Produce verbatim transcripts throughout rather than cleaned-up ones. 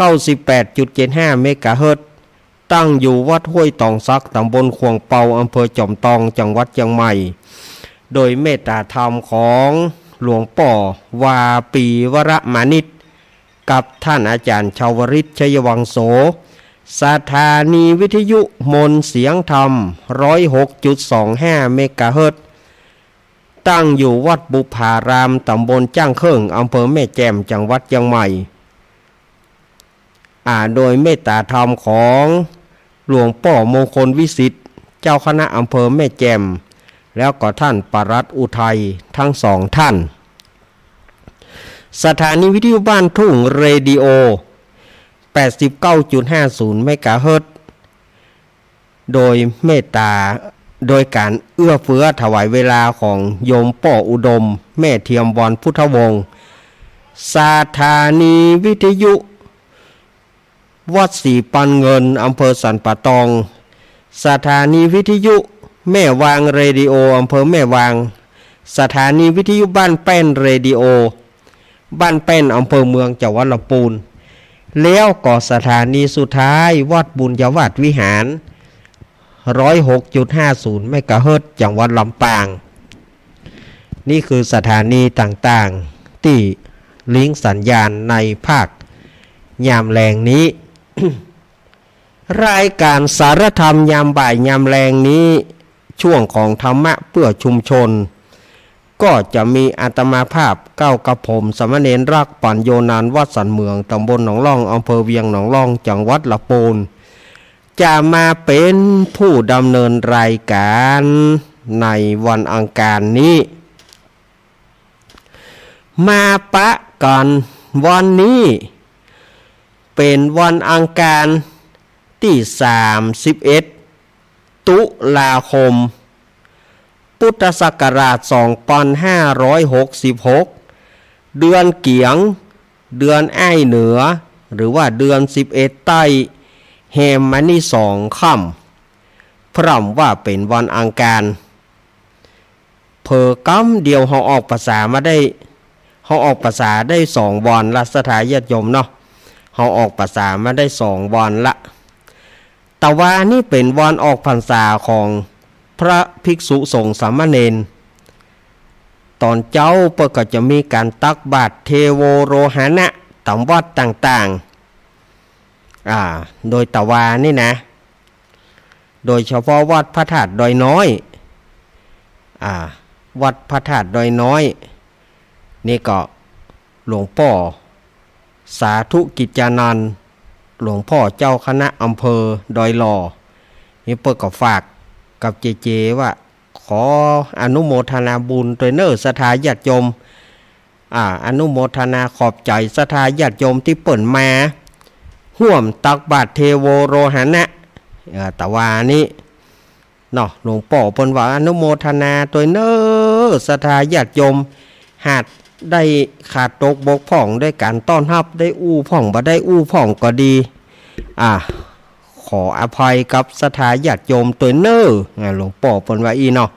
เก้าสิบแปดจุดเจ็ดห้าเมกะเฮิรตซ์ ตั้งอยู่วัดห้วยตองสัก ตำบลข่วงเปา อำเภอจอมตอง จังหวัดเจียงใหม่ โดยเมตตาธรรมของหลวงป้อ วาปีวรมานิต กับท่านอาจารย์ชาวริต ชัยวังโส สถานีวิทยุมนต์เสียงธรรม ร้อยหกจุดสองห้าเมกะเฮิรตซ์ ตั้งอยู่วัดบุพาราม ตำบลจ้างเคิ่ง อำเภอแม่แจ่ม จังหวัดเจียงใหม่ อ่า โดยเมตตาธรรมของหลวงป้อมงคลวิสิทธิ์ เจ้าคณะอำเภอแม่แจ่ม แล้วก็ท่านปลัดอุทัย ทั้งสองท่าน สถานีวิทยุบ้านทุ่งเรดิโอ แปดสิบเก้าจุดห้าศูนย์เมกะเฮิรตซ์ โดยเมตตา โดยการเอื้อเฟื้อถวายเวลาของโยมป้ออุดม แม่เทียมวรพุทธวงศ์ สถานีวิทยุวัดศรีปันเงิน อำเภอสันป่าตอง สถานีวิทยุแม่วางเรดิโอ อำเภอแม่วาง สถานีวิทยุบ้านแป้นเรดิโอ บ้านแป้น อำเภอเมือง จังหวัดลำปูน แล้วก็สถานีสุดท้าย วัดบุญญาวาสวิหาร ร้อยหกจุดห้าศูนย์เมกะเฮิรตซ์ จังหวัดลำปาง นี่คือสถานีต่างๆ ตี้ลิงก์สัญญาณในภาคยามแลงนี้ รายการสารธรรมยามบ่ายยามแลงนี้ ช่วงของธรรมะเพื่อชุมชน ก็จะมีอาตมาภาพก้าวกระผม สามเณรรัก ปัญโญนันท์ วัดสันเหมือง ตำบลหนองล่อง อำเภอเวียงหนองล่อง จังหวัดลำปูน จะมาเป็นผู้ดำเนินรายการในวันอังคารนี้ มาปะกั๋นวันนี้ เป๋นวันอังคารตี้สามสิบเอ็ด ตุลาคม พุทธศักราช สองปันห้าร้อยหกสิบหก เดือนเกี๋ยง เดือนอ้ายเหนือ หรือว่าเดือนสิบเอ็ดใต้ แฮมมานี่สองค่ำ พร่ำว่าเป๋นวันอังคาร เผลอกำเดียวเฮาออกพรรษามาได้ เฮาออกพรรษาได้สองวันละ ศรัทธาญาติโยมเนาะ เฮาออกพรรษามาได้สองวันละ ตะวานี้เป๋นวันออกพรรษาของพระภิกษุสงฆ์สามเณร ต๋อนเจ๊าเปิ้นก็จะมีก๋านตักบาตรเทโวโรหณะต๋ามวัดต่างๆ อ่า โดยตะวานี้นะ โดยเฉพาะวัดพระธาตุดอยน้อย อ่า วัดพระธาตุดอยน้อย นี่ก็หลวงป้อสาธุกิจจานันท์ หลวงป้อเจ้าคณะอำเภอดอยหล่อ นี่เปิ้นก็ฝากกับเจเจว่า ขออนุโมทนาบุญตวยเน่อศรัทธาญาติโยม อ่า อนุโมทนาขอบใจ๋ศรัทธาญาติโยมตี้เปิ้นมาฮ่วมตักบาตรเทโวโรหณะ เอ่อ ตะวานี้เนาะ หลวงป้อเปิ้นว่าอนุโมทนาตวยเน่อศรัทธาญาติโยม หากได้ขาดตกบกพร่องด้วยก๋านต้อนฮับ ได้อู้พ่องบ่ได้อู้พ่องก็ดี อ่า ขออภัยกับศรัทธาญาติโยมตวยเน่อ อ่า หลวงป้อเปิ้นว่าอี้เนาะ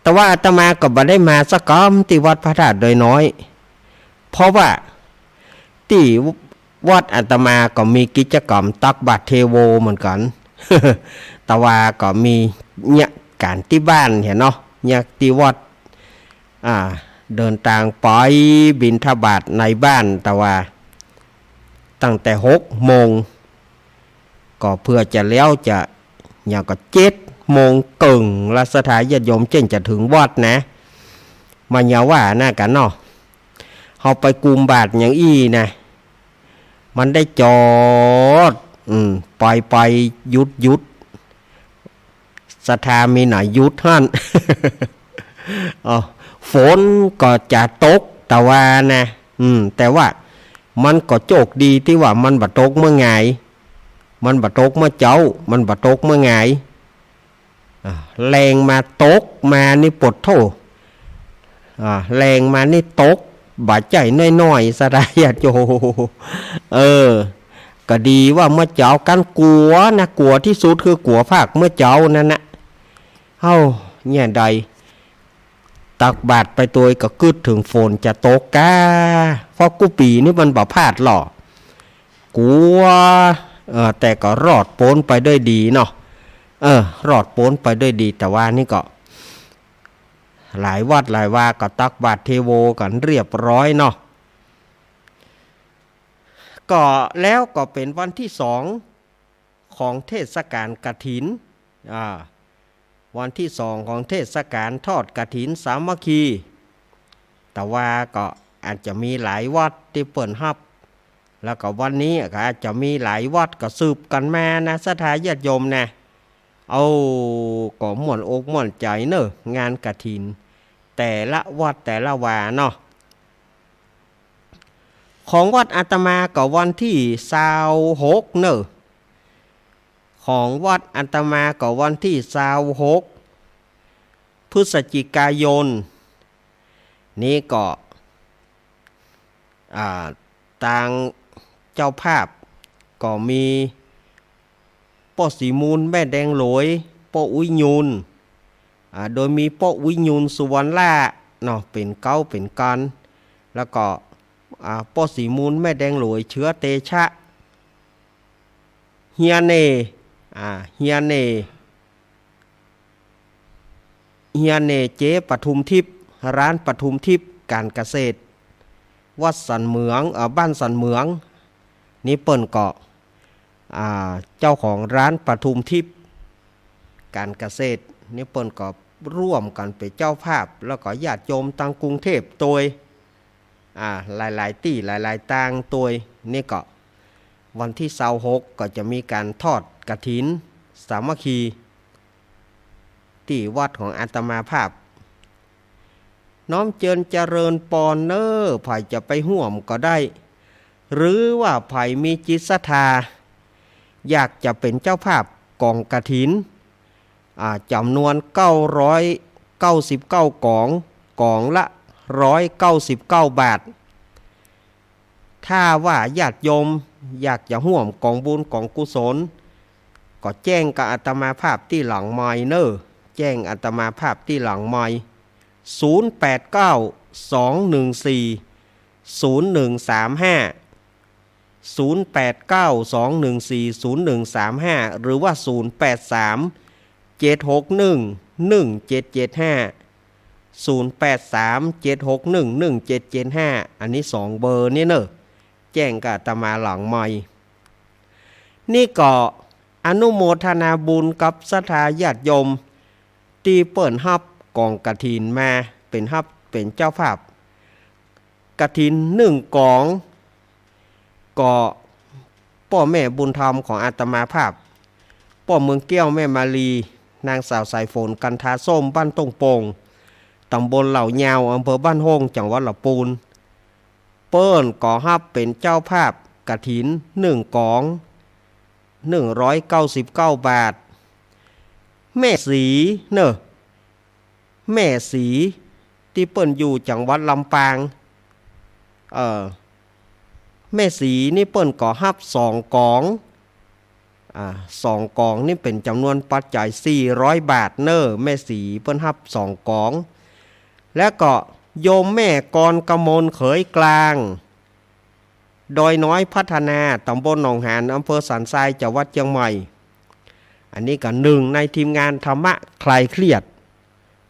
แต่ว่าอาตมาก็บ่ได้มาสักกำตี้วัดพระธาตุดอยน้อย เพราะว่าตี้วัดอาตมาก็มีกิจกรรมตักบาตรเทโวเหมือนกั๋น แต่ว่าก็มีเยียะก๋านตี้บ้านหั้นเนาะ เยียะตี้วัด อ่า เดินตางไปบิณฑบาตในบ้าน แต่ว่าตั้งแต่หกโมง ก็เพื่อจะแล้วจะ อย่างก็เจ็ดโมงเกิ่งละ ศรัทธาญาติโยม เจ้นจะเถิงวัดนะ บ่าเยียะว่าอันนั้นกั๋นเนาะ เฮาไปกุมบาตรอย่างอี้นะ มันได้จอด อืม ไปไปหยุดหยุด ศรัทธามีไหนหยุดหั้น อ๋อ ฝนก็จะตก ตะวานะ อืม แต่ว่ามันก็โจคดีตี้ว่ามันบ่ตกเมื่อหงาย มันบ่ตกเมื่อเจ๊า มันบ่ตกเมื่อหงาย อ่า แลงมาตกมานี่ปะโธ่ อ่า แลงมานี่ตก บ่ใจ้น้อยๆ ศรัทธาญาติโยม เออ ก็ดีว่าเมื่อเจ๊ากั๋น กั๋วนะ กั๋วตี้สุดคือกั๋วภาคเมื่อเจ๊านั้นนะ เฮ้า เนี่ยใด ตักบาตรไปตวยก็กึ๊ดเถิงฝนจะตกก้า เพราะกู้ปี๋นี่มันบ่พลาดหรอก กั๋ว เออ แต่ก็รอดป๊นไปด้วยดีเนาะ เออ รอดป๊นไปด้วยดี แต่ว่านี่ก็ หลายวัดหลายวาก็ตักบาตรเทโวกั๋นเรียบร้อยเนาะ ก็แล้วก็เป๋นวันตี้สองของเทศกาลกฐิน อ่า วันตี้สองของเทศกาลทอดกฐินสามัคคี แต่ว่าก็อาจจะมีหลายวัดตี้เปิ้นฮับ แล้วก็วันนี้ก็อาจจะมีหลายวัดก็สืบกั๋นมานะ ศรัทธาญาติโยมนะ เอา ก็ม่วนอกม่วนใจ๋เนาะ งานกฐิน แต่ละวัดแต่ละวาเนาะ ของวัดอาตมาก็วันตี้ซาวหกเนาะ ของวัดอาตมาก็วันตี้ซาวหก พฤศจิกายน นี้ก็ อ่า ตางเจ้าภาพก็มีป้อศรีมูล แม่แดงหลวย ป้ออุ๊ยยูน อ่า โดยมีป้ออุ๊ยยูน สุวรรณล่าเนาะ เป๋นเก๊าเป๋นกาน แล้วก็ อ่า ป้อศรีมูล แม่แดงหลวย เชื้อเตชะ เฮียเน่ อ่า เฮียเน่ เฮียเน่เจ๊ปทุมทิพย์ ร้านปทุมทิพย์ก๋านเกษตร วัดสันเหมือง เอ่อ บ้านสันเหมือง นี่เปิ้นก็ อ่า เจ้าของร้านปทุมทิพย์ก๋านเกษตร นี่เปิ้นก็ร่วมกั๋นเป๋นเจ้าภาพ แล้วก็ญาติโยมตางกรุงเทพฯตวย อ่า หลายๆ ตี้ หลายๆ ตางตวย นี่ก็วันตี้ซาวหกก็จะมีก๋านทอดกฐินสามัคคี ตี้วัดของอาตมาภาพ น้อมเจิญเจริญปอนเน่อ ใผจะไปฮ่วมก็ได้ หรือว่าใผมีจิตศรัทธา อยากจะเป๋นเจ้าภาพก๋องกฐิน อ่า จ๋ำนวนเก้าร้อยเก้าสิบเก้ากอง กองละร้อยเก้าสิบเก้าบาท ถ้าว่าญาติโยมอยากจะฮ่วมก๋องบุญก๋องกุศล ก็แจ้งกับอาตมาภาพตี้หลังไมค์เน่อ แจ้งอาตมาภาพตี้หลังไมค์ ศูนย์แปดเก้า สองหนึ่งสี่ ศูนย์หนึ่งสามห้า ศูนย์แปดเก้า สองหนึ่งสี่ ศูนย์หนึ่งสามห้า หรือว่า ศูนย์แปดสาม เจ็ดหกหนึ่ง หนึ่งเจ็ดเจ็ดห้า ศูนย์แปดสาม เจ็ดหกหนึ่ง หนึ่งเจ็ดเจ็ดห้า อันนี้สองเบอร์นี้เน่อ แจ้งกับอาตมาหลังไมค์ นี่ก็อนุโมทนาบุญกับศรัทธาญาติโยม ตี้เปิ้นฮับก๋องกฐินมา เป๋นฮับ เป๋นเจ้าภาพกฐินนึ่งก๋อง ก็ป้อแม่บุญธรรมของอาตมาภาพ ป้อเมืองแก้ว แม่มาลี นางสาวสายฝน กันทาส้ม บ้านต้งโป่ง ต๋ำบลเหล่ายาว อำเภอบ้านโฮ่ง จังหวัดลำปูน เปิ้นก็ฮับเป๋นเจ้าภาพกฐินนึ่งก๋อง นึ่งร้อยเก้าสิบเก้าบาท แม่ศรีเน่อ แม่ศรีตี้เปิ้นอยู่จังหวัดลำปาง เอ่อ แม่ศรีนี่เปิ้นก็ฮับสองก๋อง อ่า สองก๋องนี่เป๋นจ๋ำนวนปัจจัยสี่ร้อยบาทเน่อ แม่ศรีเปิ้นฮับสองก๋อง แล้วก็โยมแม่กรกมล เขยกลาง ดอยน้อยพัฒนา ต๋ำบลหนองหาน อำเภอสันทราย จังหวัดเจียงใหม่ อันนี้ก็นึ่งในทีมงานธรรมะคลายเครียด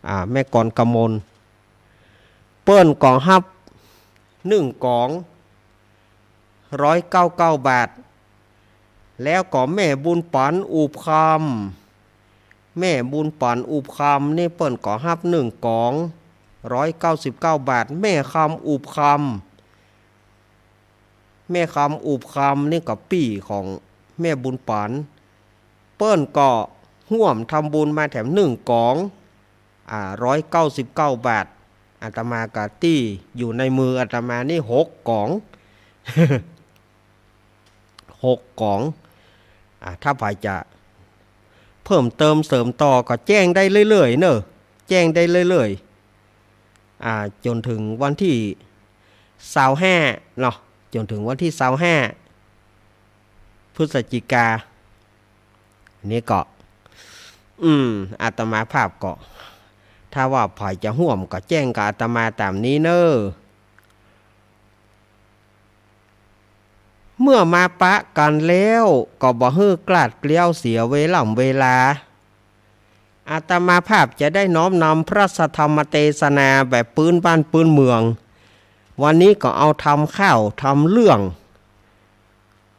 อ่า แม่กรกมล เปิ้นก็ฮับนึ่งก๋อง ร้อยเก้าเก้าบาท แล้วก็แม่บุญปั๋น อุบคำ แม่บุญปั๋น อุบคำ นี่เปิ้นก็ฮับนึ่งก๋อง ร้อยเก้าสิบเก้าบาท แม่คำ อุบคำ แม่คำ อุบคำ นี่ก็ปี้ของแม่บุญปั๋น เปิ้นก็ฮ่วมทำบุญมาแถมนึ่งก๋อง อ่า ร้อยเก้าสิบเก้าบาท อาตมาก็ตี้อยู่ในมืออาตมานี่หกก๋อง หกก๋อง อ่า ถ้าใผจะเพิ่มเติมเสริมต่อก็แจ้งได้เรื่อยๆ เน่อ แจ้งได้เรื่อยๆ อ่า จ๋นเถิงวันตี้ซาวห้าเนาะ จ๋นเถิงวันตี้ซาวห้า พฤศจิกา อันนี้ก็ อืม อาตมาภาพก็ ถ้าว่าใผจะฮ่วมก็แจ้งกับอาตมาต๋ามนี้เน่อ เมื่อมาปะกั๋นแล้วก็บ่หื้อคลาดเกลี้ยวเสียเวล่ำเวลา อาตมาภาพจะได้น้อมนำพระสัทธรรมเตสนาแบบปื้นบ้านปื้นเมือง วันนี้ก็เอาทำข่าวทำเรื่อง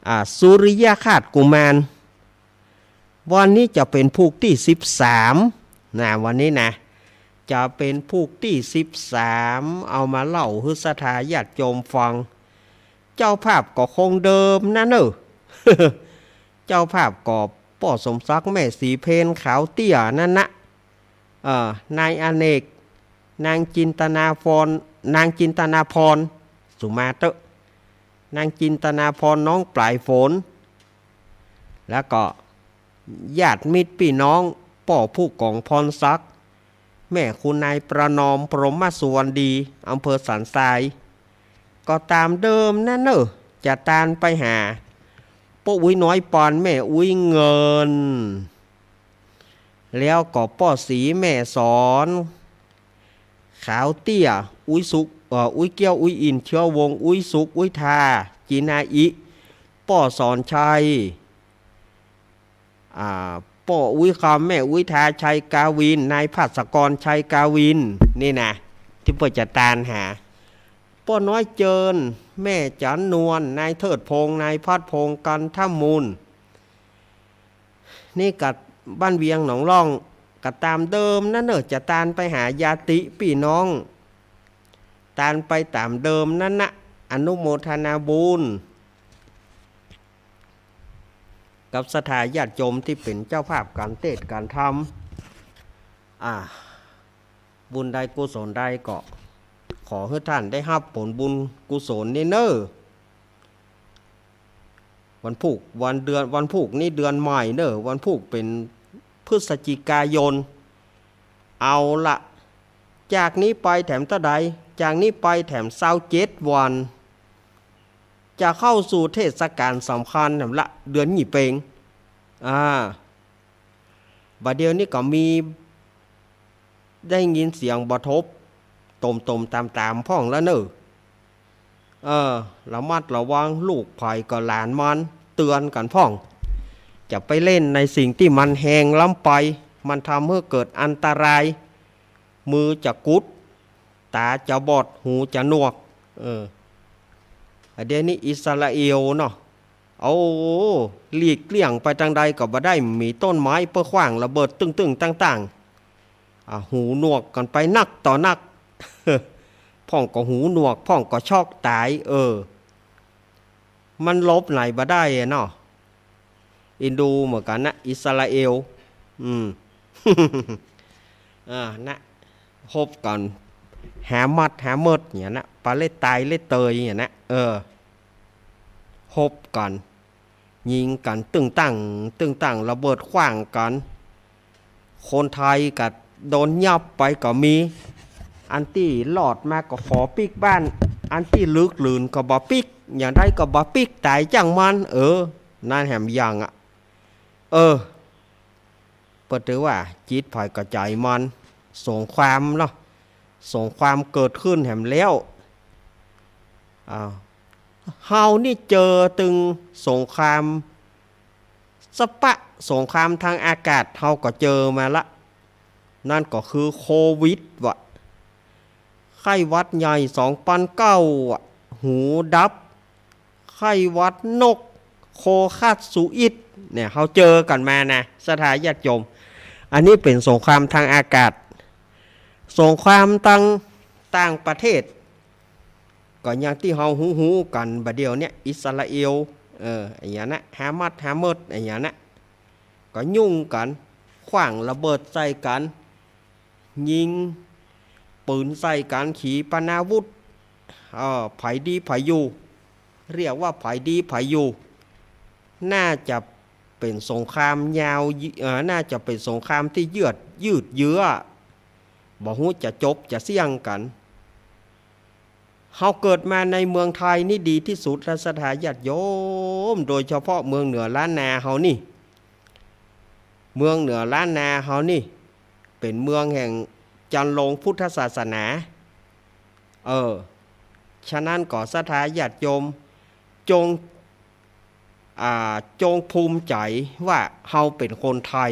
อ่า สุริยคราสกุมาร วันนี้จะเป๋นผูกตี้สิบสาม นะ วันนี้นะ จะเป๋นผูกตี้สิบสาม เอามาเล่าหื้อศรัทธาญาติโยมฟัง เจ้าภาพก็คงเดิมนะเน่อ เจ้าภาพก็ป้อสมศักดิ์ แม่ศรีเพญ ขาวเตี้ยนั่นนะ เอ่อ นายอเนก นางจินตนาพร นางจินตนาพร สุมาเต๊อะ นางจินตนาพร น้องปลายฝน แล้วก็ญาติมิตรปี้น้อง ป้อผู้กองพรศักดิ์ แม่คุณนายประนอม พรหมสุวรรณดี อำเภอสันทราย ก็ต๋ามเดิมนั่นเน่อ จะตานไปหาป้ออุ๊ยน้อยปาน แม่อุ๊ยเงิน แล้วก็ป้อศรีแม่สอน ขาวเตี้ย อุ๊ยสุข เอ่อ อุ๊ยเกี้ยว อุ๊ยอิน เชื้อวงศ์ อุ๊ยสุข อุ๊ยทา จีนาอิ ป้อสอนชัย อ่า ป้ออุ๊ยคำ แม่อุ๊ยทา ชัยกาวิน นายภัสกร ชัยกาวิน นี่นะ ตี้เปิ้นจะตานหา ป้อน้อยเจิญ แม่จันนวล นายเทิดพงษ์ นายพัดพงษ์ กันทมูล นี่ก็บ้านเวียงหนองล่อง ก็ต๋ามเดิมนั่นเน่อ จะตานไปหาญาติปี้น้อง ตานไปต๋ามเดิมนั่นนะ อนุโมทนาบุญ กับศรัทธาญาติโยมตี้เป๋นเจ้าภาพก๋านเตสน์ก๋านธรรม อ่า บุญใดกุศลใดก็ขอหื้อต้านได้ฮับผลบุญกุศลนี้เน่อ วันพูก วันเดือน วันพูกนี้เดือนใหม่เน่อ วันพูกเป๋นพฤศจิกายน เอาละ จากนี้ไปแถมเต้าใด จากนี้ไปแถมซาวเจ็ดวัน จะเข้าสู่เทศกาลสำคัญแถมละ เดือนยี่เป็ง อ่า บ่าเดี่ยวนี้ก็มี ได้ยินเสียงบ่ทบ ตมๆ ต๋ามๆ พ่องแล้วเน่อ เออ ระมัดระวัง ลูกใผก็หลานมัน เตือนกั๋นพ่อง จะไปเล่นในสิ่งตี้มันแฮงล้ำไป มันทำหื้อเกิดอันตราย มือจะกุด ต๋าจะบอด หูจะหนวก เออ อันเดี๋ยวนี้อิสราเอลเนาะ โอ้ หลีกเลี่ยงไปตางใดก็บ่ได้ มีต้นไม้เปื้อขว้างระเบิดตึ้งๆ ตังๆ อ่ะ หูหนวกกั๋นไปนักต่อนัก พ่องก็หูหนวก พ่องก็ช็อกต๋าย เออ มันหลบไหนบ่ได้อะเนาะ อินดูเหมือนกั๋นนะ อิสราเอล อืม อ่า นะ ฮบกั๋น ฮามัส ฮาเมิสเนี่ยนะ ปาเลสไตน์ เลสเตยเนี่ยนะ เออ ฮบกั๋น ยิงกั๋นตึ้งตั้ง ตึ้งตั้ง ระเบิดขว้างกั๋น คนไทยก็โดนยับไปก็มี อันตี้รอดมาก็ขอปิ๊กบ้าน อันตี้ลึกหลืนก็บ่ปิ๊ก อย่างใดก็บ่ปิ๊ก ต๋ายจ้างมัน เออ นั่นแหมอย่างอะ เออ เปิ้นถือว่าจิตใผก็ใจ๋มัน สงครามเนาะ สงครามเกิดขึ้นแหมแล้ว อ้าว เฮานี่เจอตึงสงคราม สะปะสงครามทางอากาศเฮาก็เจอมาละ นั่นก็คือโควิดวะ ไข้หวัดใหญ่สองปันเก้าอะ หูดับ ไข้หวัดนก โคคัสสุอิด เนี่ย เฮาเจอกั๋นมานะ ศรัทธาญาติโยม อันนี้เป๋นสงครามทางอากาศ สงครามตางต่างประเทศ ก็อย่างตี้เฮาฮู้ๆ กั๋นบ่าเดี่ยวเนี่ย อิสราเอล เออ อะหยังนะ ฮามัส ฮาเมิส อะหยังนะ ก็ยุ่งกั๋น ขว้างระเบิดใส่กั๋น ยิงปืนใส่กั๋น ขีปนาวุธ เอ่อ ใผดีใผอยู่ เรียกว่าใผดีใผอยู่ น่าจะเป๋นสงครามยาว เอ่อ น่าจะเป๋นสงครามตี้ยืด ยืดเยื้อ บ่ฮู้จะจบจะเสี้ยงกั๋น เฮาเกิดมาในเมืองไทยนี่ดีตี้สุดแล้ว ศรัทธาญาติโยม โดยเฉพาะเมืองเหนือล้านนาเฮานี่ เมืองเหนือล้านนาเฮานี่ เป๋นเมืองแห่งจันลงพุทธศาสนา เออ ฉะนั้นก็ศรัทธาญาติโยม จง อ่า จงภูมิใจ๋ว่าเฮาเป๋นคนไทย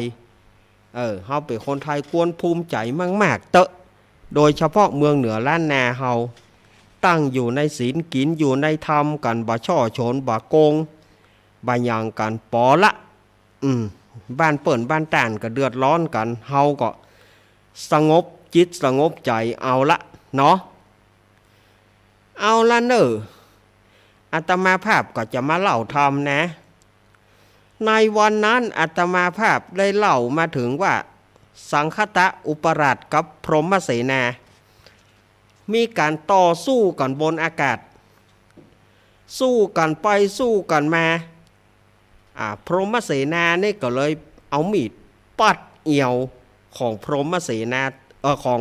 เออ เฮาเป๋นคนไทยควรภูมิใจ๋มากๆ เต๊อะ โดยเฉพาะเมืองเหนือล้านนาเฮา ตั้งอยู่ในศีล กิ๋นอยู่ในธรรมกั๋น บ่ช่อฉล บ่โกง บ่หยั่งกั๋น ปอละ อืม บ้านเปิ้นบ้านต้านก็เดือดร้อนกั๋น เฮาก็สงบจิตสงบใจ๋เอาละเนาะ เอาละเน่อ อาตมาภาพก็จะมาเล่าธรรมนะ ในวันนั้นอาตมาภาพได้เล่ามาเถิงว่า สังคตะอุปราชกับพรหมเสนา มีก๋านต่อสู้กั๋นบนอากาศ สู้กั๋นไปสู้กั๋นมา อ่า พรหมเสนานี่ก็เลยเอามีดปัดเอี่ยวของพรหมเสนา เอ่อ ของ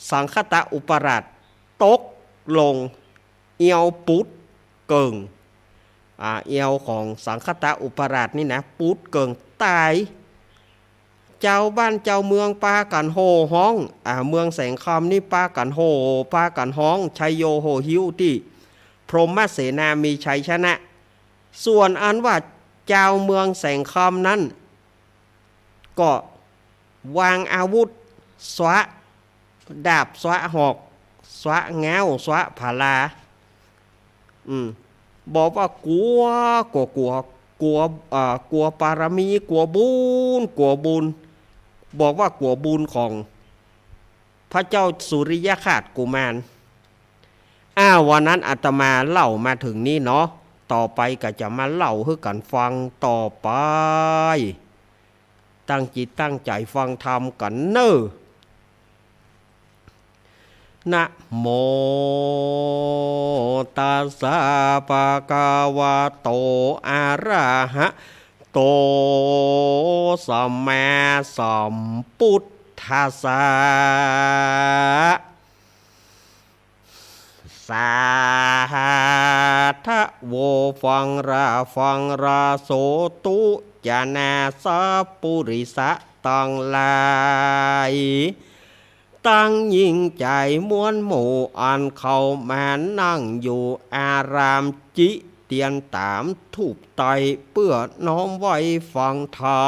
สังคตะอุปราชตกลง เอี่ยวปุดเกิ่ง อ่า เอี่ยวของสังคตะอุปราชนี่นะ ปุดเกิ่งต๋าย จาวบ้านจาวเมืองปากั๋นโห่ฮ้อง อ่า เมืองแสงคำนี่ปากั๋นโห่ ปากั๋นฮ้องชัยโยโห่ฮิ้วตี้พรหมเสนามีชัยชนะ ส่วนอันว่าจาวเมืองแสงคำนั้น ก็วางอาวุธ สวะดาบ สวะหอก สวะง้าว สวะผาลา อืม บอกว่ากั๋ว กั๋ว กั๋ว กั๋ว อ่า กั๋วปารมี กั๋วบุญ กั๋วบุญ บอกว่ากั๋วบุญของพระเจ้าสุริยคราสกุมาร อ่า วันนั้นอาตมาเล่ามาเถิงนี้เนาะ ต่อไปก็จะมาเล่าหื้อกั๋นฟังต่อไป ตั้งจิตตั้งใจ๋ฟังธรรมกั๋นเน่อ นะโมตัสสะ ภะคะวะโต อะระหะโต สัมมาสัมพุทธัสสะ สาธะโว ฟังรา ฟังรา โสตุ จะนา สัพปุริสะตังหลาย ตังหญิงจายมวลหมู่ อันเข้ามานั่งอยู่อาราม จิเตียนต๋ามถูปไตร เปื้อน้อมไหว้ฟังธรร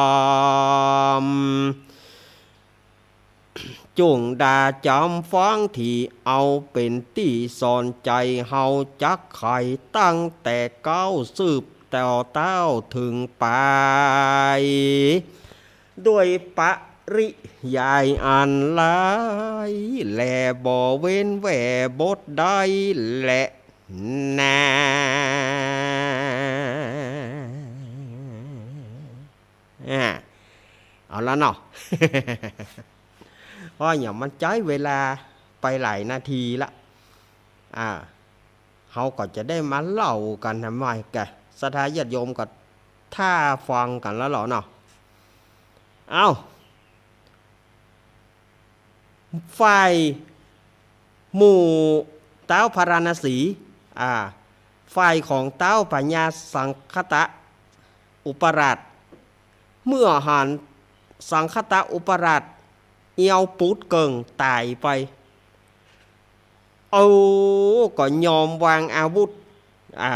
ม จุ่งดาจ๋ำฟัง ตี้เอาเป๋นตี้สอนใจ๋เฮาจักไข ตั้งแต่เก๊าสืบต่อเต้าเถิงปาย ด้วยปริยายอันหลาย และบ่เว้นแว่บทใดแลนา อ่า เอาละเนาะ เพราะอย่างมันใจ๊เวลาไปหลายนาทีละ อ่า เฮาก็จะได้มาเล่ากั๋นทำไมแก ศรัทธาญาติโยมก็ท่าฟังกั๋นแล้วเหรอเนาะ เอ้า ฝ่ายหมู่ต๊าวพาราณสี อ่า ฝ่ายของต๊าวพญาสังคตะอุปราช เมื่อหันสังคตะอุปราชเอี่ยวปูดเกิ่งต๋ายไป เอา ก็ยอมวางอาวุธ อ่า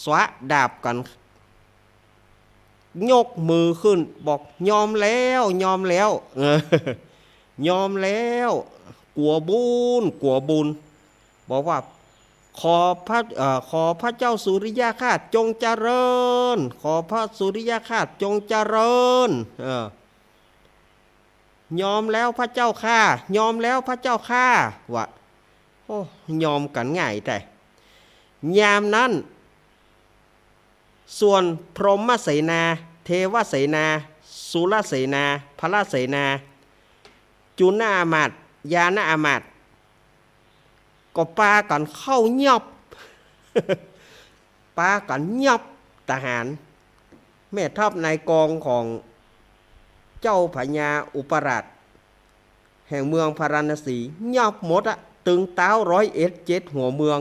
สวะดาบกั๋น ยกมือขึ้นบอก ยอมแล้ว ยอมแล้ว เออ ยอมแล้ว กั๋วบุญ กั๋วบุญ บอกว่า ขอพระ เอ่อ ขอพระเจ้าสุริยคราสจงเจริญ ขอพระสุริยคราสจงเจริญ เออ ยอมแล้วพระเจ้าข้า ยอมแล้วพระเจ้าข้า ว่า โอ้ ยอมกั๋นง่ายแต๊ ยามนั้น ส่วนพรหมเสนา เทวเสนา สุรเสนา พระเสนา จุณอามาตย์ ญาณอามาตย์ ก็ปากั๋นเข้ายับ ปากั๋นยับทหาร แม่ทัพนายกองของเจ้าพญาอุปราช แห่งเมืองพาราณสี ยับหมดอะ ตึงต๊าวร้อยเอ็ดเจ็ดหัวเมือง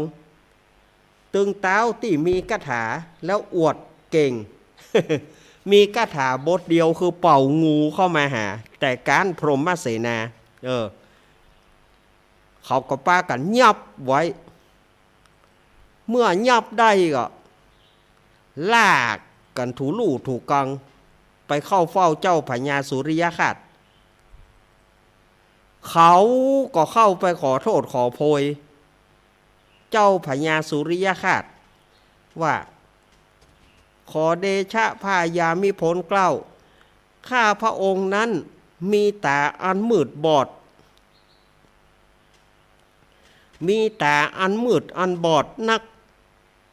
ตึงต๊าวตี้มีคาถาแล้วอวดเก่ง มีคาถาบทเดียวคือเป่างูเข้ามาหา แต่ก๊านพรหมเสนา เออ เขาก็ปากั๋นยับไว้ เมื่อยับได้ก็ ลากกั๋นถูลู่ถูกัง ไปเข้าเฝ้าเจ้าพญาสุริยคราช เขาก็เข้าไปขอโต้ษขอโพย เจ้าพญาสุริยคราชว่า ขอเดชะพญามิภลเกล้า ข้าพระองค์นั้นมีต๋าอันมืดบอด มีต๋าอันมืดอันบอดนัก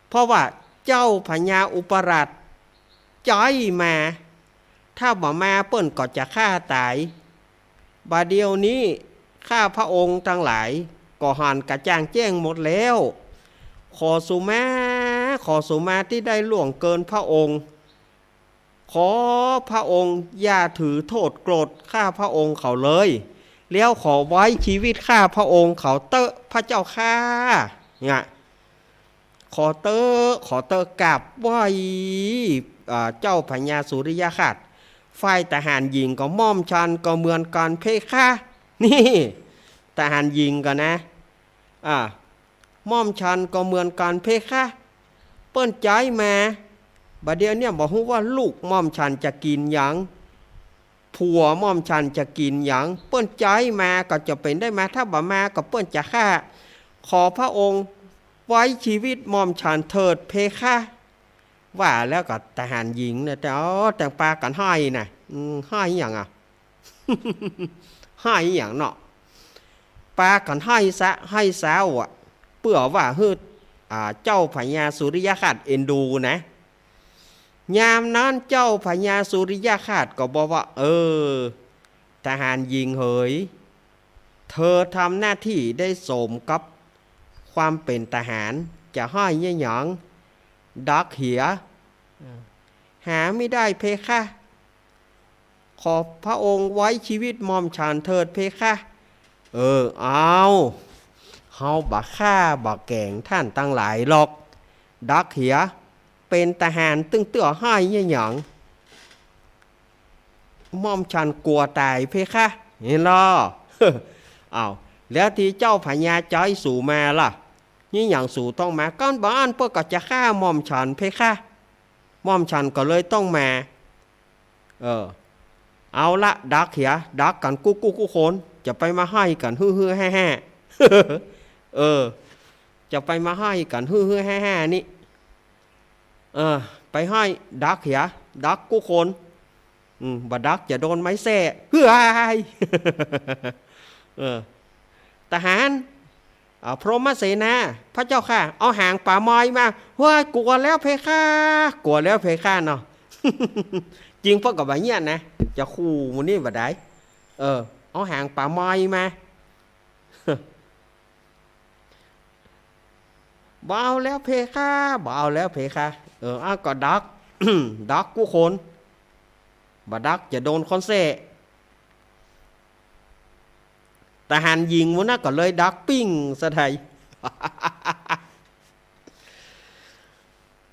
เพราะว่าเจ้าพญาอุปราชใจ๊มา ถ้าบ่มาเปิ้นก็จะฆ่าต๋าย บ่าเดี่ยวนี้ข้าพระองค์ตังหลายก็หันกระจ่างแจ้งหมดแล้ว ขอสูมา ขอสูมาตี้ได้ล่วงเกินพระองค์ ขอพระองค์อย่าถือโต้ษโกรธข้าพระองค์เขาเลย แล้วขอไว้ชีวิตข้าพระองค์เขาเต๊อะพระเจ้าข้า เนี่ย ขอเต๊อะ ขอเต๊อะ กราบไหว้ อ่า เจ้าพญาสุริยคราช ฝ่ายทหารหญิงก็ หม่อมฉันก็เหมือนกั๋นเพคะ นี่ ทหารหญิงก็นะ อ่า หม่อมฉันก็เหมือนกั๋นเพคะ เปิ้นใจ๊มา บ่าเดี่ยวเนี่ยบ่ฮู้ว่าลูกหม่อมฉันจะกิ๋นหยัง ผัวหม่อมฉันจะกิ๋นหยัง เปิ้นใจ๊มาก็จะเป๋นได้มา ถ้าบ่มาก็เปิ้นจะฆ่า ขอพระองค์ไว้ชีวิตหม่อมฉันเถิดเพคะ ว่าแล้วก็ทหารหญิงเนี่ย แต่ อ๋อ แต่ปากั๋นไห้นะ อืม ไห้หยังอะ ไห้หยังเนาะ ปากั๋นไห้สะ ไห้เศร้าอะ เปื้อว่าหื้อ อ่า เจ้าพญาสุริยคราชเอ็นดูนะ ยามนั้นเจ้าพญาสุริยคราชก็บอกว่า เออ ทหารหญิงเหย เธอทำหน้าตี้ได้สมกับความเป๋นทหาร จะไห้เยียะหยัง ดอกเหีย หามิได้เพคะ ขอพระองค์ไว้ชีวิตหม่อมฉันเถิดเพคะ เออ เอา เฮาบ่ฆ่าบ่แก๋งต้านตังหลายหรอก ดอกเหีย เป๋นทหารตึงเตื้อไห้เยียะหยัง หม่อมฉันกั๋วต๋ายเพคะ หันลอ เอา แล้วตี้เจ้าพญาใจ๊สูมาล่ะ เยียะหยังสูต้องมา กั๋นบ่อั้นเปิ้นก็จะฆ่าหม่อมฉันเพคะ หม่อมฉันก็เลยต้องมา เออ เอาละ ดอกเหีย ดอกกั๋นกู้กู้กู้คน จะไปมาไห้กั๋นหื้อๆแฮ่ๆ เออ จะไปมาไห้กั๋นหื้อๆแฮ่ๆ นี่ เออ ไปไห้ ดอกเหีย ดอกกู้คน อืม บ่ดอกจะโดนไม้แส้ เฮ้ย เออ ทหาร อ่า พรหมเสนา พระเจ้าข้า เอาหางป๋ามอยมา เฮ้ย กั๋วแล้วเพคะ กั๋วแล้วเพคะเนาะ จริงเปิ้นก็บ่เยียะนะ จะขู่หมู่นี้บ่ได้ เออ เอาหางป๋ามอยมา บ่เอาแล้วเพคะ บ่เอาแล้วเพคะ เออ อ้าว ก็ดอก ดอกกู้คน บ่ดอกจะโดนคนแส้ ทหารหญิงหมู่นั้นก็เลยดอกปิ้งสะใด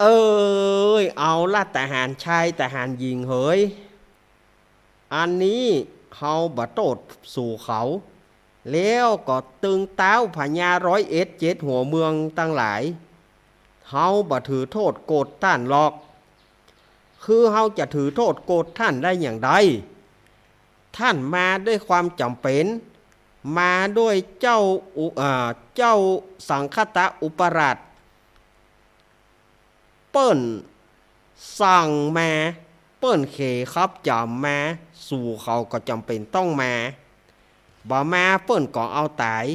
เอ้ย เอาละ ทหารชายทหารหญิงเหย อันนี้เฮาบ่โต้ษสูเขา แล้วก็ตึงเต๊าพญาร้อยเอ็ดเจ็ดหัวเมืองตังหลาย เฮาบ่ถือโต้ษโกรธต้านหรอก คือเฮาจะถือโต้ษโกรธต้านได้อย่างใด ต้านมาด้วยความจ๋ำเป๋น มาด้วยเจ้าอุ อ่า เจ้าสังคตะอุปราช เปิ้นสั่งมา เปิ้นเขขับจ๋ำมา สูเขาก็จ๋ำเป๋นต้องมา บ่มาเปิ้นก็เอาต๋าย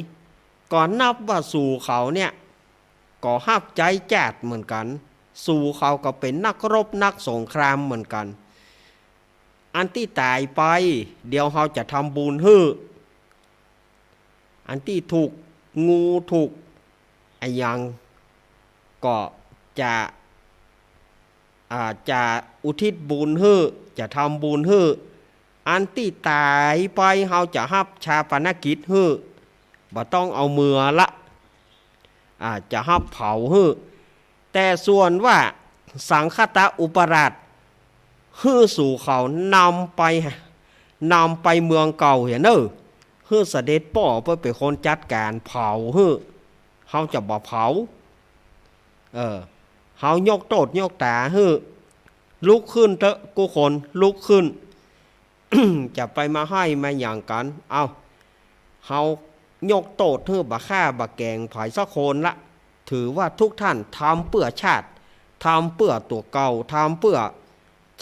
ก็นับว่าสูเขาเนี่ย ก็ฮับใจ๊จาติเหมือนกั๋น สูเขาก็เป๋นนักรบนักสงครามเหมือนกั๋น อันตี้ต๋ายไป เดี๋ยวเฮาจะทำบุญหื้อ อันตี้ถูกงูถูกอะหยัง ก็จะ อ่า จะอุทิศบุญหื้อ จะทำบุญหื้อ อันตี้ต๋ายไป เฮาจะฮับฌาปนกิจหื้อ บ่ต้องเอาเมือละ อ่า จะฮับเผาหื้อ แต่ส่วนว่าสังคตะอุปราช หื้อสูเขานำไป นำไปเมืองเก่าเหียเน่อ หื้อเสด็จป้อเปิ้นเป๋นคนจัดก๋านเผาหื้อ เฮาจะบ่เผา เออ เฮายกโต้ษยกต๋าหื้อ ลุกขึ้นเต๊อะกู้คน ลุกขึ้น จะไปมาไห้มาหยังกั๋น เอ้า เฮายกโต้ษหื้อบ่ฆ่าบ่แก๋งใผสักคนละ ถือว่าทุกท่านทำเปื้อชาติ ทำเปื้อตั๋วเก่า ทำเปื้อ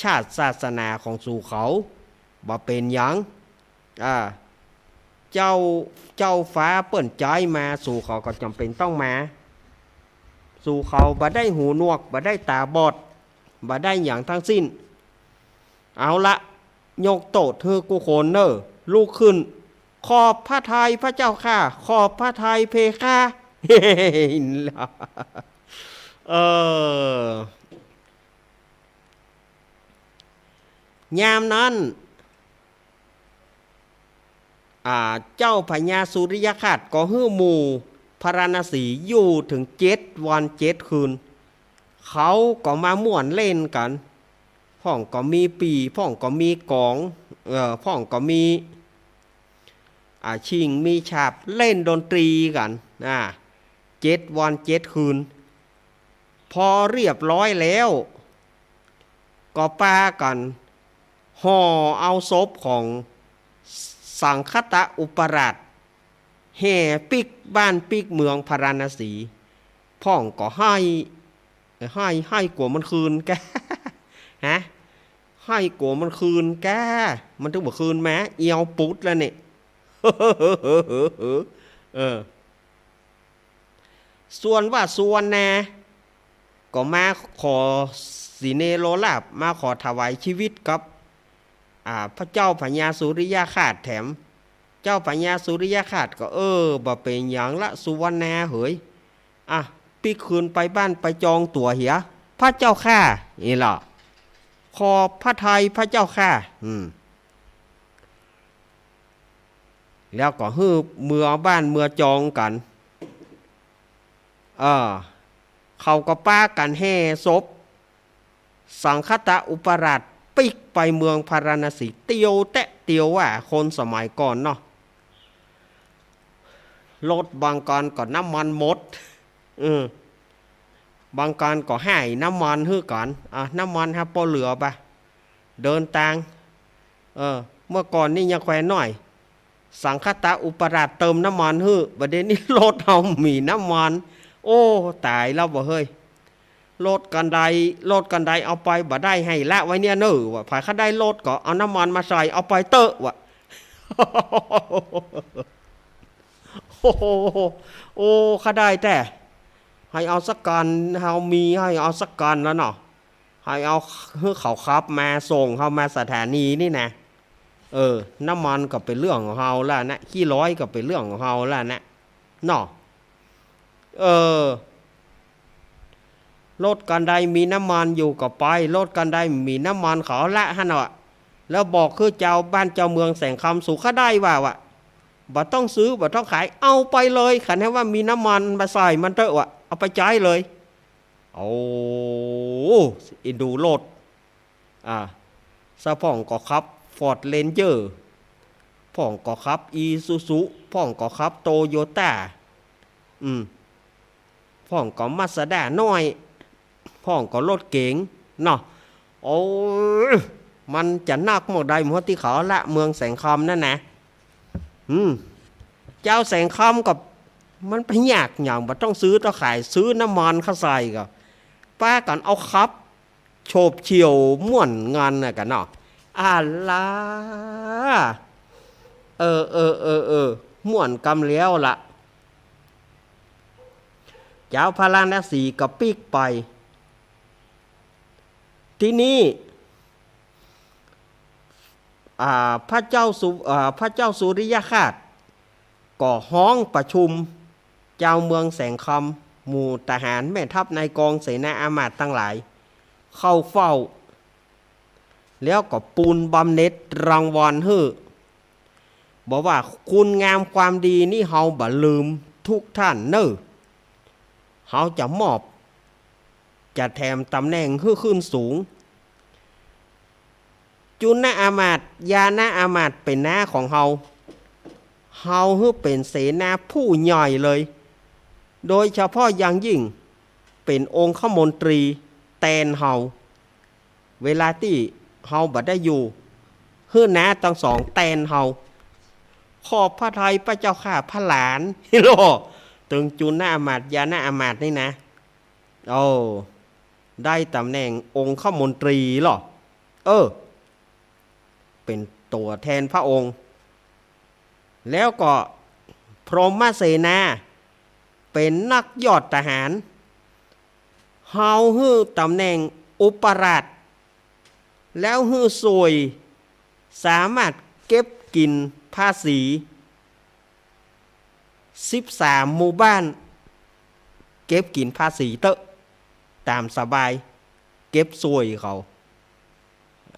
ชาติศาสนาของสูเขา บ่เป๋นหยัง อ่า เจ้า เจ้าฟ้าเปิ้นใจ๊มา สูเขาก็จ๋ำเป๋นต้องมา สูเขาบ่ได้หูหนวก บ่ได้ต๋าบอด บ่ได้หยังทั้งสิ้น เอาละ ยกโต้ษหื้อกู้คนเน่อ ลุกขึ้น ขอบพระทัยพระเจ้าข้า ขอบพระทัยเพคะ เออ ยามนั้น อ่า เจ้าพญาสุริยคราสก็หื้อหมู่พาราณสีอยู่เถิงเจ็ดวันเจ็ดคืน เขาก็มาม่วนเล่นกั๋น พ่องก็มีปี่ พ่องก็มีก๋อง เอ่อ พ่องก็มี อ่า ชิง มีฉาบ เล่นดนตรีกั๋น อ่า เจ็ดวันเจ็ดคืน พอเรียบร้อยแล้ว ก็ปากั๋นห่อเอาศพของสังคตะอุปราช แห่ปิ๊กบ้านปิ๊กเมืองพาราณสี พ่องก็ไห้ ไห้ ไห้กั๋วมันคืนแก ฮะ ไห้กั๋วมันคืนแก มันเถิงบ่คืนมา เอียวปุดแล้วเนี่ย เออ ส่วนว่าสุวรรณา ก็มาขอสิเนโรราภ มาขอถวายจีวิตกับ อ่า พระเจ้าพญาสุริยคราสแถม เจ้าพญาสุริยคราสก็ เออ บ่เป๋นหยังละสุวรรณาเหย อ่ะ ปิ๊กคืนไปบ้านไปจองตั๋วเหีย พระเจ้าข้า นี่ล่ะ ขอบพระทัยพระเจ้าข้า อืม แล้วก็หื้อเมือบ้านเมือจองกั๋น เออ เขาก็ปากั๋นแห่ศพสังคตะอุปราชปิ๊กไปเมืองพาราณสี เตียวแต๊เตียวว่า คนสมัยก่อนเนาะ รถบางกานก็น้ำมันหมด เออ บางกานก็ห้ายน้ำมันหื้อกั๋น อ่ะ น้ำมันหาปอเหลือไป เดินตาง เออ เมื่อก่อนนี่ยังแคน้อย สังคตะอุปราชเติมน้ำมันหื้อ บ่าเดี่ยวนี้รถเฮาบ่มีน้ำมัน โอ้ ต๋ายแล้วบ่าเฮ้ย รถคันใด รถคันใดเอาไปบ่ได้ หื้อละไว้เนี่ยเน่อ ว่า ใผใค่ได้รถก็เอาน้ำมันมาใส่ เอาไปเต๊อะ ว่า โอ้โห โอ้ ใค่ได้แต๊ หื้อเอาสักคัน เฮามี หื้อเอาสักคันแล้วเนาะ หื้อเอา หื้อเขาขับมาส่งเฮามาสถานีนี่นะ เออ น้ำมันก็เป๋นเรื่องของเฮาแล้วนะ ขี้ร้อยก็เป๋นเรื่องของเฮาแล้วนะ เนาะ เออ รถคันใดมีน้ำมันอยู่ก็ไป รถคันใดบ่มีน้ำมันเขาละหั้นเนาะ แล้วบอกคือเจ้าบ้านเจ้าเมืองแสงคำสูใค่ได้ว่า ว่า บ่ต้องซื้อ บ่ต้องขาย เอาไปเลย คันหื้อว่ามีน้ำมันมาใส่มันเต๊อะ ว่า เอาไปใจ๊เลย โอ้ เอ็นดูรถ อ่า สะพ่องก็ขับฟอร์ดเรนเจอร์ พ่องก็ขับอีซูซู พ่องก็ขับโตโยต้า อืม พ่องก็มาสด้าน้อย พ่องก็รถเก๋งเนาะ โอ้ย มันจะนักหมดใดหมดตี้เขาละ เมืองแสงคำนั่นนะ อืม เจ้าแสงคำก็ มันไปยากหยัง บ่ต้องซื้อต้องขาย ซื้อน้ำมันเข้าใส่ก็ ปากั๋นเอาขับ โฉบเฉี่ยวม่วนงันน่ะกั๋นเนาะ อะละ เออ เออ เออ เออ ม่วนกำแล้วละ เจ้าพาราณสีก็ปิ๊กไป ตี้นี้ อ่า พระเจ้าสุ อ่า พระเจ้าสุริยคราสก็ฮ้องประชุม เจ้าเมืองแสงคำ หมู่ทหาร แม่ทัพนายกอง เสนาอามาตย์ตังหลาย เข้าเฝ้า แล้วก็ปูนบำเหน็จรางวัลหื้อ บอกว่าคุณงามความดีนี่เฮาบ่ลืมทุกท่านเน่อ เฮาจะมอบ จะแถมต๋ำแหน่งหื้อขึ้นสูง จุณอามาตย์ ญาณอามาตย์เป๋นน้าของเฮา เฮาหื้อเป๋นเสนาผู้ใหญ่เลย โดยเฉพาะอย่างยิ่ง ป๋นองคมนตรีแตนเฮา เวลาตี้เฮาบ่ได้อยู่ หื้อน้าตังสองแตนเฮา ขอบพระทัยพระเจ้าข้าพระหลาน โอ้ ตึงจุลอมาตย์ญาณอมาตย์นี่นะ โอ้ ได้ต๋ำแหน่งองคมนตรีลอ เออ เป๋นตั๋วแทนพระองค์ แล้วก็พรหมเสนา เป๋นนักยอดทหาร เฮาหื้อต๋ำแหน่งอุปราช แล้วหื้อส่วยสามารถเก็บกิ๋นภาษี สิบสามหมู่บ้าน เก็บกิ๋นภาษีเต๊อะ ต๋ามสบาย เก็บส่วยเขา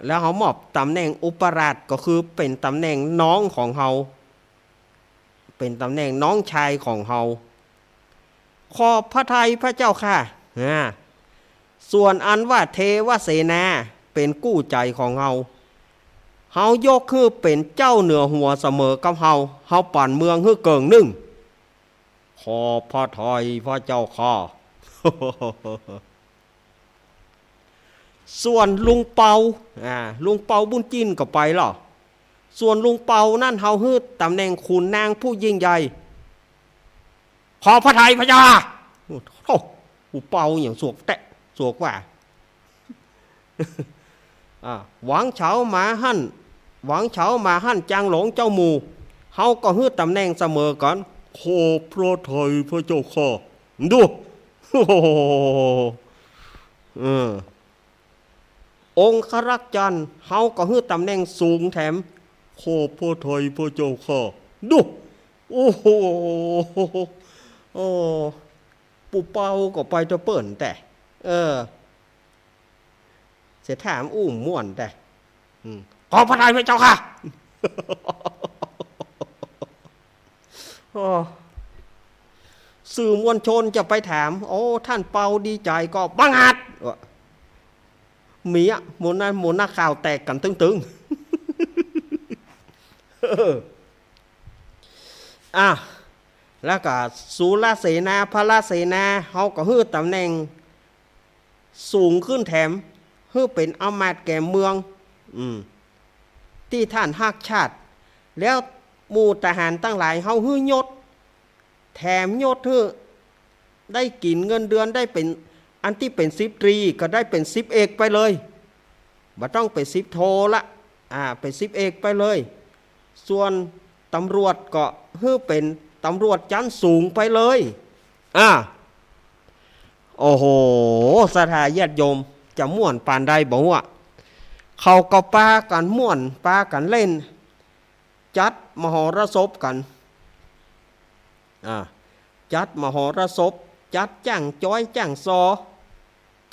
แล้วเฮามอบต๋ำแหน่งอุปราช ก็คือเป๋นต๋ำแหน่งน้องของเฮา เป๋นต๋ำแหน่งน้องชายของเฮา ขอบพระทัยพระเจ้าข้า อ่า ส่วนอันว่าเทวเสนาเป๋นกู้ใจ๋ของเฮา เฮายกหื้อเป๋นเจ้าเหนือหัวเสมอกับเฮา เฮาปั๋นเมืองหื้อเกิ่งนึ่ง ขอบพระทัยพระเจ้าข้า ส่วนลุงเปา อ่า ลุงเปาบุญจินก็ไปแล้ว ส่วนลุงเปานั้นเฮาหื้อต๋ำแหน่งขุนนางผู้ยิ่งใหญ่ ขอบพระทัยพระเจ้าข้า โอ้โธ่ กูเปาอะหยังสวกแต๊สวกว่า อ่า หวังเฉาหมาฮั่น หวังเฉาหมาฮั่นจางหลงเจ้าหมู่ เฮาก็หื้อต๋ำแหน่งเสมอกั๋น ขอบพระทัยพระเจ้าข้า ดู โอ้โห เออ องครักษ์จันทร์ เฮาก็หื้อต๋ำแหน่งสูงแถม ขอบพระทัยพระเจ้าข้า ดู โอ้โห โอ้ ปู่เปาก็ไปตะเปิ้นแต๊ เออ เสร็จถามอู้ม่วนแต๊ อืม ขอบพระทัยพระเจ้าข้า โอ้ สื่อมวลชนจะไปถาม โอ้ ท่านเปาดีใจ๋ก็บังอาจ ว่า มีอะ หมู่นั้น หมู่นักข่าวแตกกั๋นตึงๆ เออ อ่ะ แล้วก็สุรเสนา พระเสนา เฮาก็หื้อต๋ำแหน่งสูงขึ้นแถม หื้อเป๋นอำมาตย์แก่เมือง อืม ตี้ท่านฮักชาติ แล้วหมู่ทหารตังหลายเฮาหื้อยศ แถมยศหื้อ ได้กิ๋นเงินเดือน ได้เป๋น อันตี้เป๋นสิบตรีก็ได้เป๋นสิบเอกไปเลย บ่ต้องเป๋นสิบโทละ อ่า เป๋นสิบเอกไปเลย ส่วนตำรวจก็หื้อเป๋นตำรวจชั้นสูงไปเลย อ่า โอ้โห ศรัทธาญาติโยม จะม่วนปานใดบ่ฮู้อะ เขาก็ปากั๋นม่วน ปากั๋นเล่น จัดมหรสพกั๋น อ่า จัดมหรสพ จัดจ้างจ๊อยจ้างซอ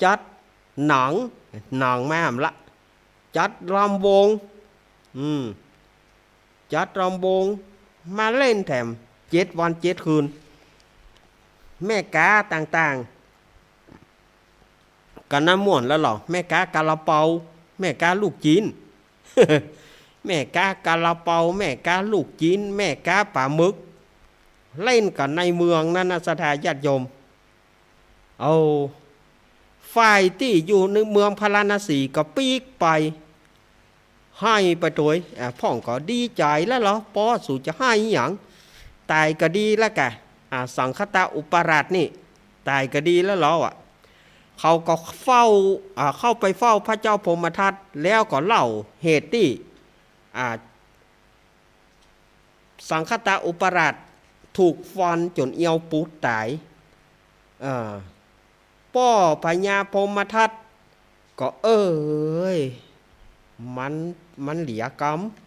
จัดหนัง หนังแม่มละ จัดรำวง อืม จัดรำวง มาเล่นแถม เจ็ดวันเจ็ดคืน แม่ก๊าต่างๆ กั๋นนะม่วนแล้วลอ แม่ก๊าซาลาเปา แม่ก๊าลูกจิ๊น แม่ก๊าซาลาเปา แม่ก๊าลูกจิ๊น แม่ก๊าป๋าหมึก เล่นกั๋นในเมืองนั้นนะ ศรัทธาญาติโยม เอา ฝ่ายตี้อยู่ในเมืองพาราณสีก็ปิ๊กไป ไห้ไปตวย อ่า พ่องก็ดีใจ๋แล้วลอ ปอสูจะไห้อะหยัง ต๋ายก็ดีแล้วกะ อ่า สังคตะอุปราชนี่ ต๋ายก็ดีแล้วลออะ เขาก็เฝ้า อ่า เข้าไปเฝ้าพระเจ้าพรหมทัตแล้วก็เล่าเหตุตี้ อ่า สังคตะอุปราชถูกฟันจ๋นเอี่ยวปูดต๋าย อ่า ป้อพญาพรหมทัตก็ เอ้ย มัน มันเหลียก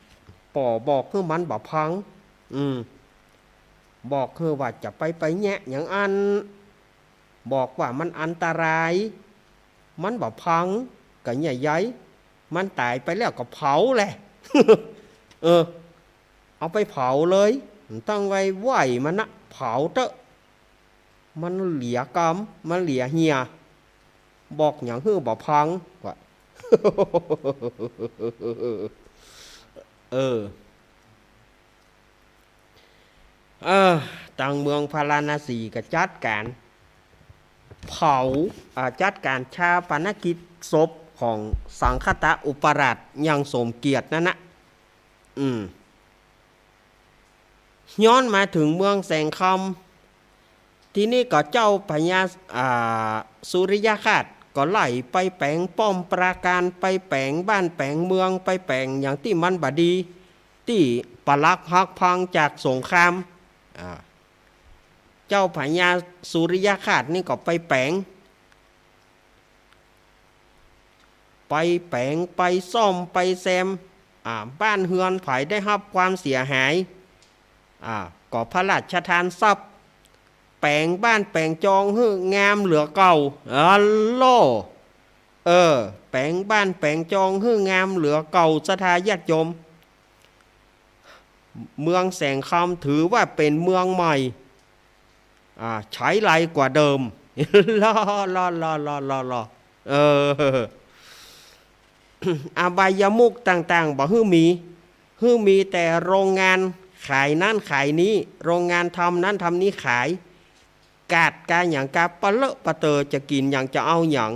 ำ ป้อบอกหื้อมันบ่ฟัง อืม บอกหื้อว่าจะไป ไปแยะอย่างอั้น บอกว่ามันอันตราย มันบ่ฟัง ก็เยียะใย มันต๋ายไปแล้วก็เผาแหละ เออ เอาไปเผาเลย บ่ต้องไปไหว้มันนะ เผาเต๊อะ มันเหลียกำ มันเหลียเหีย บอกหยังหื้อบ่ฟัง ว่า เออ เออ ตังเมืองพาราณสีก็จัดก๋าน เผา อ่า จัดก๋านฌาปนกิจศพของสังฆตะอุปราชอย่างสมเกียรตินั้นนะ อืม ย้อนมาเถิงเมืองแสงคำ ทีนี้ก็เจ้าพญา อ่า สุริยคราชก็ไล่ไปแป๋งป้อมปราการ ไปแป๋งบ้านแป๋งเมือง ไปแป๋งอย่างตี้มันบ่ดี ตี้ปรักหักพังจากสงคราม อ่า เจ้าพญาสุริยคราชนี่ก็ไปแป๋ง ไปแป๋ง ไปซ่อม ไปแซม อ่า บ้านเฮือนใผได้ฮับความเสียหาย อ่า ก็พระราชทานทรัพย์ แป๋งบ้านแป๋งจองหื้องามเหลือเก่า อะโล เออ แป๋งบ้านแป๋งจองหื้องามเหลือเก่า ศรัทธาญาติโยม เมืองแสงคำถือว่าเป๋นเมืองใหม่ อ่า ใช้ไรกว่าเดิม ลอ ลอ ลอ ลอ ลอ ลอ เออ อบายมุขต่างๆ บ่หื้อมี หื้อมีแต่โรงงานขายนั้นขายนี้ โรงงานทำนั้นทำนี้ขาย กาดกาหยังกาปะเลอะปะเตอ จะกิ๋นหยังจะเอาหยัง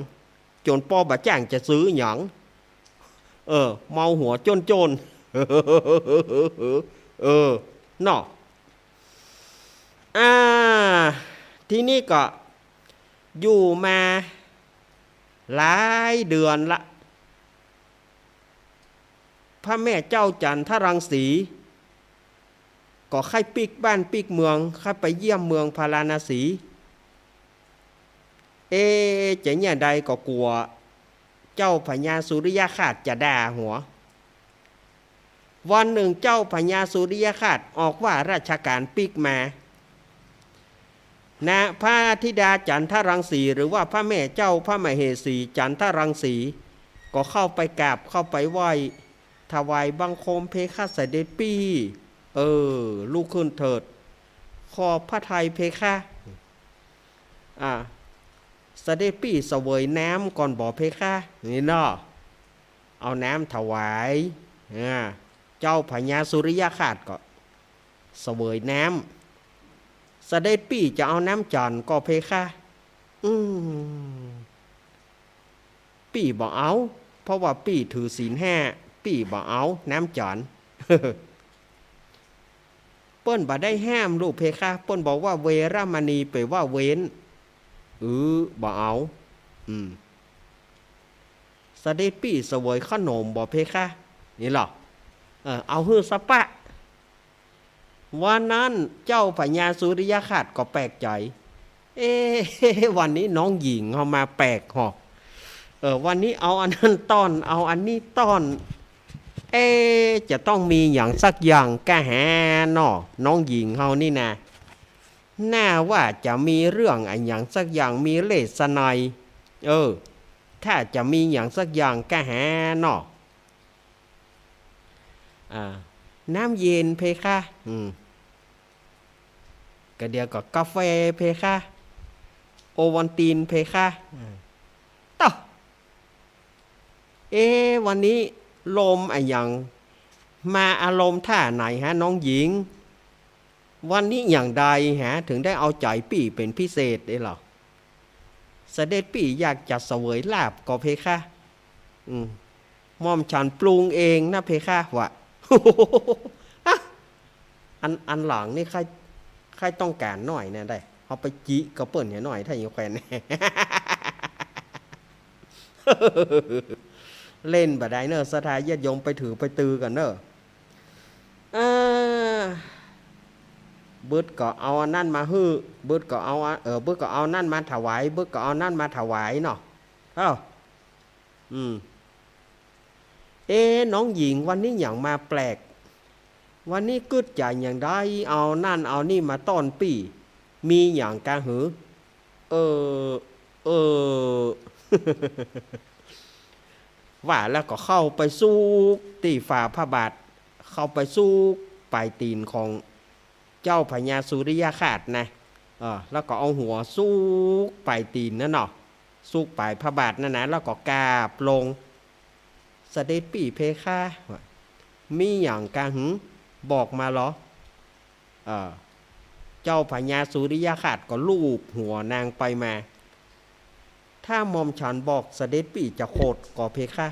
จ๋นป้อบ่จ้างจะซื้อหยัง เออ เมาหัวจ้นๆ เออ เนาะ อ่า ทีนี้ก็อยู่มาหลายเดือนละ พระแม่เจ้าจันทรังสี ก็ใค่ปิ๊กบ้านปิ๊กเมือง ใค่ไปเยี่ยมเมืองพาราณสี เอ๊ะ จะเยียะใดก็กั๋วเจ้าพญาสุริยคราชจะด่าหัว วันนึ่งเจ้าพญาสุริยคราชออกว่าราชก๋านปิ๊กมา นะ พระธิดาจันทรังสี หรือว่าพระแม่เจ้าพระมเหสีจันทรังสี ก็เข้าไปกราบ เข้าไปไหว้ ถวายบังคม เพคะเสด็จปี้ เออ ลุกขึ้นเถิด ขอบพระทัยเพคะ อ่า เสด็จปี้เสวยน้ำก่อนบ่เพคะ นี่เนาะ เอาน้ำถวาย อ่า เจ้าพญาสุริยคราชก็เสวยน้ำ เสด็จปี้จะเอาน้ำจั๋นก่อเพคะ อืม ปี้บ่เอา เพราะว่าปี้ถือศีลห้า ปี้บ่เอาน้ำจั๋น เปิ้นบ่ได้ห้ามลูกเพคะ เปิ้นบอกว่าเวรมณีแป๋ว่าเว้น อือ บ่เอา อืม เสด็จปี้เสวยขนมบ่เพคะ นี่ลอ เออ เอาหื้อสะปะ วันนั้นเจ้าพญาสุริยคราชก็แปลกใจ๋ เอ๊ะ วันนี้น้องหญิงเฮามาแปลกฮอ เออ วันนี้เอาอันนั้นต้อน เอาอันนี้ต้อน เอ๊ะ จะต้องมีหยังสักอย่างกะแหนอ น้องหญิงเฮานี่นะ น่าว่าจะมีเรื่องอะหยังสักอย่าง มีเลสไนย เออ ถ้าจะมีหยังสักอย่างกะแหนอ อ่า น้ำเย็นเพคะ อืม กะเดี๋ยวก็กาแฟเพคะ โอวัลตินเพคะ อ่า เต๊อะ เอ๊ะ วันนี้ลมอะหยัง มาอารมณ์ท่าไหนฮะน้องหญิง วันนี้อย่างใดฮะ ถึงได้เอาใจ๋ปี้เป๋นพิเศษเด้อลอ เสด็จปี้อยากจะเสวยลาภก่อเพคะ อืม หม่อมฉันปรุงเองนะเพคะ วะ อะ อัน อันหลังนี่ใค่ ใค่ต้องก๋านหน้อยนะ ได้ เอาไปจิกับเปิ้นเหียหน้อย ถ้าอยู่แควน เล่นบ่ได้เน่อ ศรัทธาญาติโยม ไปถือไปตือกั๋นเน่อ อ่า บึดก็เอาอันนั้นมาหื้อ บึดก็เอาอัน เออ บึดก็เอานั่นมาถวาย บึดก็เอานั่นมาถวายเนาะ เอ้า อืม เอ๊ะ น้องหญิง วันนี้หยังมาแปลก วันนี้กึ๊ดใจ๋อย่างใด เอานั่นเอานี่มาต้อนปี้ มีหยังกะหือ เออ เออ ว่าแล้วก็เข้าไปสุกตี้ฝ่าพระบาท เข้าไปสุกป๋ายตี๋นของเจ้าพญาสุริยคราชนะ เออ แล้วก็เอาหัวสุกป๋ายตี๋นนั่นเนาะ สุกป๋ายพระบาทนั่นนะ แล้วก็กราบลง เสด็จปี้เพคะ ว่า มีหยังกะหือ บอกมาลอ เอ่อ เจ้าพญาสุริยคราชก็ลูบหัวนางไปมา ถ้าหม่อมฉันบอกเสด็จปี้จะโขดก่อเพคะ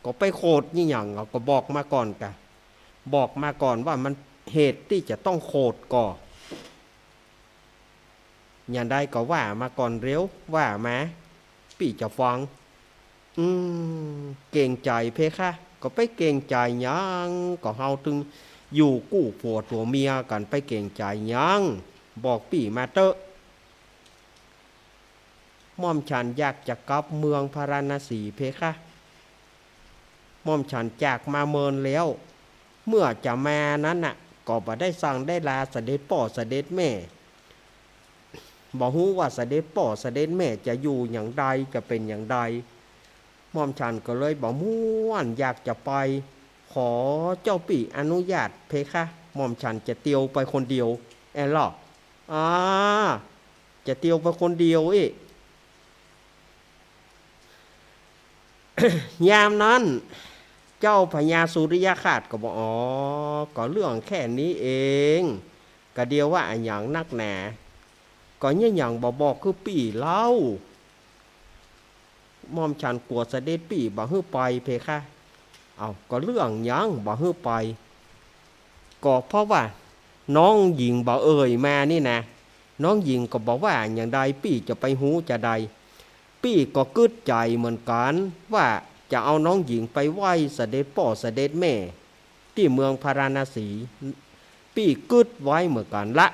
ก็ไปโขดยี่หยัง เอาก็บอกมาก่อนกะ บอกมาก่อนว่ามันเหตุตี้จะต้องโขดก่อ อย่างใดก็ว่ามาก่อนเร็ว ว่ามา ปี้จะฟัง อืม เกรงใจ๋เพคะ ก็ไปเกรงใจ๋หยัง ก็เฮาตึงอยู่กู้ผัวตั๋วเมียกั๋น ไปเกรงใจ๋หยัง บอกปี้มาเต๊อะ หม่อมฉันอยากจะกลับเมืองพาราณสีเพคะ หม่อมฉันจากมาเมินแล้ว เมื่อจะมานั้นน่ะ ก็บ่ได้สั่งได้ลาเสด็จป้อเสด็จแม่ บ่ฮู้ว่าเสด็จป้อเสด็จแม่จะอยู่อย่างใด จะเป๋นอย่างใด หม่อมฉันก็เลยบ่ม่วนอยากจะไป ขอเจ้าปี้อนุญาตเพคะ หม่อมฉันจะเตียวไปคนเดียว แอะลอ อ่า จะเตียวไปคนเดียวอี้ ยามนั้น เจ้าพญาสุริยคราสก็บอก อ๋อ ก็เรื่องแค่นี้เอง กะเดียวว่าอะหยังนักหนา ก็เยียะหยังบ่บอกคือปี้เล่า หม่อมฉันกั๋วเสด็จปี้บ่หื้อไปเพคะ เอ้า ก็เรื่องหยังบ่หื้อไป ก็เพราะว่าน้องหญิงบ่เอ่ยมานี่นะ น้องหญิงก็บ่ว่าอย่างใด ปี้จะไปฮู้จาใด ปี้ก็กึ๊ดใจ๋เหมือนกั๋น ว่าจะเอาน้องหญิงไปไหว้เสด็จป้อเสด็จแม่ ตี้เมืองพาราณสี ปี้กึ๊ดไว้เหมือนกั๋นละ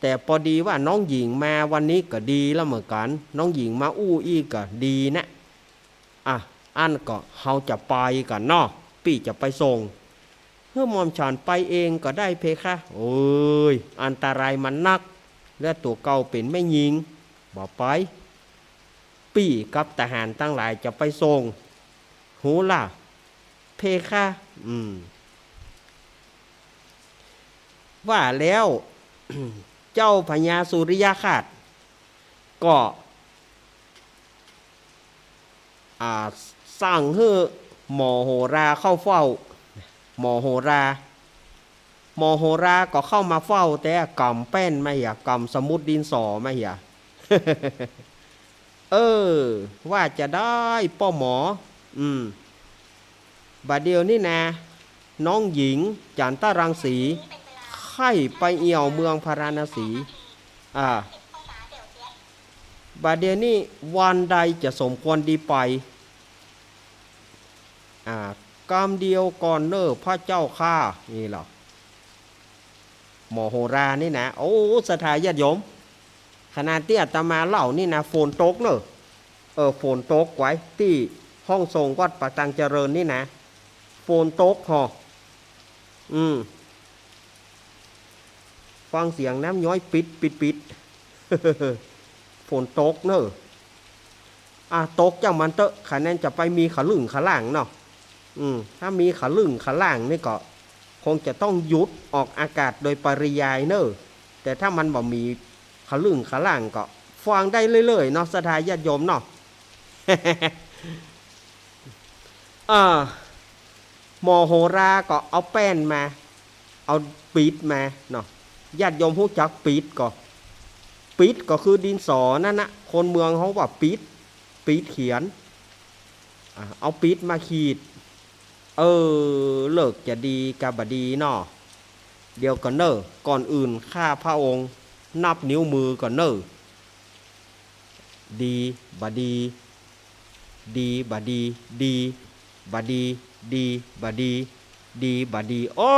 แต่ปอดีว่าน้องหญิงมาวันนี้ก็ดีแล้วเหมือนกั๋น น้องหญิงมาอู้อี้ก็ดีนะ อ่ะ อั้นก็เฮาจะไปกั๋นเนาะ ปี้จะไปส่ง หื้อหม่อมฉันไปเองก็ได้เพคะ โอ้ย อันตรายมันนัก และตั๋วเก่าเป๋นแม่ญิง บ่ไป ปี้กับทหารตังหลายจะไปส่ง ฮู้ล่ะ เพคะ อืม ว่าแล้ว เจ้าพญาสุริยคราสก็ อ่า สั่งหื้อหมอโหราเข้าเฝ้า หมอโหรา หมอโหราก็เข้ามาเฝ้า แต่กำแป้นมาเหีย กำสมุดดินสอมาเหีย เออ ว่าจาใดป้อหมอ อืม บ่าเดี่ยวนี้นะ น้องหญิงจันตะรังสี ใค่ไปเอี่ยวเมืองพาราณสี อ่า บ่าเดี่ยวนี้วันใดจะสมควรดีไป อ่า กำเดียวก่อนเน่อพระเจ้าข้า นี่เหรอ หมอโหรานี่นะ โอ้ ศรัทธาญาติโยม ขนาดตี้อาตมาเล่านี่นะ ฝนตกเน่อ เออ ฝนตกไว้ตี้ห้องสงฆ์วัดป่าตังเจริญนี่นะ ฝนตกหอ อืม ฟังเสียงน้ำย้อยปิด ปิด ปิด ฝนตกเน่อ อ่ะ ตกจ้างมันเต๊อะ ขะแนนจะไปมีขะลึ่งขะล่างเนาะ อืม ถ้ามีขะลึ่งขะล่างนี่ก็คงจะต้องหยุดออกอากาศโดยปริยายเน่อ แต่ถ้ามันบ่มีขะลึ่งขะล่างก็ฟังได้เรื่อยๆ เนาะ ศรัทธาญาติโยมเนาะ อ่า หมอโหราก็เอาแป้นมา เอาปี๊ดมาเนาะ ญาติโยมฮู้จักปี๊ดก่อ ปี๊ดก็คือดินสอนั่นนะ คนเมืองเฮาว่าปี๊ด ปี๊ดเขียน อ่า เอาปี๊ดมาขีด เออ เลิกจะดีกะบ่ดีเนาะ เดี๋ยวก่อนเน่อ ก่อนอื่นข้าพระองค์นับนิ้วมือก่อนเน่อ ดี บ่ดี ดี บ่ดี ดี บ่ดี ดี บ่ดี ดี บ่ดี โอ้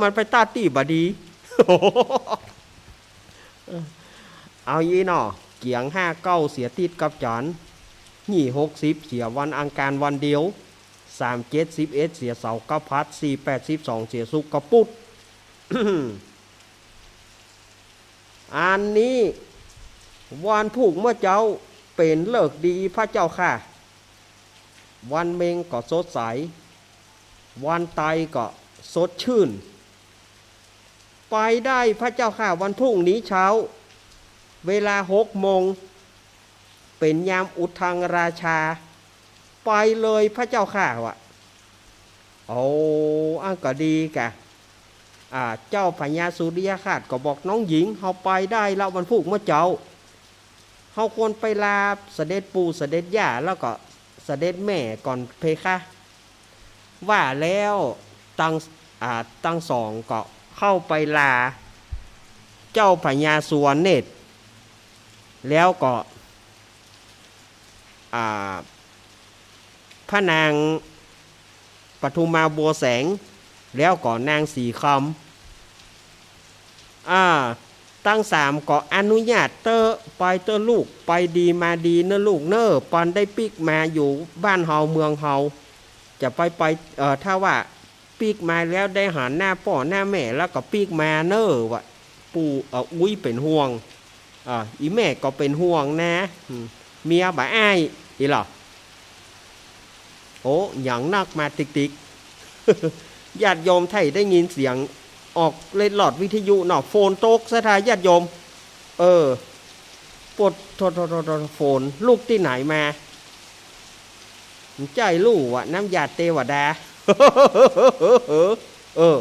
มันไปตาตี้บ่ดี เอาอี้เนาะ เกียงห้าเก้าเสียติ๊ดกับจันทร์ ยี่หกสิบเสียวันอังคารวันเดียว สามเจ็ดสิบเอ็ดเสียเสาร์กับพฤหัส สี่แปดสิบสองเสียศุกร์กับปุธ อันนี้วันพูกเมื่อเจ๊าเป๋นฤกษ์ดีพระเจ้าข้า วันเม็งก็สดใส วันไตก็สดชื่น ไปได้พระเจ้าข้า วันพรุ่งนี้เช้า เวลาหกโมง เป๋นยามอุทังราชา ไปเลยพระเจ้าข้า ว่า โอ้ อันก็ดีกะ อ่า เจ้าพญาสุริยคราสก็บอกน้องหญิง เฮาไปได้ละวันพูกเมื่อเจ๊า ฮาควรไปลาเสด็จปู่เสด็จย่าแล้วก็เสด็จแม่ก่อนเพคะ ว่าแล้วตัง อ่า ตังสองก็เข้าไปลาเจ้าพญาสุวรรณเนตร แล้วก็ อ่า พระนางปทุมมาบัวแสง แล้วก็นางสีคำ อ่า ตังสามก็อนุญาตเต๊อะ ไปเต๊อะลูก ไปดีมาดีเน้อลูกเน้อ ปอนได้ปิ๊กมาอยู่บ้านเฮาเมืองเฮา จะไปไป เอ่อ ถ้าว่าปิ๊กมาแล้วได้หันหน้าป้อหน้าแม่แล้วก็ปิ๊กมาเน้อ ว่าปู่ เอ่อ อุ๊ยเป๋นห่วง อ่า อี่แม่ก็เป๋นห่วงนะ อืม เมียบ่อ้าย อี่หล่อ โอ้ หยังนักมาติ๊กๆ ญาติโยมไทได้ยินเสียงออกเล็ดลอดวิทยุเนาะ ฝนตกศรัทธาญาติโยม เออ ปวด โถ โถ โถ โถ ฝนลุกตี้ไหนมา บ่ใจ้ลู่ว่าน้ำยาเตวดา เออ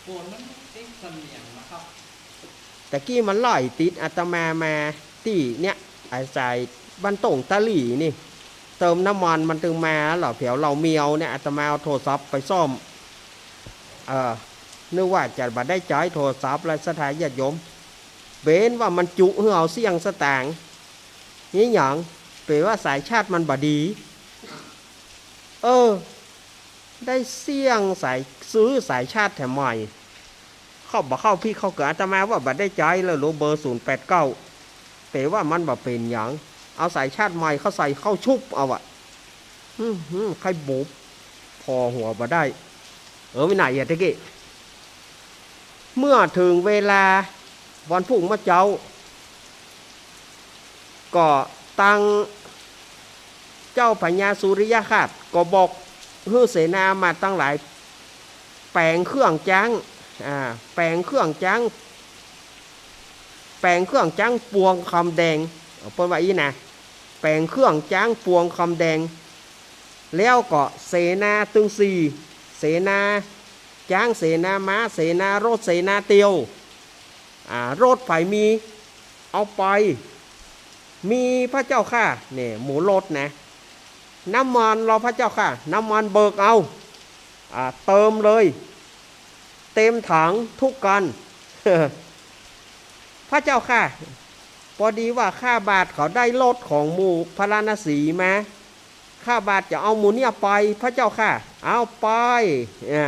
ฝนมันติดเสนียงนะครับ ตะกี้มันไหลติดอาตมามาตี้เนี่ย ไอ้สายบ้านโต่งตะหลี่นี่ เติมน้ำมันมันตึงมาหล่อ แผวเหล่าเมียวเนี่ย อาตมาเอาโทรศัพท์ไปซ่อม เออ นึกว่าจะบ่ได้ใจ๊โทรศัพท์แล้วศรัทธาญาติโยม เป๋นว่ามันจุหื้อเอาเสี้ยงสตางค์ นี่หยัง เป๋นว่าสายชาร์จมันบ่ดี เออ ได้เสี้ยงสาย ซื้อสายชาร์จแถมใหม่ เข้าบ่เข้าพิกเข้าเกือย อาตมาว่าบ่ได้ใจ๊แล้ว โหลเบอร์ศูนย์แปดเก้า เป๋นว่ามันบ่เป๋นหยัง เอาสายชาร์จใหม่เข้าใส่เข้าชุบเอาอะ อืม อืม ใค่บุบ ผ่อหัวบ่ได้ เออ วินัยอะตะกี้ เมื่อเถิงเวลาวันพูกเมื่อเจ๊า ก็ตังเจ้าพญาสุริยคราสก็บอกหื้อเสนามาตังหลาย แป๋งเครื่องจ๊าง อ่า แป๋งเครื่องจ๊าง แป๋งเครื่องจ๊างปวงคำแดง เปิ้นว่าอี้นะ แป๋งเครื่องจ๊างปวงคำแดง แล้วก็เสนาตึงสี่ เสนาจ๊าง เสนาม้า เสนารถ เสนาเตียว อ่า รถใผมี เอาไป มีพระเจ้าข้า เนี่ย หมู่รถนะ น้ำมันลอพระเจ้าข้า น้ำมันเบิกเอา อ่า เติมเลย เต็มถังทุกคัน พระเจ้าข้า ปอดีว่าข้าบาทเขาได้รถของหมู่พาราณสีมา ข้าบาทจะเอาหมู่เนี่ยไป พระเจ้าข้า เอาไป อ่า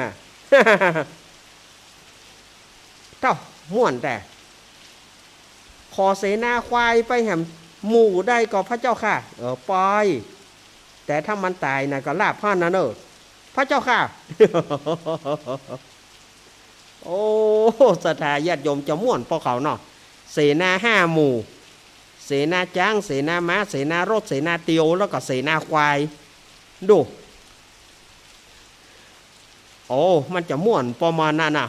เต้า ม่วนแต๊ ขอเสนาควายไปแหมหมู่ได้ก่อพระเจ้าข้า เออ ไป แต่ถ้ามันต๋ายน่ะก็ลาบหั้นน่ะเน่อ พระเจ้าข้า โอ้ ศรัทธาญาติโยมจะม่วนปอเขาเนาะ เสนาห้าหมู่ เสนาจ๊าง เสนาม้า เสนารถ เสนาเตียว แล้วก็เสนาควาย ดู โอ้ มันจะม่วนปอมันนั่นน่ะ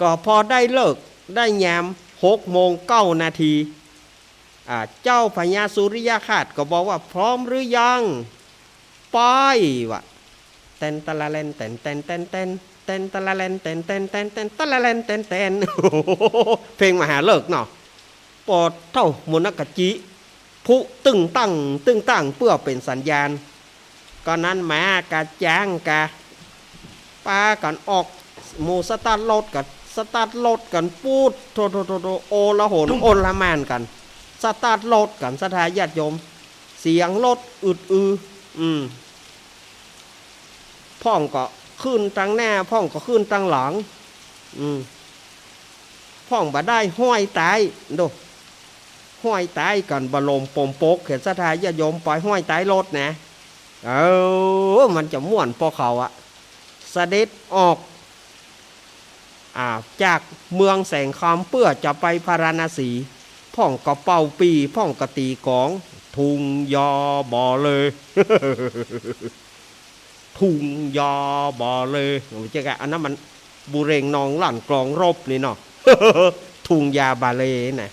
ก็พอได้ฤกษ์ได้ยาม หกโมงเก้านาที อ่า เจ้าพญาสุริยคราสก็บอกว่า พร้อมหรือยัง ไป ว่า แตนตะละแลน แตน แตน แตน แตน แตนตะละแลน แตน แตน แตน แตนตะละแลน แตน แตน เพลงมหาฤกษ์เนาะ ปอเต้า มนกจิ พลุตึ้งตั้ง ตึ้งตั้ง เปื้อเป๋นสัญญาณ ก็นั้นม้ากะจ๊างกะ ปากั๋นออก หมู่สตาร์ทรถกั๋น สตาร์ทรถกั๋น ปู๊ด โถ โถ โถ โถ โอลหน โอลหม่านกั๋น สตาร์ทรถกั๋น ศรัทธาญาติโยม เสียงรถอึดอือ อืม พ่องก็ขึ้นตังหน้า พ่องก็ขึ้นตังหลัง อืม พ่องบ่ได้ห้อยต๋าย ดู ห้อยต๋ายกั๋นบ่ลมปมปก เขตศรัทธาญาติโยม ปอยห้อยต๋ายรถนะ เออ มันจะม่วนปอเขาอะ เสด็จออก อ่า จากเมืองแสงคำเปื้อจะไปพาราณสี พ่องก็เป่าปี่ พ่องก็ตี๋กลอง ทุ่งหญ้าบาเล ทุ่งหญ้าบาเล บ่ใจ้ก่ะ อันนั้นมันบุเรงนองหลั่นกลองรบนี่เนาะ ทุ่งหญ้าบาเลนะ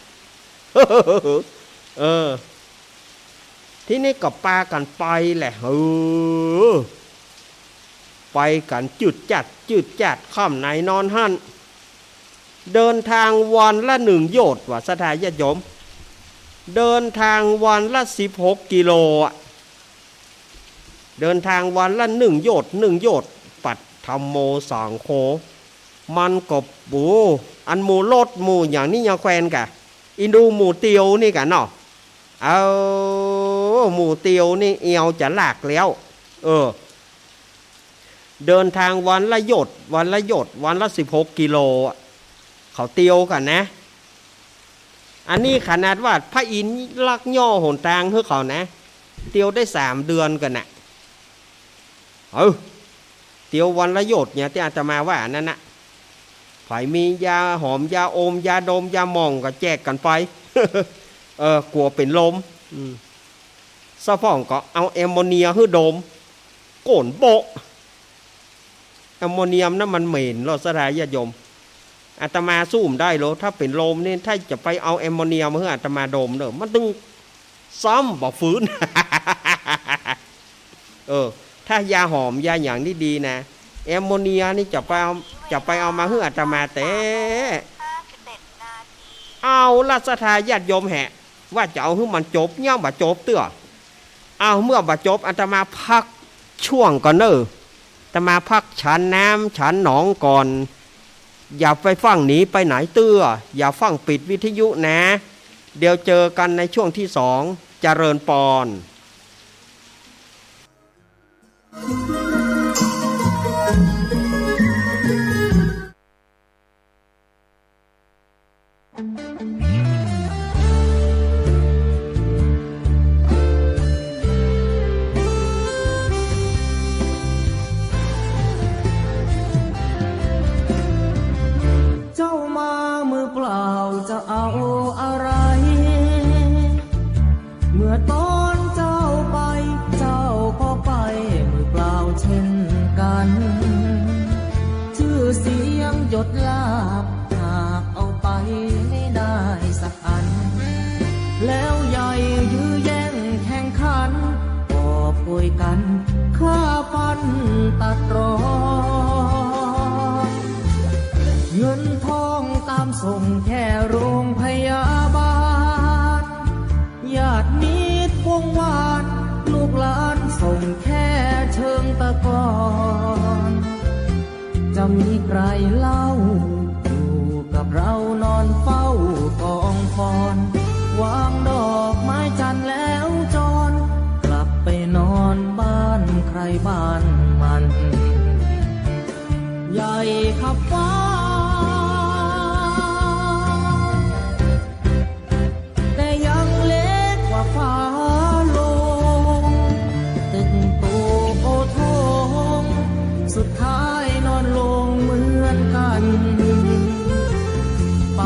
เออ ทีนี้ก็ปากั๋นไปแหละ เออ ไปกั๋นจืดจัด จืดจัด ค่ำไหนนอนหั้น เดินทางวันละหนึ่งโยชน์ว่าศรัทธาญาติโยม เดินทางวันละสิบหกกิโลอะ เดินทางวันละหนึ่งโยชน์ หนึ่งโยชน์ ปัดธัมโมสังโฆ มันก็ โอ้ อันหมู่รถหมู่หยังนี่ยังแควนกะ อินดูหมู่เตียวนี่กะเนาะ เอา หมู่เตียวนี่เอวจะลากแล้ว เออ เดินทางวันละโยชน์ วันละโยชน์ วันละสิบหกกิโลอะ เขาเตียวกั๋นนะ อันนี้ขนาดว่าพระอินทร์ลักย่อหนตางหื้อเขานะ เตียวได้สามเดือนกั๋นนะ เออ เตียววันละโยชน์เนี่ยตี้อาตมาว่านั้นนะ ใผมียาหอม ยาอม ยาดม ยาหม่องก็แจกกั๋นไป เออ กั๋วเป๋นลม อืม สะพ่องก็เอาแอมโมเนียหื้อดม โก๋นโบ๊ะ แอมโมเนียมนั้นมันเหม็นลอศรัทธาญาติโยม อาตมาสู้บ่ได้ลอ ถ้าเป๋นลมนี่ ถ้าจะไปเอาแอมโมเนียมหื้ออาตมาดมเน่อ มันตึงซ้ำบ่ฟื้น เออ ถ้ายาหอมยาหยังนี่ดีนะ แอมโมเนียนี่จะไปเอา จะไปเอามาหื้ออาตมาแต๊ เอาลอศรัทธาญาติโยมแหะ ว่าจะเอาหื้อมันจบ ยังบ่จบเตื้อ เอา เมื่อบ่จบ อาตมาพักช่วงก่อนเน่อ อาตมาพักฉันน้ำฉันหนองก่อน อย่าไปฟั่งหนีไปไหนเตื้อ อย่าฟั่งปิดวิทยุนะ เดี๋ยวเจอกั๋นในช่วงที่สอง เจริญปอน เจ้ามามือเปล่าจะเอาอะไร เมื่อตอนเจ้าไป เจ้าก็ไปมือเปล่าเช่นกั๋น จื้อเสียงยศลาภหากเอาไปไม่ได้สักอัน แล้วใหญ่ยื้อแย่งแข่งขัน กอบโกยกั๋นฆ่าฟันตัดรอน เงินทองตามส่งแค่โรงพยาบาล ญาติมิตรวงวาน ลูกหลานส่งแค่เชิงตะกอน จะมีใครเล่า อยู่กับเรานอนเฝ้ากองฟอน วางดอกไม้จันทร์แล้วจร กลับไปนอนบ้านใครบ้านมัน ใหญ่ขับฟ้า แต่ยังเล็กกว่าฟ้าลง ตึงโตโอทง สุดท้ายนอนลงเหมือนกั๋น ไป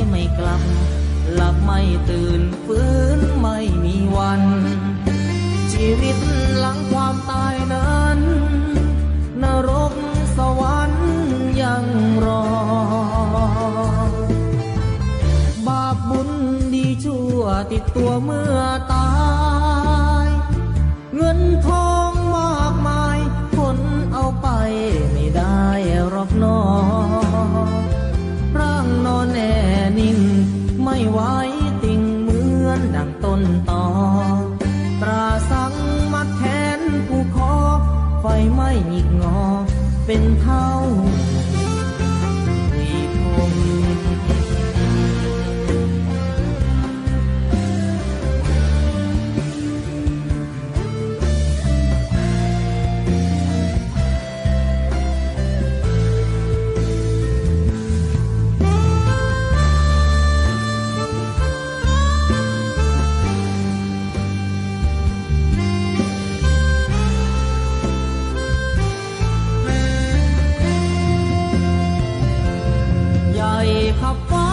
ไม่กลับ หลับไม่ตื่น ฟื้นไม่มีวัน ชีวิตหลังความตายนั้น นรกสวรรค์ยังรอ บาปบุญดีชั่วติดตัวเมื่อตาย เงินทองมากมาย คนเอาไปไม่ได้หรอกหนอ ร่างนอนแน่นิ่ง ไม่ไหวติงเหมือนดังต้นตอ ตราสังมัดแขนผูกคอ ไฟไหม้หงิกงอเป็นเท่าทวีภพ ใหญ่ขับฟ้า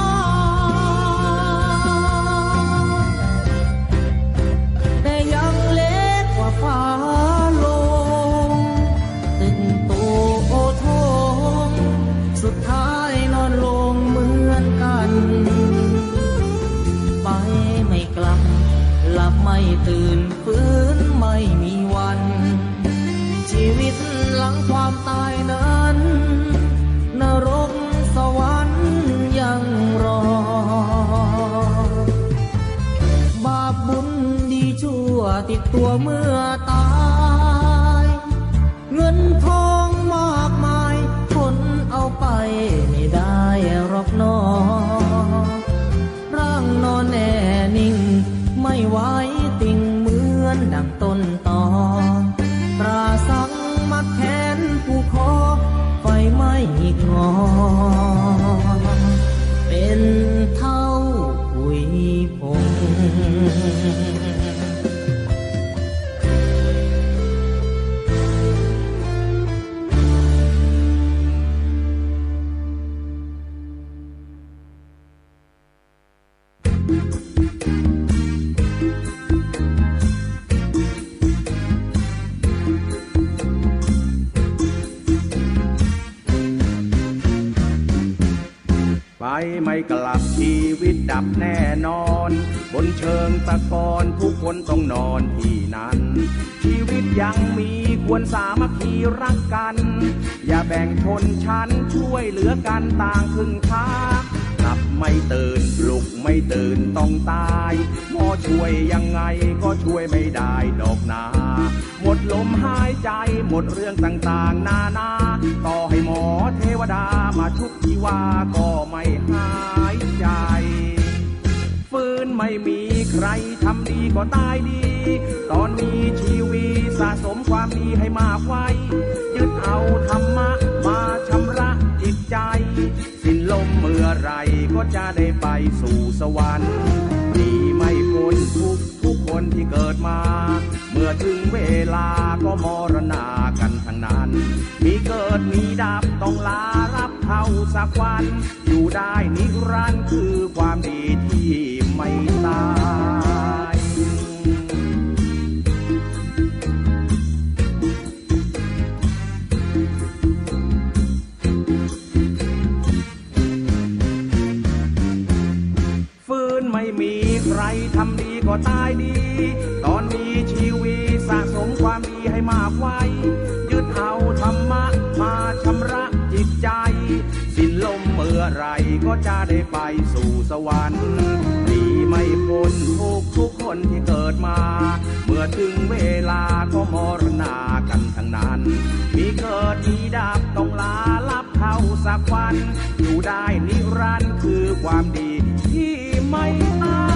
แต่ยังเล็กกว่าฟ้าลง ตึงโตโอทง สุดท้ายนอนลงเหมือนกั๋น ไปไม่กลับ หลับไม่ตื่น ฟื้นไม่มีวัน ชีวิตหลังความตายนั้น นรกสวรรค์ ตัวเมื่อตาย เงินทองมากมาย คนเอาไปไม่ได้หรอกหนอ ร่างนอนแน่นิ่ง ไม่ไหวติงเหมือนดังต้นตอ ตราสังมัดแขนผู้คอ ไฟไหม้หงิกงอ เป็นเท่าผุยผง ไปไม่กลับ ชีวิตดับแน่นอน บนเชิงตะกอนทุกคนต้องนอนที่นั่น ชีวิตยังมีควรสามัคคีรักกัน อย่าแบ่งชนชั้น ช่วยเหลือกันต่างครึ่งทาง หลับไม่ตื่น ปลุกไม่ตื่นต้องตาย หมอช่วยยังไงก็ช่วยไม่ได้ดอกนา หมดลมหายใจ หมดเรื่องต่างๆนานา ต่อให้หมอเทวดามาชุบชีวาก็ไม่หายใจ ฟื้นไม่มีใครทำดีก็ตายดี ตอนมีชีวิตสะสมความดีให้มากไว้ ยึดเอาธรรมะมาชำระจิตใจ สิ้นลมเมื่อไหร่ก็จะได้ไปสู่สวรรค์ หนีไม่พ้นทุกข์ทุกคนที่เกิดมา เมื่อถึงเวลาก็มรณากันทั้งนั้น มีเกิดมีดับต้องลารับเท่าสักวัน อยู่ได้นิรันดร์คือความดีที่ไม่ตาย ฟื้นไม่มีใครทำดีก็ตายดี ตอนมีชีวิตสะสมความดีให้มากไว้ ยึดเอาธรรมะมาชำระจิตใจ สิ้นลมเมื่อไหร่ก็จะได้ไปสู่สวรรค์ หนีไม่พ้นทุกข์ทุกคนที่เกิดมา เมื่อถึงเวลาก็มรณากันทั้งนั้น มีเกิดมีดับต้องลารับเท่าสักวัน อยู่ได้นิรันดร์คือความดีที่ไม่ตาย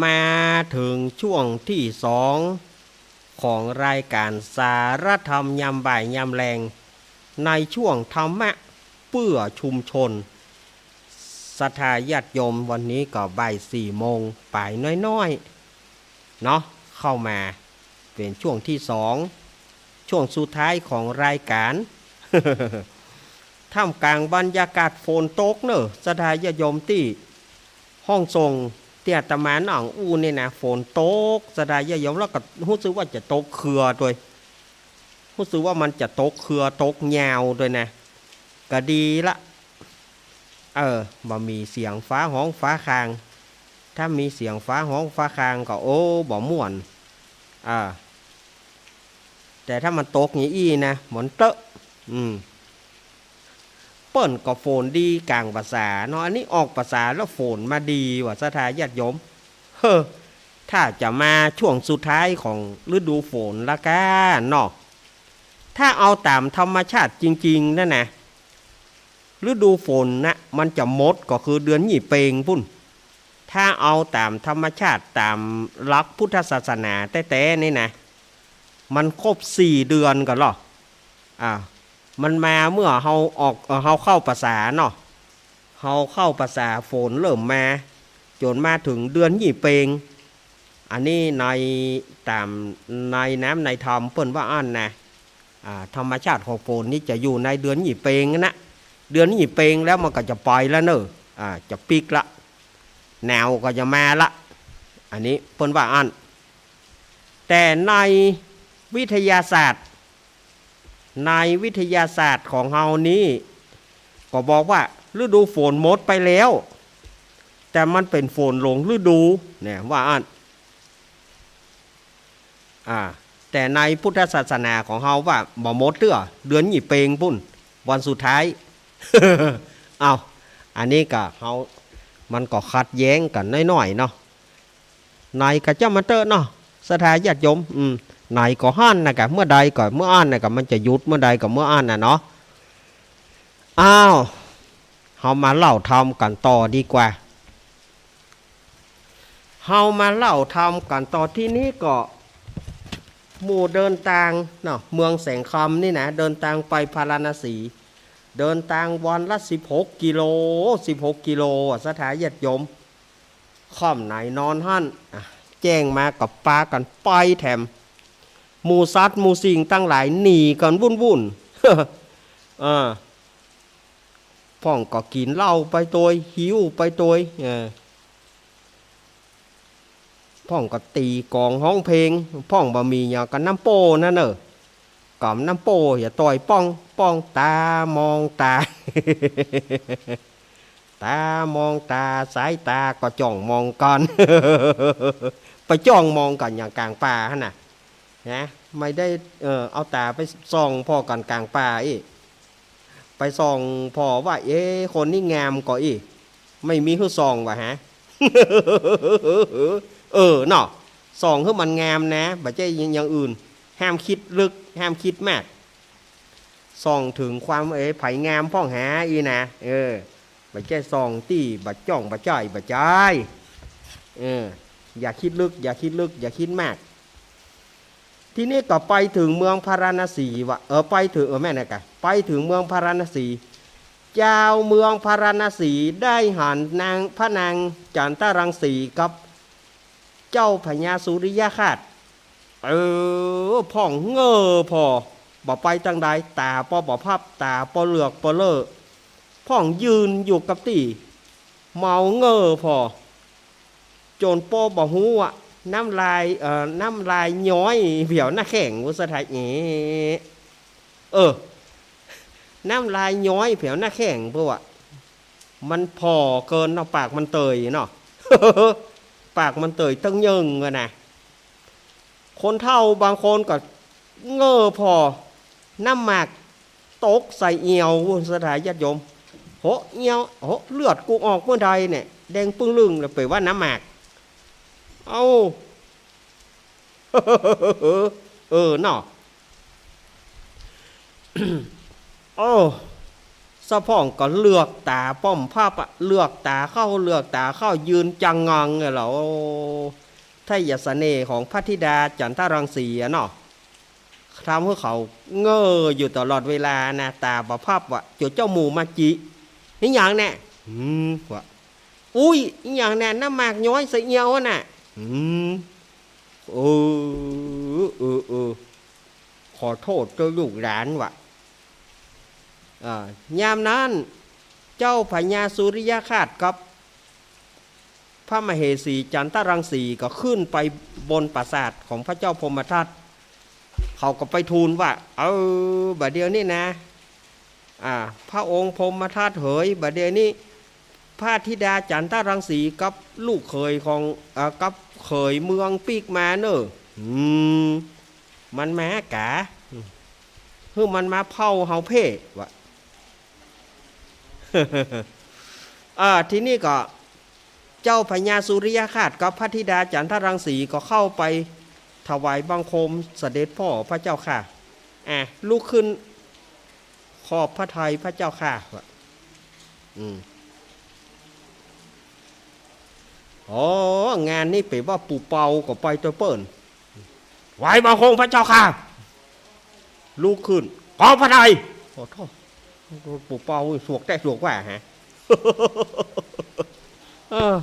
มาถึงช่วงที่สองของรายการสารธรรมยามบ่ายยามแลง ในช่วงธรรมะเพื่อชุมชน ศรัทธาญาติโยม วันนี้ก็บ่ายสี่โมงป๋ายน้อยๆ เนาะ เข้ามาเป๋นช่วงที่สอง ช่วงสุดท้ายของรายการ ท่ามกลางบรรยากาศฝนตกเน่อ ศรัทธาญาติโยม ตี้ห้องส่งตี้อาตมานั่งอู้นี่นะ ฝนตก ศรัทธาญาติโยม แล้วก็ฮู้สึกว่าจะตกเครือตวย ฮู้สึกว่ามันจะตกเครือตกยาวตวยนะ ก็ดีละ เออ บ่มีเสียงฟ้าฮ้องฟ้าคาง ถ้ามีเสียงฟ้าฮ้องฟ้าคางก็ โอ้ บ่ม่วน อ่า แต่ถ้ามันตกอย่างอี้นะ มันเต๊อะ อืม เปิ้นก็ฝนดีก๋างภาษาเนาะ อันนี้ออกภาษาแล้วฝนมาดีว่ะ ศรัทธาญาติโยม เฮ้อ ถ้าจะมาช่วงสุดท้ายของฤดูฝนละก้าเนาะ ถ้าเอาต๋ามธรรมชาติจริงๆ นั่นนะ ฤดูฝนนะ มันจะหมดก็คือเดือนยี่เป็งปู้น ถ้าเอาต๋ามธรรมชาติ ต๋ามหลักพุทธศาสนาแต๊ๆ นี่นะ มันครบสี่เดือนก่อเหรอ อ่า มันมาเมื่อเฮาออก เอ่อ เฮาเข้าพรรษาเนาะ เฮาเข้าพรรษาฝนเริ่มมา จ๋นมาเถิงเดือนยี่เป็ง อันนี้ในต๋ามในน้ำในธรรมเปิ้นว่าอั้นนะ อ่า ธรรมชาติของฝนนี่จะอยู่ในเดือนยี่เป็งนะ เดือนยี่เป็งแล้วมันก็จะไปแล้วเน่อ อ่า จะปิ๊กละ หนาวก็จะมาละ อันนี้เปิ้นว่าอั้น แต่ในวิทยาศาสตร์ ในวิทยาศาสตร์ของเฮานี้ ก็บอกว่าฤดูฝนหมดไปแล้ว แต่มันเป๋นฝนหลงฤดู เนี่ย ว่าอั้น อ่า แต่ในพุทธศาสนาของเฮาว่าบ่หมดเตื้อ เดือนยี่เปงปู้น วันสุดท้าย เอ้า อันนี้ก็เฮา มันก็ขัดแย้งกั๋นน้อยๆ เนาะ ไหนก็จ้างมันเต๊อะเนาะ ศรัทธาญาติโยม อืม ไหนก็หั้นน่ะกะ เมื่อใดก็เมื่ออั้นน่ะกะ มันจะหยุดเมื่อใดก็เมื่ออั้นน่ะเนาะ อ้าว เฮามาเล่าธรรมกั๋นต่อดีกว่า เฮามาเล่าธรรมกั๋นต่อ ทีนี้ก็ หมู่เดินตางเนาะ เมืองแสงคำนี่นะ เดินตางไปพาราณสี เดินตางวันละสิบหกกิโล สิบหกกิโลอะ ศรัทธาญาติโยม ค่ำไหนนอนหั้น อ่ะ แจ้งมาก็ปากั๋นไปแถม หมู่สัตว์หมู่สิ่งตังหลายหนีกั๋นวุ่นๆ เออ พ่องก็กิ๋นเหล้าไปตวย หิวไปตวย เออ พ่องก็ตี๋กลองฮ้องเพลง พ่องบ่มีหยังก็น้ำโป้นั่นเน่อ ก๋ำน้ำโป้ อย่าต่อยป้อง ป้องตามองตา ตามองตา สายตาก็จ้องมองกั๋น ไปจ้องมองกั๋นอย่างก๋างป่าหั้นน่ะ นะ ไม่ได้ เออ เอาต๋าไปส่องผ่อกั๋นก๋างป่าอี้ ไปส่องผ่อว่า เอ๊ะ คนนี้งามก่ออี้ ไม่มีหื้อส่องวะฮะ เออ เนาะ ส่องหื้อมันงามนะ บ่ใจ้อย่างอื่น ห้ามกึ๊ดลึก ห้ามกึ๊ดมาก ส่องเถิงความ เอ๊ะ ใผงามพ่องหาอี้นะ เออ บ่ใจ้ส่องตี้บ่จ้องบ่ใจ้ บ่ใจ้ เออ อย่ากึ๊ดลึก อย่ากึ๊ดลึก อย่ากึ๊ดมาก ทีนี้ก็ไปเถิงเมืองพาราณสีวะ เออ ไปเถิง เออ แม่นน่ะกะ ไปเถิงเมืองพาราณสี จาวเมืองพาราณสีได้หันนาง พระนางจันทรังสีกับเจ้าพญาสุริยคราส เออ พ่องเง่อผ่อ บ่ไปตางใด ต๋าป้อบ่พับ ต๋าป้อเหลือกป้อเล่อ พ่องยืนอยู่กับตี้ เมาเง่อผ่อ จ๋นป้อบ่ฮู้อะ น้ำลาย เอ่อ น้ำลายย้อยแผวหน้าแข้ง ว่าสะไทย เอ เออ น้ำลายย้อยแผวหน้าแข้ง เพราะว่ามันผ่อเกิ๋นเนาะ ปากมันเตยเนาะ ปากมันเตยตึงเยิ่งอะนะ คนเฒ่าบางคนก็เง่อผ่อ น้ำหมากตกใส่เอี่ยว ศรัทธาญาติโยม โห เอี่ยว โห เลือดกูออกเมื่อใดเนี่ย แดงปึ้งลึ่ง แล้วไปว่าน้ำหมาก เอ้า เออ เนาะ โอ้ สะพ่องก็เหลือกต๋าป้อมพับอะ เหลือกต๋าเข้า เหลือกต๋าเข้า ยืนจังงังเนี่ยแหละ โอ้ ถ้าอย่าเสน่ห์ของพระธิดาจันทรังสีอะเนาะ ทำหื้อเขาเง่ออยู่ตลอดเวลานะ ต๋าบ่พับวะ จ๋นเจ้าหมู่มาจิ นี่หยังแน่ อืม วะ อุ๊ย นี่หยังแน่ น้ำหมากย้อยใส่เอี่ยวอะน่ะ อืม เออ เออ เออ ขอโทษเต๊อะลูกหลานวะ อ่า ยามนั้น เจ้าพญาสุริยคราสกับพระมเหสีจันทรังสีก็ขึ้นไปบนปราสาทของพระเจ้าพรหมทัต เขาก็ไปทูลว่า เออ บ่าเดี่ยวนี้นะ อ่า พระองค์พรหมทัตเหย บ่าเดี่ยวนี้ พระธิดาจันทรังสีกับลูกเขยของ เอ่อ กับเขยเมืองปิ๊กมาเน่อ อืม มันมากา หื้อมันมาเผาเฮาเพ่วะ อ่า ทีนี้ก็ เจ้าพญาสุริยคราสกับพระธิดาจันทรังสีก็เข้าไปถวายบังคมเสด็จพ่อพระเจ้าข้า อ่ะ ลุกขึ้น ขอบพระทัยพระเจ้าข้า อืม อ๋อ งานนี้เป๋นว่าปู่เปาก็ไปตวยเปิ้น ถวายบังคมพระเจ้าข้า ลุกขึ้น ขอบพระทัย ขอโทษ ปู่เปาสวกแต๊สวกว่าฮะ เออ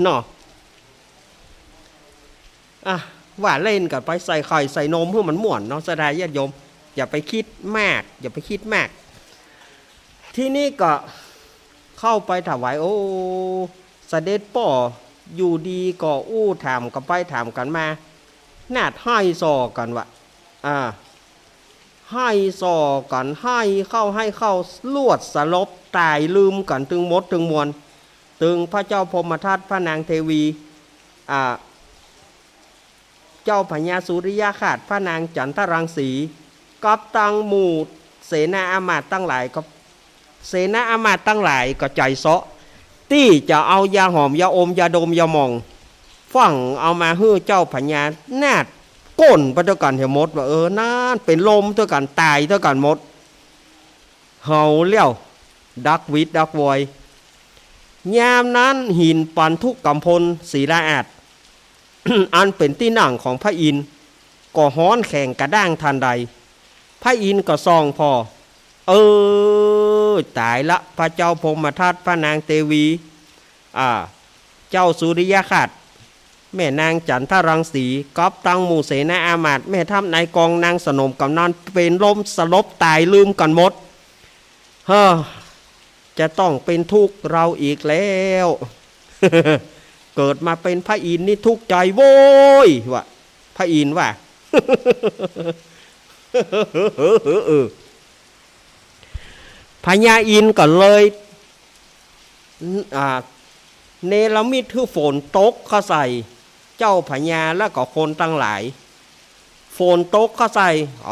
เนาะ อ่ะ ว่าเล่นกั๋นไป ใส่ไข่ใส่นมหื้อมันม่วนเนาะ ศรัทธาญาติโยม อย่าไปกึ๊ดมาก อย่าไปกึ๊ดมาก ทีนี้ก็เข้าไปถวาย โอ้ เสด็จป้ออยู่ดีก็อู้ถามกั๋นไปถามกั๋นมา นาดไห้ส่อกั๋นวะ อ่า ไห้ส่อกั๋น ไห้เข้าไห้เข้า ลวดสลบต๋ายลืมกั๋นตึงหมดตึงมวล ตึงพระเจ้าพรหมทัต พระนางเทวี อ่า เจ้าพญาสุริยคราส พระนางจันทรังสี กับตังหมู่เสนาอามาตย์ตังหลายก็ เสนาอามาตย์ตังหลายก็ใจ๋เซาะ ตี้จะเอายาหอม ยาอม ยาดม ยาหม่อง ฟั่งเอามาหื้อเจ้าพญานาถก้นไปตวยกั๋นเหียหมด ว่า เออ นั้นเป๋นลมตวยกั๋น ต๋ายตวยกั๋นหมด เฮาเลี้ยว ดักหวิดดักวอย ยามนั้นหินปันธุกำพลศิลาอาสน์ อันเป๋นตี้นั่งของพระอินทร์ ก็ฮ้อนแข็งกระด้างทันใด พระอินทร์ก็ส่องผ่อ เออ ต๋ายละ พระเจ้าพรหมทัต พระนางเตวี อ่า เจ้าสุริยคราส แม่นางจันทรังสี กับตังหมู่เสนาอามาตย์ แม่ทัพนายกอง นางสนมก๋ำนัน เป๋นลมสลบต๋ายลืมกั๋นหมด เฮ้อ จะต้องเป๋นทุกข์เฮาอีกแล้ว เกิดมาเป๋นพระอินทร์นี่ทุกข์ใจ๋โว้ย ว่า พระอินทร์ว่า เออ พญาอินทร์ก็เลย อ่า เนรมิตหื้อฝนตกเข้าใส่ เจ้าพญาแล้วก็คนตังหลาย ฝนตกเข้าใส่ เอ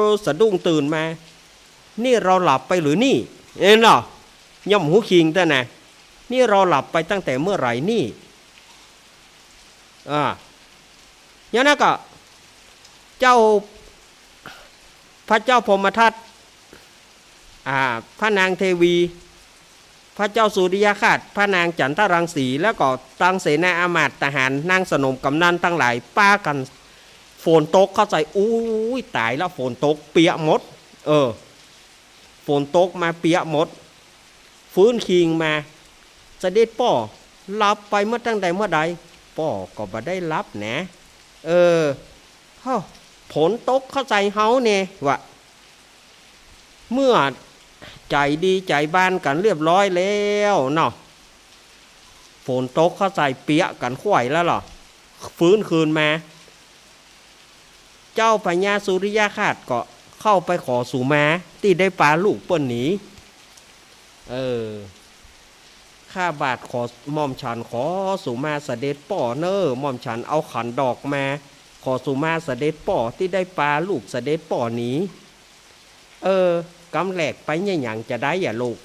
อ สะดุ้งตื่นมา นี่เฮาหลับไปหรือนี่ เอ็นเนาะ ย่อมฮู้คิงเต้านะ นี่เฮาหลับไปตั้งแต่เมื่อไหร่นี่ อ่า อย่างนั้นก็ เจ้า พระเจ้าพรหมทัต อ่า พระนางเทวี พระเจ้าสุริยคราส พระนางจันทรังสี แล้วก็ตังเสนาอามาตย์ ทหาร นางสนมก๋ำนันตังหลาย ปากั๋น ฝนตกเข้าใส่ อุ๊ย ต๋ายละ ฝนตกเปียะหมด เออ ฝนตกมาเปียะหมด ฟื้นคิงมา เสด็จป้อ หลับไปเมื่อตั้งแต่เมื่อใด ป้อก็บ่ได้หลับนะ เออ เฮ้อ ฝนตกเข้าใส่เฮาแน่ ว่า เมื่อใจ๋ดีใจ๋บานกั๋นเรียบร้อยแล้วเนาะ ฝนตกเข้าใส่เปียะกั๋นค่อยแล้วเหรอ ฟื้นคืนมา เจ้าพญาสุริยคราสก็เข้าไปขอสุมาตี้ได้ปาลูกเปิ้นหนี เออ ข้าบาทขอ หม่อมฉันขอสุมาเสด็จป้อเน่อ หม่อมฉันเอาขันดอกมา ขอสุมาเสด็จป้อตี้ได้ปาลูกเสด็จป้อหนี เออ กำแหลกไปเยียะหยังจะได้อะลูก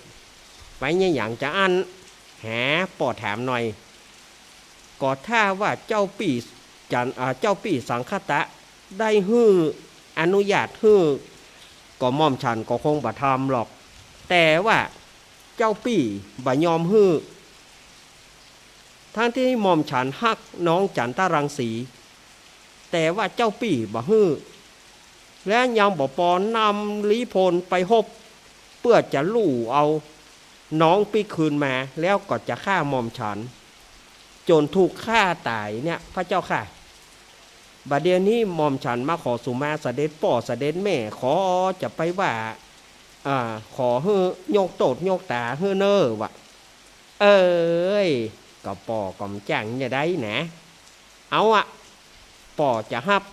ไปเยียะหยังจะอั้น หา ป้อถามหน่อย ก็ถ้าว่าเจ้าปี้จัน อ่า เจ้าปี้สังคตะ ได้หื้ออนุญาตหื้อ ก็หม่อมฉันก็คงบ่ทำหรอก แต่ว่าเจ้าปี้บ่ยอมหื้อ ทั้งตี้หม่อมฉันฮักน้องจันทรังสี แต่ว่าเจ้าปี้บ่หื้อ และยังบ่ปอนนำลี้พลไปฮบ เปื้อจะลู่เอาน้องปี้คืนมา แล้วก็จะฆ่าหม่อมฉัน จ๋นถูกฆ่าต๋ายเนี่ย พระเจ้าข้า บ่าเดี่ยวนี้หม่อมฉันมาขอสุมาเสด็จป้อเสด็จแม่ ขอจะไปว่า อ่า ขอหื้อยกโต้ษยกต๋าหื้อเน่อ ว่า เอ้ย ก็ป้อก็บ่จ้างจะได้นะ เอาอะ ป้อจะฮับ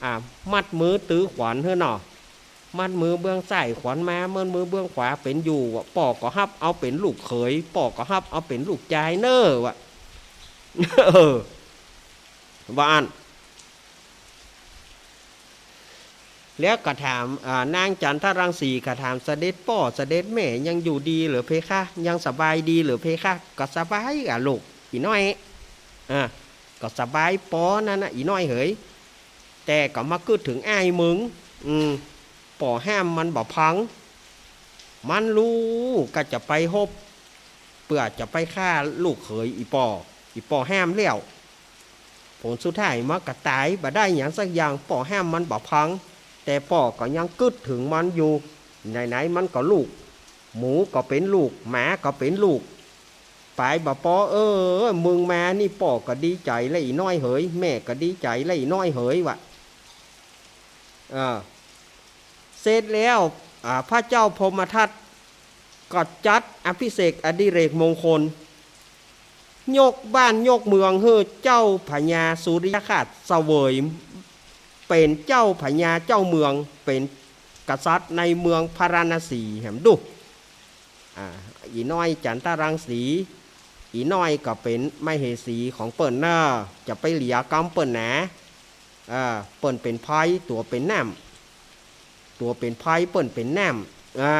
อ่า มัดมือตื้อขวัญหื้อเนาะ มัดมือเบื้องซ้ายขวัญมา มัดมือเบื้องขวาเป๋นอยู่ ป้อก็ฮับเอาเป๋นลูกเขย ป้อก็ฮับเอาเป๋นลูกจายเน่อ ว่า เออ ว่าอั้น แล้วก็ถาม อ่า นางจันทรังสีก็ถาม เสด็จป้อเสด็จแม่ยังอยู่ดีเหรอเพคะ ยังสบายดีเหรอเพคะ ก็สบายอะลูก อี่น้อย อ่า ก็สบายปอนั้นนะ อี่น้อยเหย แต่ก็มากึ๊ดเถิงอ้ายมึง อืม ป้อห้ามมันบ่ฟัง มันลู่ก็จะไปฮบ เปื้อจะไปฆ่าลูกเขยอี่ป้อ อี่ป้อห้ามแล้ว ผลสุดท้ายมันก็ต๋าย บ่ได้หยังสักอย่าง ป้อห้ามมันบ่ฟัง แต่ป้อก็ยังกึ๊ดเถิงมันอยู่ ไหนๆ มันก็ลูก หมูก็เป๋นลูก หมาก็เป๋นลูก ป๋ายบ่ปอ เออ มึงมานี่ป้อก็ดีใจ๋แล้วอี่น้อยเหย แม่ก็ดีใจ๋แล้วอี่น้อยเหย ว่า เออ เสร็จแล้ว อ่า พระเจ้าพรหมทัตก็จัดอภิเษกอดิเรกมงคล ยกบ้านยกเมืองหื้อเจ้าพญาสุริยคราสเสวย เป๋นเจ้าพญาเจ้าเมือง เป๋นกษัตริย์ในเมืองพาราณสี แหมดู อ่า อี่น้อยจันทรังสี อี่น้อยก็เป๋นมเหสีของเปิ้นเน่อ จะไปเหลียกำเปิ้นหนา อ่า เปิ้นเป๋นไพ ตั๋วเป๋นน้ำ ตั๋วเป๋นไพ เปิ้นเป๋นน้ำ อ่า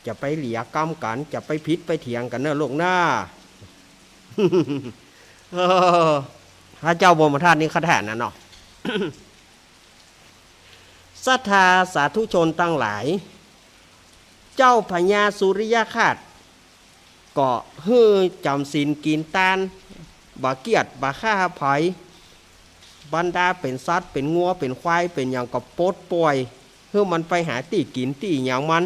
จะไปเหลียกำกั๋น จะไปผิดไปเถียงกั๋นเน่อลูกเน่อ เออ พระเจ้าพรหมทัตนี่ขะแท่นน่ะเนาะ ศรัทธาสาธุชนตังหลาย เจ้าพญาสุริยคราสก็หื้อจ๋ำศีลกิ๋นตาน บ่เกียจบ่ฆ่าใผ บรรดาเป๋นสัตว์ เป๋นงัว เป๋นควาย เป๋นหยังก็ปลดป่อย หื้อมันไปหาตี้กิ๋นตี้หยังมัน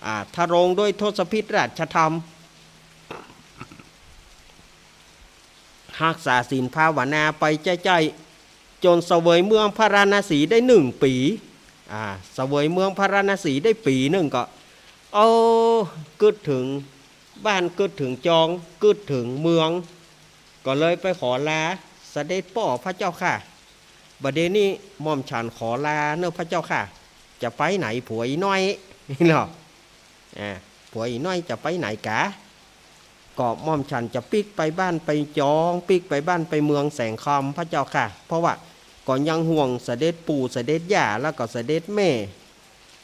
อ่า ทรงด้วยทศพิธราชธรรม ฮักษาศีลภาวนาไปใจ๊ๆ จ๋นเสวยเมืองพาราณสีได้นึ่งปี๋ อ่า เสวยเมืองพาราณสีได้ปี๋นึ่งก็ เออ กึ๊ดเถิงบ้าน กึ๊ดเถิงจอง กึ๊ดเถิงเมือง ก็เลยไปขอลาเสด็จป้อพระเจ้าข้า บ่าเดี่ยวนี้หม่อมฉันขอลาเน่อพระเจ้าข้า จะไปไหนผัวอีน้อย นี่เนาะ อ่า ผัวอีน้อยจะไปไหนกา ก็หม่อมฉันจะปิ๊กไปบ้านไปจอง ปิ๊กไปบ้านไปเมืองแสงคำพระเจ้าข้า เพราะว่าก็ยังห่วงเสด็จปู่เสด็จย่า แล้วก็เสด็จแม่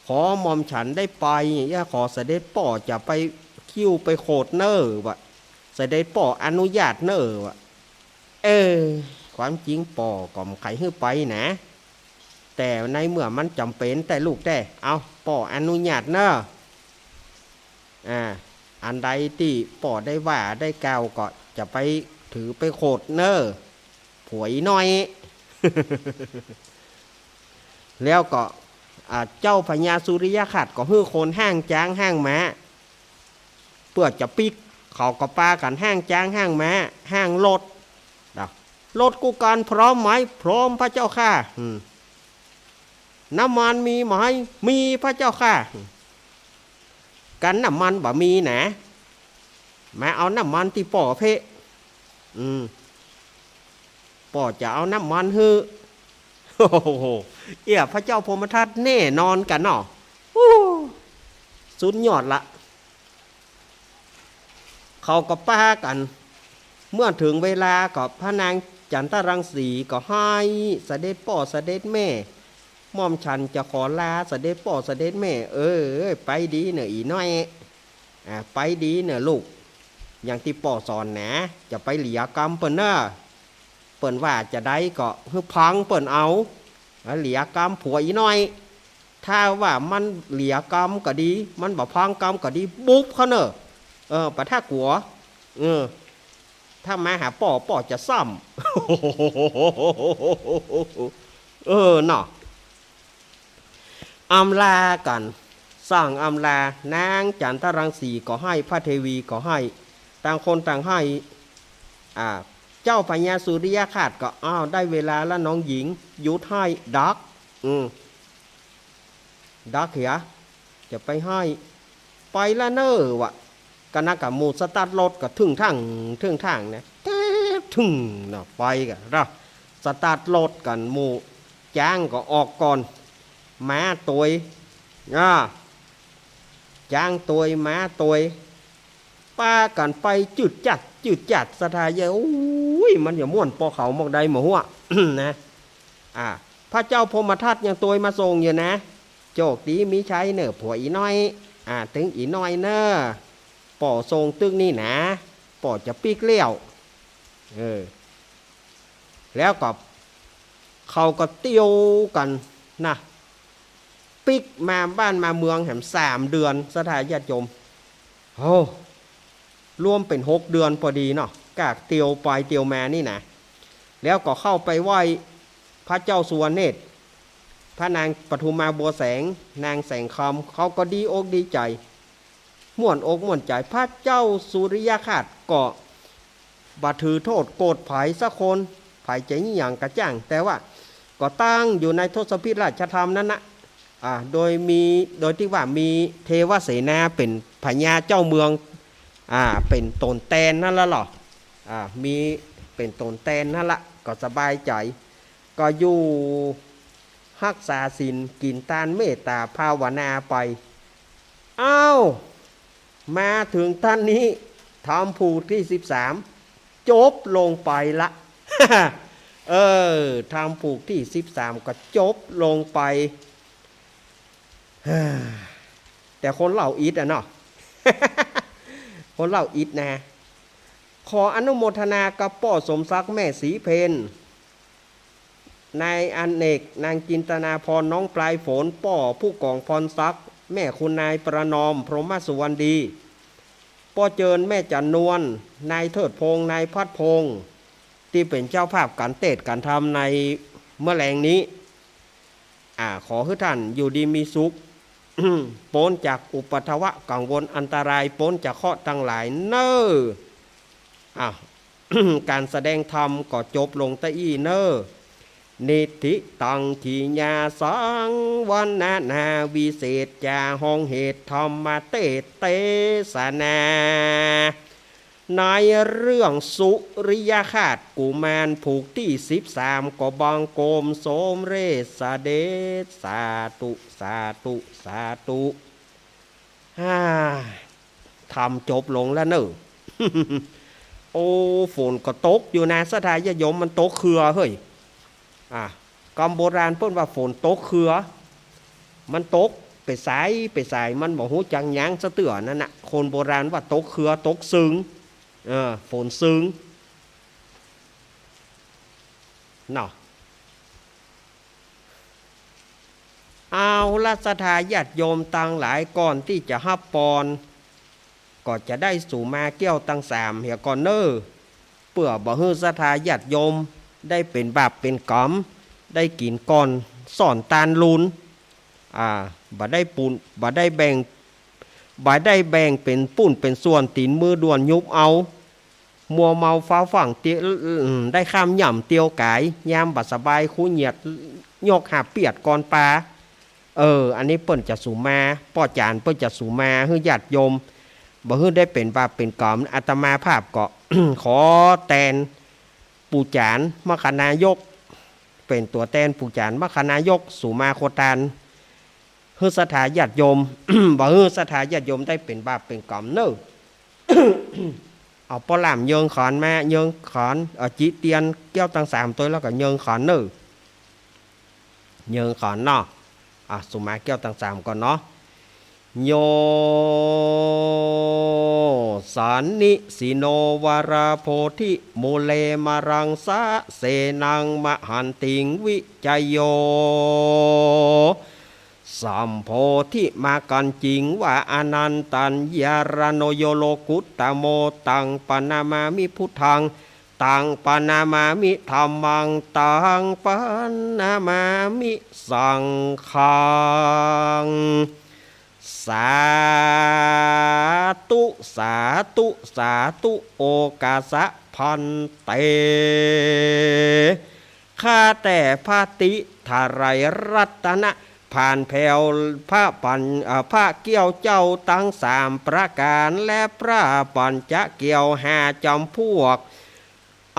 ขอหม่อมฉันได้ไป อย่าขอเสด็จป้อจะไปคิ้วไปโขดเน่อวะ เสด็จป้ออนุญาตเน่อวะ เออ ความจริงป้อก็บ่ใค่หื้อไปนะ แต่ในเมื่อมันจ๋ำเป๋นแต๊ลูกแต๊ เอา ป้ออนุญาตเน่อ อ่า อันใดตี้ป้อได้ว่าได้กล่าวก็จะไปถือไปโขดเน่อ ผัวอีน้อย แล้วก็ อ่า เจ้าพญาสุริยคราสก็หื้อคนฮ้างจ๊างฮ้างม้า เปื้อจะปิ๊ก เขาก็ปากั๋นฮ้างจ๊างฮ้างม้าฮ้างรถ นะ รถกู้กั๋นพร้อมไหม พร้อมพระเจ้าข้า อืม น้ำมันมีไหม มีพระเจ้าข้า อืม กั๋นน้ำมันบ่มีนะ มาเอาน้ำมันตี้ป้อเป๊ะ อืม ป้อจะเอาน้ำมันหื้อ โอ้โห เอี้ย พระเจ้าพรหมทัตแน่นอนกั๋นเนาะ อู้ สุดยอดละ เขาก็ปากั๋น เมื่อเถิงเวลาก็พระนางจันทรังสีก็ไห้ เสด็จป้อเสด็จแม่ หม่อมฉันจะขอลาเสด็จป้อเสด็จแม่ เออ ไปดีเน่ออีน้อย อ่า ไปดีเน่อลูก อย่างตี้ป้อสอนนะ จะไปเหลียกำเปิ้นเน่อ เปิ้นว่าจาใดก็หื้อพังเปิ้นเอา เหลียกำผัวอีน้อย ถ้าว่ามันเหลียกำก็ดี มันบ่พังกำก็ดี บุบเขาเน่อ เออ ปะถ้ากั๋ว เออ ถ้ามาหาป้อ ป้อจะซ้ำ เออเนาะ อำลากั๋น สั่งอำลา นางจันทรังสีก็ไห้ พระเทวีก็ไห้ ต่างคนต่างไห้ อ่า เจ้าพญาสุริยคราสก็ อ้าว ได้เวลาละน้องหญิง หยุดไห้ดัก อืม ดักเหีย จะไปไห้ ไปละเน่อวะ กะนั้นกะหมู่สตาร์ทรถกะเถิงตาง เถิงตางนะ แต๊ด เถิงเนาะ ไปกะเนาะ สตาร์ทรถกั๋น หมู่จ๊างก็ออกก่อน ม้าตวย อ่า จ๊างตวย ม้าตวย ปากั๋นไปจืดจัด จืดจัด ศรัทธาเยอะ โอ้ย มันจะม่วนปอเขาหมอกใดหมอหัว นะ อ่า พระเจ้าพรหมทัตยังตวยมาส่งอยู่นะ โจคดีมีชัยเน่อผัวอีน้อย อ่า เถิงอีน้อยเน่อ ป้อส่งตึกนี่นะ ป้อจะปิ๊กแล้ว เออ แล้วก็เขาก็เตียวกั๋นนะ ปิ๊กมาบ้านมาเมืองแหมสามเดือน ศรัทธาญาติโยม โอ้ รวมเป๋นหกเดือนปอดีเนาะ กากเตียวไปเตียวมานี่นะ แล้วก็เข้าไปไหว้พระเจ้าสุวรรณเนตร พระนางปทุมมาบัวแสง นางแสงคำ เขาก็ดีอกดีใจ๋ ม่วนอกม่วนใจ๋ พระเจ้าสุริยคราสก็บ่ถือโต้ษโกรธใผสักคน ใผจะอิหยังก็จ้าง แต่ว่าก็ตั้งอยู่ในทศพิธราชธรรมนั้นนะ อ่า โดยมี โดยตี้ว่ามีเทวเสนาเป๋นพญาเจ้าเมือง อ่า เป๋นต๋นแตนนั่นละลอ อ่า มีเป๋นต๋นแตนนั่นละ ก็สบายใจ๋ ก็อยู่ฮักษาศีล กิ๋นตาน เมตต๋าภาวนาไป อ้าว มาเถิงต้านนี้ ธรรมผูกตี้สิบสาม จบลงไปละ เออ ธรรมผูกตี้สิบสามก็จบลงไป แต่คนเล่าอิดอะเนาะ คนเล่าอิดนะ ขออนุโมทนากับป้อสมศักดิ์ แม่ศรีเพญ นายอเนก นางจินตนาพร น้องปลายฝน ป้อผู้กองพรศักดิ์ แม่คุณนายประนอม พรหมสุวรรณดี ป้อเจิญ แม่จันนวล นายเทิดพงษ์ นายพัดพงษ์ ตี้เป๋นเจ้าภาพก๋านเตสน์ก๋านธรรมในเมื่อแลงนี้ อ่า ขอหื้อต้านอยู่ดีมีสุข ป๊นจากอุปัทวะกังวลอันตราย ป๊นจากเคราะห์ตังหลายเน่อ อ่ะ ก๋านแสดงธรรมก็จบลงตะอี้เน่อ นิทธิตัง ขีญาสัง วรรณนาวิเศษจา ฮองเหตุธรรมเตสน์เตสนา ในเรื่องสุริยคราสกุมารผูกตี้สิบสาม ก็บังคมสมเร็จเสด็จ สาธุ สาธุ สาธุ ฮ่า ธรรมจบลงแล้วเน่อ โอ้ ฝนก็ตกอยู่นะ ศรัทธาญาติโยม มันตกเคือเฮ้ย อ่ะ กำโบราณเปิ้นว่าฝนตกเคือ มันตกไปใสไปใส มันบ่ฮู้จักหยังสักเตื้อนั่นน่ะ คนโบราณว่าตกเคือ ตกซึง เออ ฝนซึง เนาะ เอาละ ศรัทธาญาติโยมตังหลาย ก่อนตี้จะฮับปอน ก็จะได้สุมาเกี้ยวตังสามเหียก่อนเน่อ เปื้อบ่หื้อศรัทธาญาติโยมได้เป๋นบาปเป๋นก๋รรม ได้กิ๋นก่อนส้อนตานหลุน อ่า บ่ได้ปูน บ่ได้แบ่ง บ่ได้แบ่งเป๋นปุ้นเป๋นส่วน ตี๋นมือด่วนยุบเอา มัวเมาฟ้าวฟั่งเตียว ได้ค่ำย่ำเตียวก๋าย ยามบ่สบายคูเหยียด ยกหาบเปียดก่อนปา เออ อันนี้เปิ้นจะสุมา ป้อจ๋ารย์เปิ้นจะสุมาหื้อญาติโยม บ่หื้อได้เป๋นบาปเป๋นก๋รรม อาตมาภาพก็ ขอแตนปู่จ๋ารย์มคคนายก เป๋นตั๋วแตนปู่จ๋ารย์มคคนายก สุมาโคตาน หื้อศรัทธาญาติโยม บ่หื้อศรัทธาญาติโยมได้เป๋นบาปเป๋นก๋รรมเน่อ เอาป้อหล่ำเยิงขอนมา เยิงขอน เอาจิเตียนเกี้ยวตังสามตวย แล้วก็เยิงขอนเน่อ เยิงขอนเนาะ อ่ะ สุมาเกี้ยวตังสามก่อนเนาะ โย สันนิสิโน วราโพธิ มูเล มรังสะเสนัง มหันติง วิจโย สัมโพธิมากัญจิง วาอานันตัญญารโณ โย โลกุตตโม ตังปะนามามิพุทธัง ตังปะนามามิธัมมัง ตังปะนามามิสังฆัง สาธุ สาธุ สาธุ โอกาสะภันเต ข้าแต่พระติไตรรัตนะ ผ่านแผวพระปัญ เอ่อ พระเกี้ยวเจ้าตังสามประก๋าร และพระปัญจเกี้ยวห้าจ๋ำพวก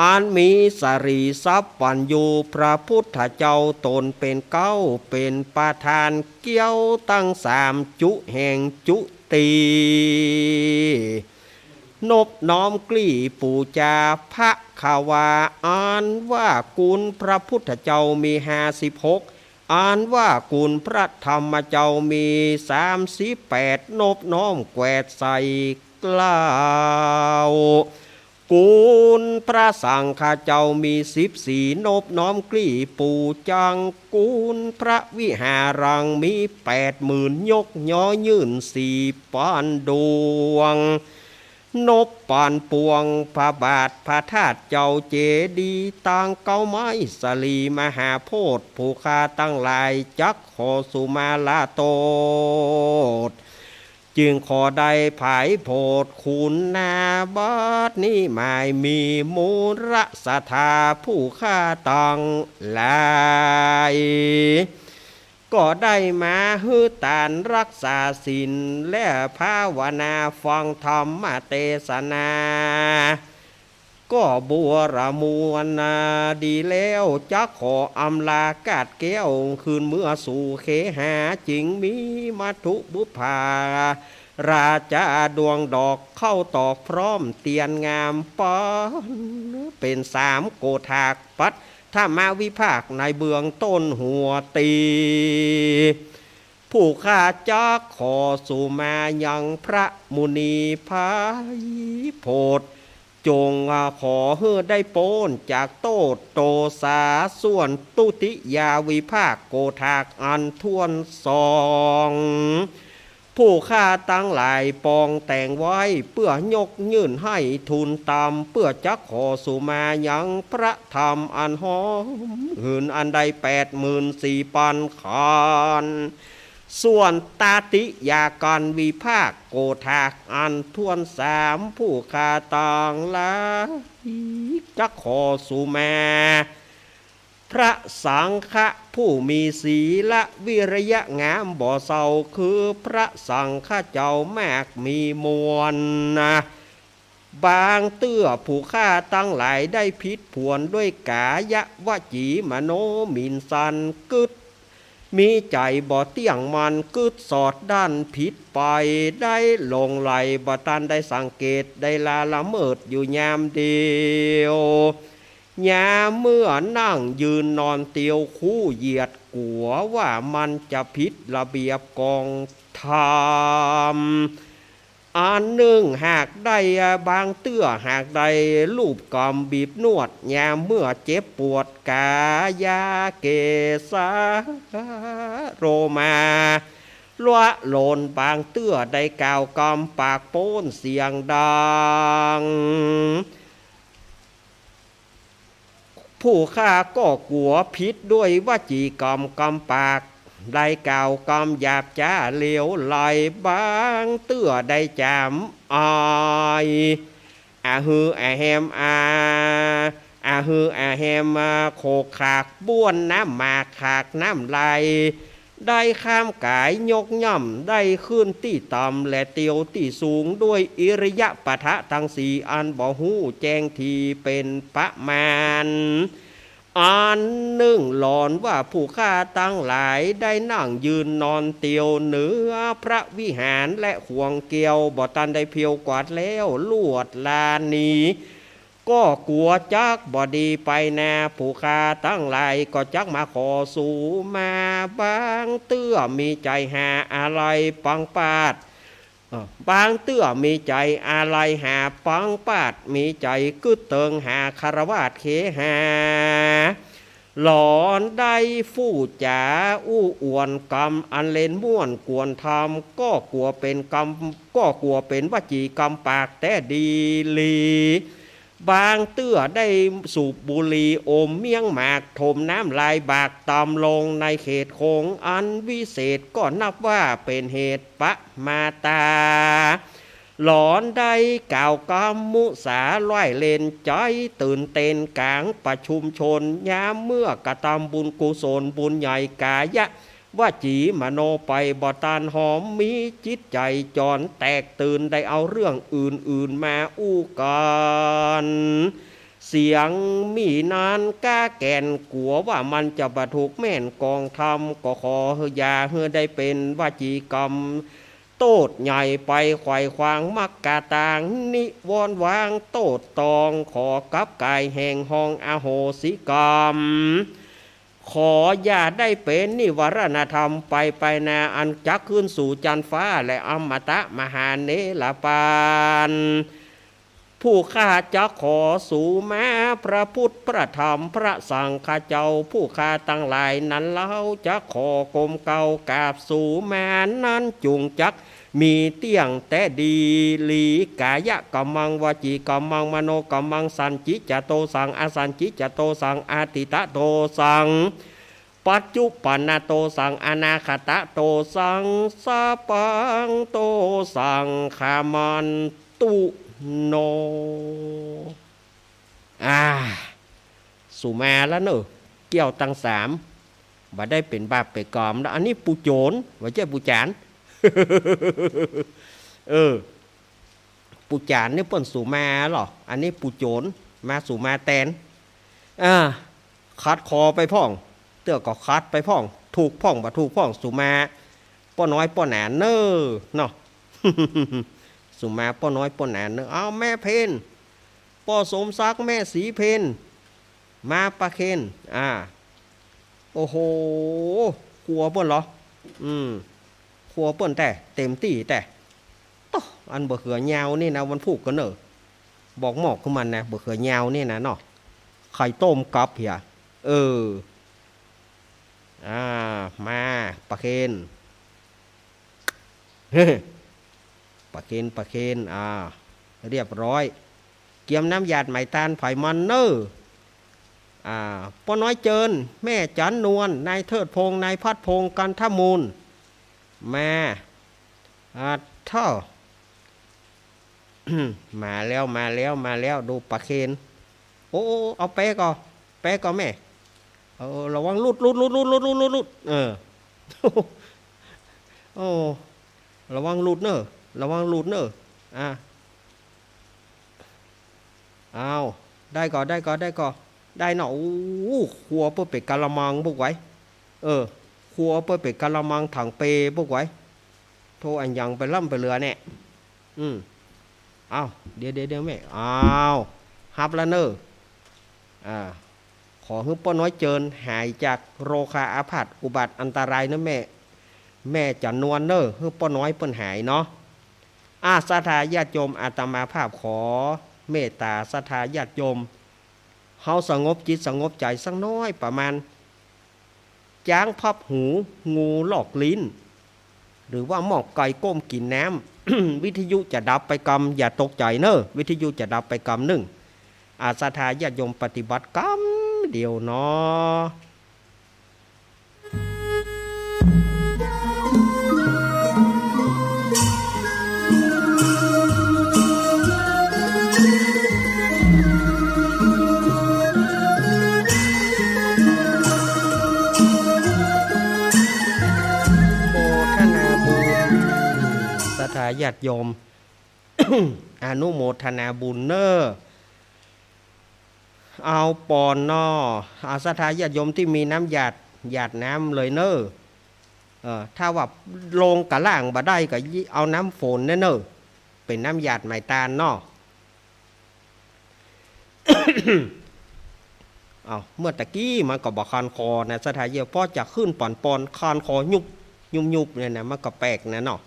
อันมีสรีสัพพัญญู พระพุทธเจ้าต๋นเป๋นเก๊า เป๋นประธาน เกี้ยวตังสามจุแห่งจุติ นบน้อมกลี้ปู๋จาภควา อันว่ากุณพระพุทธเจ้ามีห้าสิบหก อันว่ากุณพระธรรมเจ้ามีสามสิบแปด นบน้อมแกวดใส่เกล้า กุณพระสังฆเจ้ามีสิบสี่ นบน้อมกลี้ปู๋จัง กุณพระวิหารังมีแปดหมื่น ยกย้อยยื่นสี่ปานดวง นบปานปวงพระบาทพระธาตุเจ้าเจดีย์ ตางเก๊าไม้สลีมหาโพธิ์ ผู้ข้าตังหลายจักขอสุมาลาโตษ จึงขอได้ผายโผดคุณนา บัดนี้หมายมีมูลศรัทธาผู้ข้าตังหลาย ก็ได้มาหื้อตานรักษาศีลและภาวนาฟังธรรมเตสนา ก็บัวระมวลนาดีแล้ว จักขออำลากาดแก้วคืนเมือสู่เคหา จึงมีมัทธุบุปผาราชาดวงดอกเข้าตอกพร้อมเตียนงามปาน เป๋นสามโกธากปัด ธรรมวิภาคในเบื้องต้นหัวตี้ ผู้ข้าจักขอสุมายังพระมุนีไพโพธิ์ จงขอหื้อได้ป๊นจากโต้ษโตษา ส่วนทุติยวิภาคโกธากอันถ้วนสอง ผู้ข้าตังหลายปองแต่งไว้ เปื้อยกยื่นหื้อทูลตาม เปื้อจักขอสุมายังพระธรรมอันหอมหืนอันใดแปดหมื่นสี่ปันขัน ส่วนตติยาการวิภาคโกธากอันถ้วนสาม ผู้ข้าตังหลายจักขอสุมา พระสังฆะผู้มีศีลวิริยะงามบ่เศร้า คือพระสังฆะเจ้ามากมีมวลนา บางเตื้อผู้ข้าตังหลายได้ผิดผวนด้วยก๋ายะวจีมโนหมิ่นสัน กึ๊ดมีใจ๋บ่เตี้ยงมั่น กึ๊ดสอดด้านผิดไป ได้หลงไหลบ่ตันได้สังเกต ได้ละละเมิดอยู่ยามเดียว ยามเมื่อนั่งยืนนอนเตียวคู่เหยียดกั๋วว่ามันจะผิดระเบียบกองธรรม อันนึ่งหากได้บางเตื้อหากได้ลูบกำบีบนวด ยามเมื่อเจ็บปวดก๋ายะเกสาโลมาละหล่น บางเตื้อได้กล่าวกำปากป๊นเสียงดัง ผู้ข้าก็กั๋วผิดด้วยวจีกำกำปาก ได้กล่าวกำหยาบจ๊าเหลวไหล บางเตื้อได้จ๋ำอาย อะฮืออะแฮมอา อะฮืออะแฮมอา โขกขากบ้วนน้ำหมากขากน้ำลาย ได้ข้ามก๋ายยกย่ำ ได้ขึ้นตี้ต่ำและเตียวตี้สูง ด้วยอิริยาปถะตังสี่อันบ่ฮู้แจ้งดีเป็นประมาณ อันนึ่งหลอนว่าผู้ข้าตังหลายได้นั่งยืนนอนเตียวเหนือพระวิหารและขวงเกวียว บ่ตันได้เพียวกวาดแล้วลวดลาหนี ก็กั๋วจักบ่ดีไปนา ผู้ข้าตังหลายก็จักมาขอสุมา บางเตื้อมีใจ๋หาอาลัยปังปาด เอ่อ บางเตื้อมีใจ๋อาลัยหาปังปาด มีใจ๋กึ๊ดเติงหาคารวาสเขหา หลอนได้ฟู่จ๋าอู้อวดกำอันเล่นม่วนกวนธรรม ก็กั๋วเป๋นกำ ก็กั๋วเป๋นวจีกำปากแต๊ดีหลี บางเตื้อได้สูบบุหรี่อมเมี้ยงหมากถมน้ำลายบากตำลงในเขตขงอันวิเศษ ก็นับว่าเป๋นเหตุประมาทา หลอนได้กล่าวกำมุสาร้ายเล่น ใจ๋ตื่นเต้นก๋างประชุมชน ยามเมื่อกระตำบุญกุศลบุญใหญ่ก๋ายะ วจีมโนไปบ่ตันหอม มีจิตใจ๋จอนแตกตื่น ได้เอาเรื่องอื่นๆ มาอู้กั๋น เสียงมีนั้นก้าแก่น กั๋วว่ามันจะบ่ถูกแม่นกองธรรม ก็ขออย่าหื้อได้เป๋นวจีกำโต้ษใหญ่ไป ไขว่ขวางมรรคตาง นิวรณ์วางโต้ษตอง ขอกลับก๋ายแห่งห้องอโหสิกรรม ขออย่าได้เป๋นนิวรณธรรมไปไปนา อันจักขึ้นสู่จั๊นฟ้าและอมตะมหาเนรปาน ผู้ข้าจักขอสุมาพระพุทธพระธรรมพระสังฆเจ้า ผู้ข้าตังหลายนั้นเฮาจักขอกรมเกล้ากราบสุมานั้นจุ่งจัก มีเตี้ยงแต๊ดีหลี ก๋ายะกัมมัง วจีกัมมัง มโนกัมมัง สัญญิจจะโตสัง อสัญญิจจะโตสัง อতীตะโตสัง ปัจจุปันนะโตสัง อนาคตะโตสัง สัพพังโตสัง ขามันตุโน อ่า สุมาแล้วเน่อ เกี้ยวตังสาม บ่ได้เป๋นบาปเป๋นก๋รรมแล้ว อันนี้ปู่โจ๋น บ่ใจ้ปู่จ๋าน เออ ปู่จ๋านนี่เปิ้นสุมาลอ อันนี้ปู่โจ๋น มาสุมาแตน อ่า ขัดขอไปพ่อง เตื้อก็ขัดไปพ่อง ถูกพ่องบ่ถูกพ่อง สุมาป้อน้อยป้อหนานเน่อ เนาะ สุมาป้อน้อยป้อหนานเน่อ เอาแม่เพ็ญ ป้อสมศักดิ์ แม่ศรีเพ็ญ มาประเคน อ่า โอ้โห ครัวเปิ้นเหรอ อืม ครัวเปิ้นแต๊ เต็มตี้แต๊ โต๊ะ อันบ่าเขือยาวนี่นะ วันพูกกั๋นเน่อ บอกหมอกของมันนะ บ่าเขือยาวนี่นะเนาะ ไข่ต้มกับเหีย เออ อ่า มา ประเคน ประเคน ประเคน อ่า เรียบร้อย เกียมน้ำหยาดไหมตานไผมันเน่อ อ่า ป้อน้อยเจิญ แม่จั๋นนวล นายเทิดพงษ์ นายพัดพงษ์ กันทมูล มา อ่า เฒ่า มาแล้ว มาแล้ว มาแล้ว ดูประเคน โอ้ โอ้ เอาแป๊ก่อ แป๊ก่อแม่ เออ ระวังหลุด หลุด หลุด เออ โอ้ ระวังหลุดเน่อ ระวังหลุดเน่อ อ่ะ อ้าว ได้ก่อ ได้ก่อ ได้ก่อ ได้เนาะ โอ้ ครัวเปิ้นเป๋นกะละมังปุ้นไว้ เออ ครัวเปิ้นเป๋นกะละมังถังเปปุ้นไว้ โธ่ อันหยังไปล้ำไปเหลือแน่ อืม อ้าว เดี๋ยว เดี๋ยว เดี๋ยวแม่ อ้าว ฮับแล้วเน่อ อ่า ขอหื้อป้อน้อยเจิญหายจากโรคาอาพาธอุบัติอันตรายเน่อแม่ แม่จั๋นนวลเน่อ หื้อป้อน้อยเปิ้นหายเนาะ อ่า ศรัทธาญาติโยม อาตมาภาพขอเมตต๋าศรัทธาญาติโยม เฮาสงบจิตสงบใจ๋สักหน้อย ประมาณ จ๊างพับหู งูลอกลิ้น หรือว่าหม้อก๋วยก้มกิ๋นน้ำ วิทยุจะดับไปกำ อย่าตกใจ๋เน่อ วิทยุจะดับไปกำนึ่ง อ่า ศรัทธาญาติโยมปฏิบัติกำเดียวเนาะ โมทนาบุญ ศรัทธาญาติโยม อนุโมทนาบุญเน่อ เอาปอนเนาะ เอาศรัทธาญาติโยมตี้มีน้ำหยาด หยาดน้ำเลยเน่อ เออ ถ้าว่าลงกะล่างบ่ได้ก็เอาน้ำฝนเน่อ เป๋นน้ำหยาดไหมตานเนาะ เอา เมื่อตะกี้มันก็บ่คันคอนะ ศรัทธาญาติโยม พอจะขึ้นปอนปอนคันคอยุบ ยุบยุบเนี่ยนะ มันก็แปลกนะเนาะ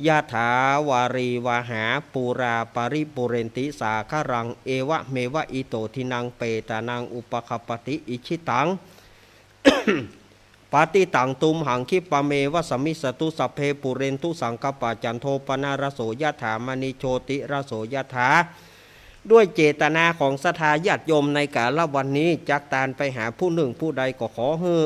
ยะถาวาริวหาปูราปริปูเรนติสาคารัง เอวะเมวะอิโตทินังเปตานังอุปคปปติ อิจฉิตัง ปะติตังตุมหังคิปะเมวะสะมิสสะตุ สัพเพปูเรนตุสังกัปปา จันโทปะนะระโสยะถา มะณิโชติระโสยะถา ด้วยเจตนาของศรัทธาญาติโยมในกาลวันนี้ จักตานไปหาผู้นึ่งผู้ใดก็ขอหื้อ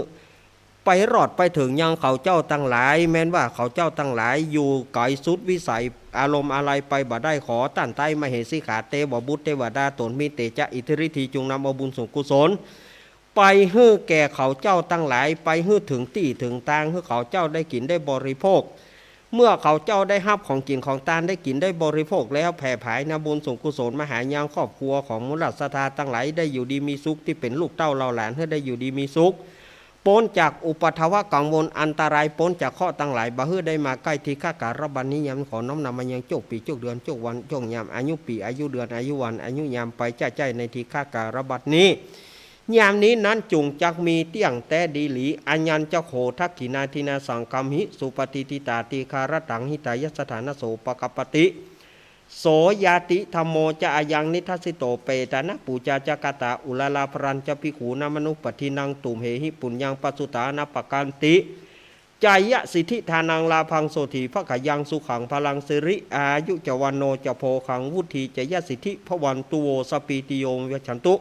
ไปรอดไปเถิงยังเขาเจ้าตังหลาย แม้นว่าเขาเจ้าตังหลายอยู่ไก๋สุดวิสัย อาลัยไปบ่ได้ ขอต้านไท้มเหสีขาเตวบุตรเตวดาต๋นมีเตจะอิทธิฤทธีจุงนำเอาบุญส่วนกุศล ไปหื้อแก่เขาเจ้าตังหลาย ไปหื้อเถิงตี้เถิงตาง หื้อเขาเจ้าได้กิ๋นได้บริโภค เมื่อเขาเจ้าได้ฮับของกิ๋นของตานได้กิ๋นได้บริโภคแล้ว แผ่ผายนำบุญส่วนกุศลมาหายังครอบครัวของหมู่เหล่าศรัทธาตังหลาย ได้อยู่ดีมีสุข ตี้เป๋นลูกเต้าเหล่าหลาน หื้อได้อยู่ดีมีสุข ป๊นจากอุปัทวะกังวลอันตราย ป๊นจากเคราะห์ตังหลาย บ่หื้อได้มาใก้ทีฆะกาละบัดนี้ ยามขอน้อมนำมายังโจคปี๋ โจคเดือน โจควัน โจคยาม อายุปี๋ อายุเดือน อายุวัน อายุยาม ไปจ้าจ้ายในทีฆะกาละบัดนี้ ยามนี้นั้นจุ่งจักมีเตี้ยงแต๊ดีหลี อายัญจะโข ทักขิณาทินนาสังคำหิ สุปะฏิฏฐิตา ทีฆะรัตถัง หิตายะสะถานะโส ปะกัปปะติ โสญาติธัมโมจะ อายังนิทัสสิโต เปตานะปูจาจะกะตา อุราลาภะรัญจะภิกขูนามะนุปะทินนัง ตุมเหหิปุญญังปะสุตานะปะกันติ จายะสิทธิทานังลาภังโสฏฐีภะคะยังสุขังพะลังสิริอายุจะวัณโณจะโภคังวุฑฒีจะยะสิทธิภะวันตุ โวสะปปีติโยวิวัชชันตุ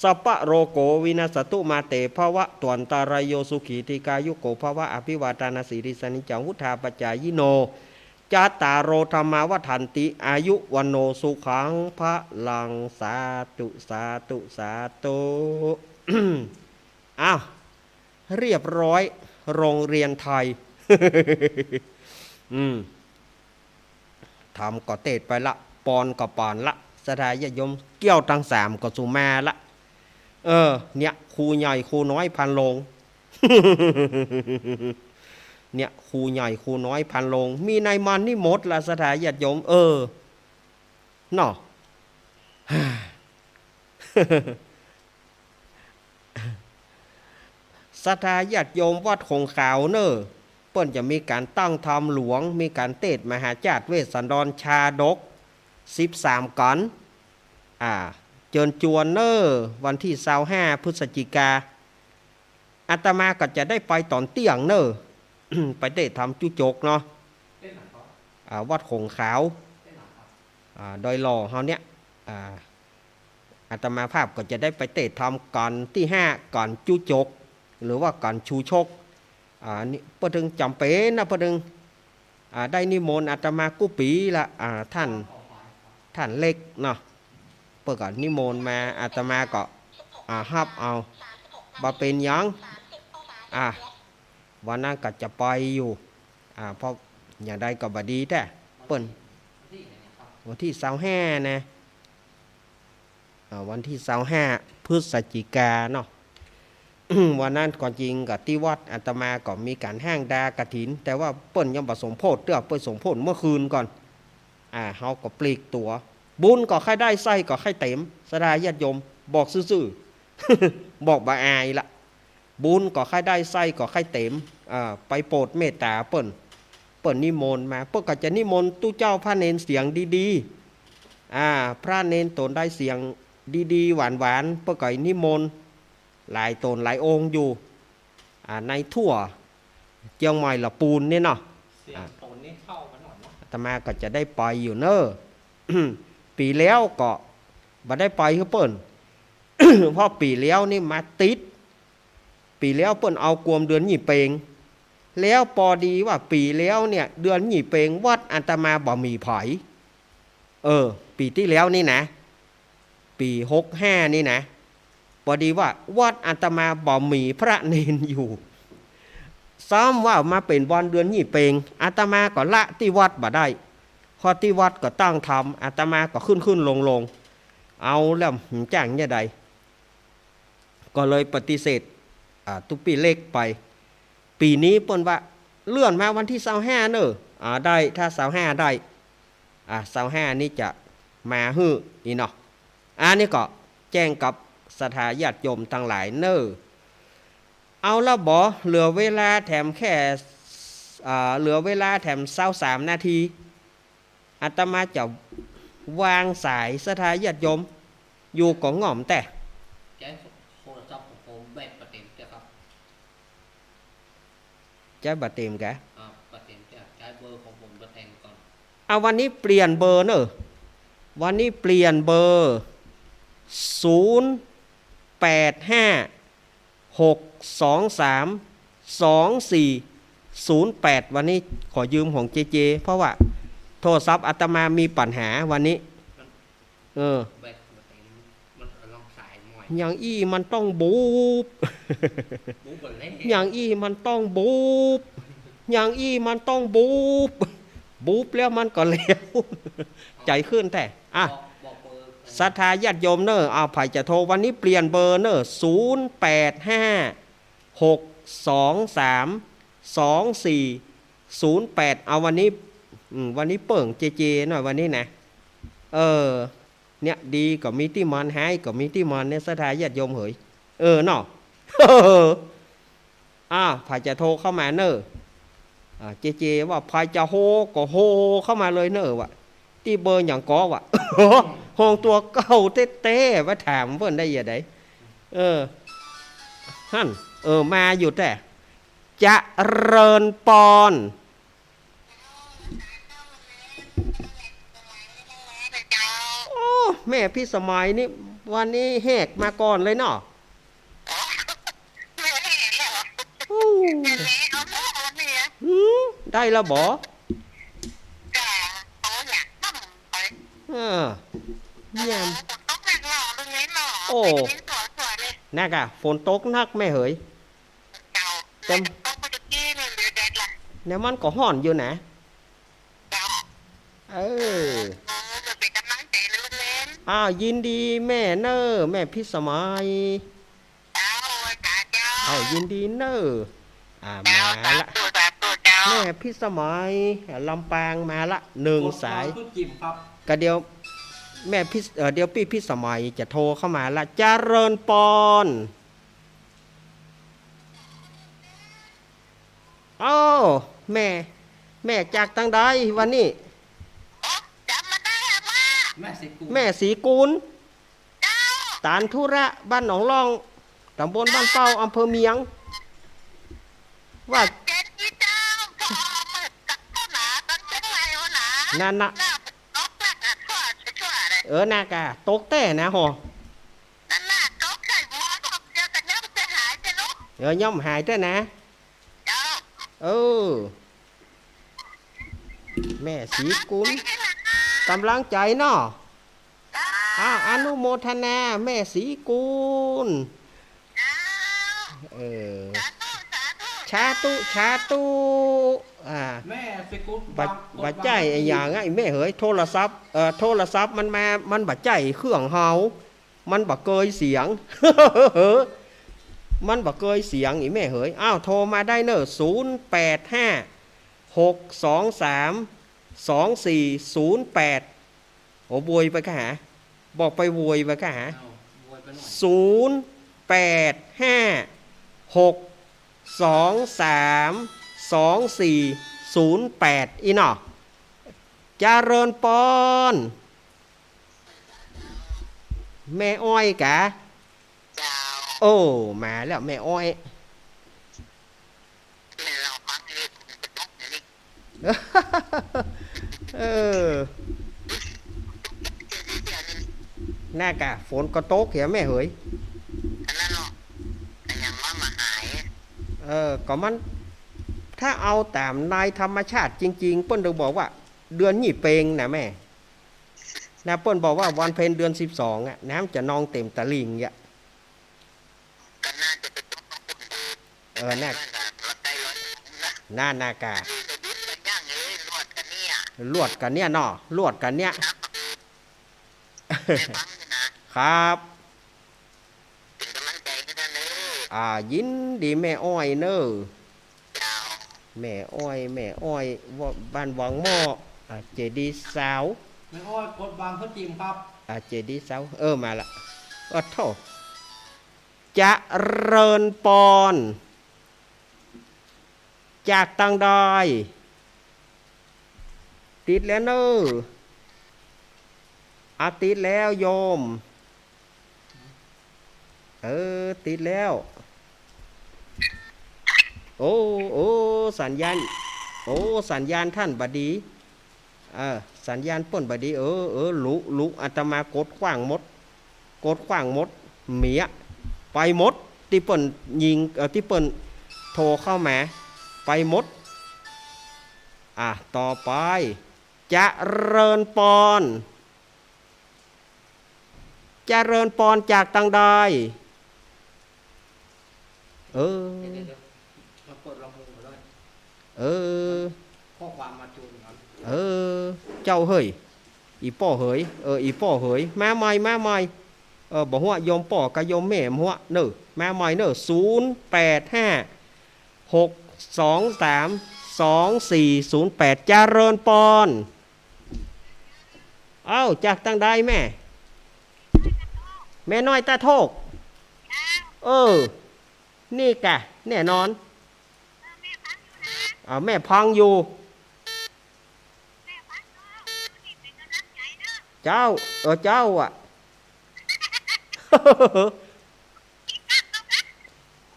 สัพพะโรโกวินัสสะตุ มาเตภะวะตวันตะราโย สุขีทีฆายุโกภะวะ อภิวาทานะสีลิสสะนิจจัง วุฑฒาปะจายิโน จัตตาโรธัมมาวัฑฒันติ อายุวัณโณสุขังพะลัง สาธุ สาธุ สาธุ อ้าว เรียบร้อย โรงเรียนไทย อืม ธรรมก็เตศน์ไปละ ปอนก็ป๋านละ ศรัทธาญาติโยม เกี้ยวตังสามก็สุมาละ เออ เนี่ย ครูใหญ่ ครูน้อย พานโรง เนี่ย ครูใหญ่ ครูน้อย พานโรง มีในมันนี่หมดละ ศรัทธาญาติโยม เออ เนาะ ศรัทธาญาติโยมวัดหงส์ขาวเน่อ เปิ้นจะมีก๋านตั้งธรรมหลวง มีก๋านเตสน์มหาจาติเวสสันดรชาดก สิบสาม กัณฑ์ อ่า เจิญจวนเน่อ วันตี้ซาวห้า พฤศจิกา อาตมาก็จะได้ไปต๋อนเตี้ยงเน่อ ไปเตสน์ธรรมจุจกเนาะ อ่า วัดหงส์ขาว อ่า ดอยหล่อเฮาเนี่ย อ่า อาตมาภาพก็จะได้ไปเตสน์ธรรมกัณฑ์ตี้ห้า กัณฑ์จุจก หรือว่ากัณฑ์ชูชก อ่า นี่เปิ้นเถิงจ๋ำเป๋นนะ เปิ้นเถิง อ่า ได้นิมนต์อาตมากู้ปี๋ละ อ่า ต้าน ต้านเล็กเนาะ เปิ้นก็นิมนต์มา อาตมาก็ อ่า ฮับเอา บ่เป๋นหยัง อ่า วันนั้นก็จะไปอยู่ อ่า เพราะอย่างใดก็บ่ดีแต๊ เปิ้น วันตี้ซาวห้านะ อ่า วันตี้ซาวห้า พฤศจิกาเนาะ วันนั้นก็จริงก็ตี้วัดอาตมาก็มีก๋านแห่งดากฐิน แต่ว่าเปิ้นยังบ่สมโภชเตื้อ เปิ้นสมโภชเมื่อคืนก่อน อ่า เฮาก็ปลีกตั๋ว บุญก็ใค่ได้ ไส้ก็ใค่เต๋ม ศรัทธาญาติโยม บอกซื่อๆ บอกบ่อายละ บุญก็ใค่ได้ ไส้ก็ใค่เต๋ม อ่า ไปโปรดเมตต๋าเปิ้น เปิ้นนิมนต์มา เปิ้นก็จะนิมนต์ตุ๊เจ้าพระเณรเสียงดีๆ อ่า พระเณรต๋นใดเสียงดีๆ หวานๆ เปิ้นก็นิมนต์หลายต๋นหลายองค์อยู่ อ่า ในทั่วเจียงใหม่ละปูนนี่เนาะ เสียงต๋นนี่เท่ากั๋นหมดเนาะ อาตมาก็จะได้ไปอยู่เน่อ ปี๋แล้วก็บ่ได้ไปคือเปิ้น เพราะปี๋แล้วนี่มาติด ปี๋แล้วเปิ้นเอากวมเดือนยี่เป็ง แล้วปอดีว่าปี๋แล้วเนี่ย เดือนยี่เป็งวัดอาตมาบ่มีใผ เออ ปี๋ตี้แล้วนี่นะ ปี๋หกห้านี่นะ ปอดีว่าวัดอาตมาบ่มีพระเณรอยู่ ซ้ำว่ามาเป๋นวันเดือนยี่เป็ง อาตมาก็ละตี้วัดบ่ได้ เพราะตี้วัดก็ตั้งธรรม อาตมาก็ขึ้นๆ ลงๆ เอาแล้วหื้อจะเอาจะใด ก็เลยปฏิเสธ อ่า ตุ๊ปี้เล็กไป ปี๋นี้เปิ้นว่าเลื่อนมาวันตี้ซาวห้าเน่อ อ่า ได้ ถ้าซาวห้าได้ อ่า ซาวห้านี้จะมาหื้ออี้เนาะ อันนี้ก็แจ้งกับศรัทธาญาติโยมตังหลายเน่อ เอาละบ่ เหลือเวลาแถมแค่ อ่า เหลือเวลาแถมซาวสามนาที อาตมาจะวางสาย ศรัทธาญาติโยมอยู่ก็ง่อมแต๊ ใจ๊โทรศัพท์ของผมแบตบ่เต๋มเต๊อะครับ ใจ๊บ่เต๋มกะ อ่า บ่เต๋มเต๊อะ ใจ๊เบอร์ของผมบ่เต๋มก่อน เอา วันนี้เปลี่ยนเบอร์เน่อ วันนี้เปลี่ยนเบอร์ ศูนย์แปดห้า หกสองสาม สองสี่ศูนย์แปด วันนี้ขอยืมของเจเจ เพราะว่าโทรศัพท์อาตมามีปัญหาวันนี้ เออ แบตมันเต็ม มันลองสายใหม่ อย่างอี้มันต้องบูบ บูบก่อนเลย อย่างอี้มันต้องบูบ อย่างอี้มันต้องบูบ บูบแล้วมันก็แล้ว ใจ๋ขึ้นแต๊ อ่ะ บอก บอกเบอร์ ศรัทธาญาติโยมเน่อ เอา ใผจะโทร วันนี้เปลี่ยนเบอร์เน่อ ศูนย์แปดห้า หกสองสาม สองสี่ศูนย์แปด เอา วันนี้ อืม วันนี้เปิ้งเจเจหน่อยวันนี้นะ เออ เนี่ย ดีก็มีตี้มัน ฮ้ายก็มีตี้มันเนี่ย ศรัทธาญาติโยมเหย เออ เนาะ อ่า ใผจะโทรเข้ามาเน่อ อ่า เจเจว่าใผจะโฮก็โฮเข้ามาเลยเน่อ ว่าตี้เบอร์หยังก๊อ ว่า ห้องตั๋วเก่าแต๊ๆ ว่าถามเปิ้นได้อย่างใด เออ หั้น เออ มาอยู่แต๊ เจริญปอน โอ้ แม่พิสมัยนี่ วันนี้แหกมาก่อนเลยเนาะ โอ้ หืม ได้ละบ่ เออ เนี่ย โอ้ นักอะ ฝนตกนักแม่เหย เจ้า แต่ ตกเมื่อกี้นี่ เหลือแดดละ เนี่ยมันก็ฮ้อนอยู่นะ เจ้า เออ เออ เปิ้นเป๋นก๋ำลังใจ๋นะลูกเล่น อ้าว ยินดีแม่เน่อ แม่พิสมัย เจ้า เจ้า อ้าว ยินดีเน่อ อ่า เจ้า มาละ สาธุ สาธุ เจ้า แม่พิสมัย ลำปางมาละ หนึ่งสาย กด กดจิ้มครับ ก็เดี๋ยว แม่พิส เอ่อ เดี๋ยวปี้พิสมัยจะโทรเข้ามาละ เจริญปอน เอ้า แม่ แม่จากตางใดวันนี้ แม่ศรีกูล แม่ศรีกูล ตานธุระบ้านหนองล่อง ตำบลบ้านเป้า อำเภอเมียง ว่า นั่นน่ะ เออ น่ากะ ตกแต๊นะ หอ เออ ย่อมหายแต๊นะ เออ แม่ศรีกูล ก๋ำลังใจ๋เนาะ อ่า อนุโมทนา แม่ศรีกูล เออ สาธุ สาธุ อ่า แม่ศรีกูล บ่ บ่ใจ้อะหยังอะ ไอ้แม่เหย โทรศัพท์ เอ่อ โทรศัพท์มันมา มันบ่ใจ้เครื่องเฮา มันบ่เกยเสียง มันบ่เกยเสียง อีแม่เหย อ้าว โทรมาได้เน่อ ศูนย์แปดห้า หกสองสาม สองสี่ศูนย์แปด โอ้ โวยไปกะหา บอกไปโวยไปกะหา อ้าว โวยไปหน่อย ศูนย์แปดห้า หกสองสาม สองสี่ศูนย์แปด อีเนาะ เจริญปอน แม่อ้อยกะ เจ้า โอ้ มาแล้วแม่อ้อย เออ น่ากะ ฝนก็ตกเหียแม่เหย อันนั้นเนาะ แต่ยังว่ามาหาย เออ ก็มัน ถ้าเอาต๋ามในธรรมชาติจริงๆ เปิ้นต้องบอกว่า เดือนยี่เป็งนะแม่ นะ เปิ้นบอกว่าวันเพ็ญเดือนสิบสองอะ น้ำจะนองเต็มตลิ่งอะ ก็น่าจะไปตกของคนอื่น เออ น่า น่าจะมาใกล้ร้อยนะ น่า น่ากะ นี่ก็ยึดกันอย่างนี้ ลวดกันเนี่ย ลวดกันเนี่ยเนาะ ลวดกันเนี่ย ครับ เป๋นก๋ำลังใจ๋หื้อตันเน่อ อ่า ยินดีแม่อ้อยเน่อ เจ้า แม่อ้อย แม่อ้อย บ้านวังหม้อ อ่า เจดีย์สาว แม่อ้อยกดบังเขาจิมครับ อ่า เจดีย์สาว เออ มาละ โอ้โธ่ เจริญปอน จากตางใด ติดแล้วเน่อ อ่ะ ติดแล้วโยม เออ ติดแล้ว โอ้ โอ้ สัญญาณ โอ้ สัญญาณต้านบ่ดี เออ สัญญาณเปิ้นบ่ดี เออ เออ ลุ ลุ อาตมากดขว้างหมด กดขว้างหมด เมีย ไปหมด ตี้เปิ้นยิง เอ่อ ตี้เปิ้นโทรเข้ามา ไปหมด อ่ะ ต่อไป เจริญปอน เจริญปอนจากตางใด เออ เดี๋ยวๆๆ มาเปิดลำโพงก่อนด้วย เออ ข้อความมาจูนก่อน เออ เจ้าเหย อี่ป้อเหย เออ อี่ป้อเหย มาใหม่ มาใหม่ เออ บ่ฮู้ โยมป้อกับโยมแม่ บ่ฮู้เน่อ มาใหม่เน่อ ศูนย์แปดห้า หกสองสาม สองสี่ศูนย์แปด เจริญปอน เอ้า จากตางใดแม่ แม่น้อยตาโทก เออ นี่กะ แน่นอน เอา แม่ฟังอยู่ เจ้า เออ เจ้าอะ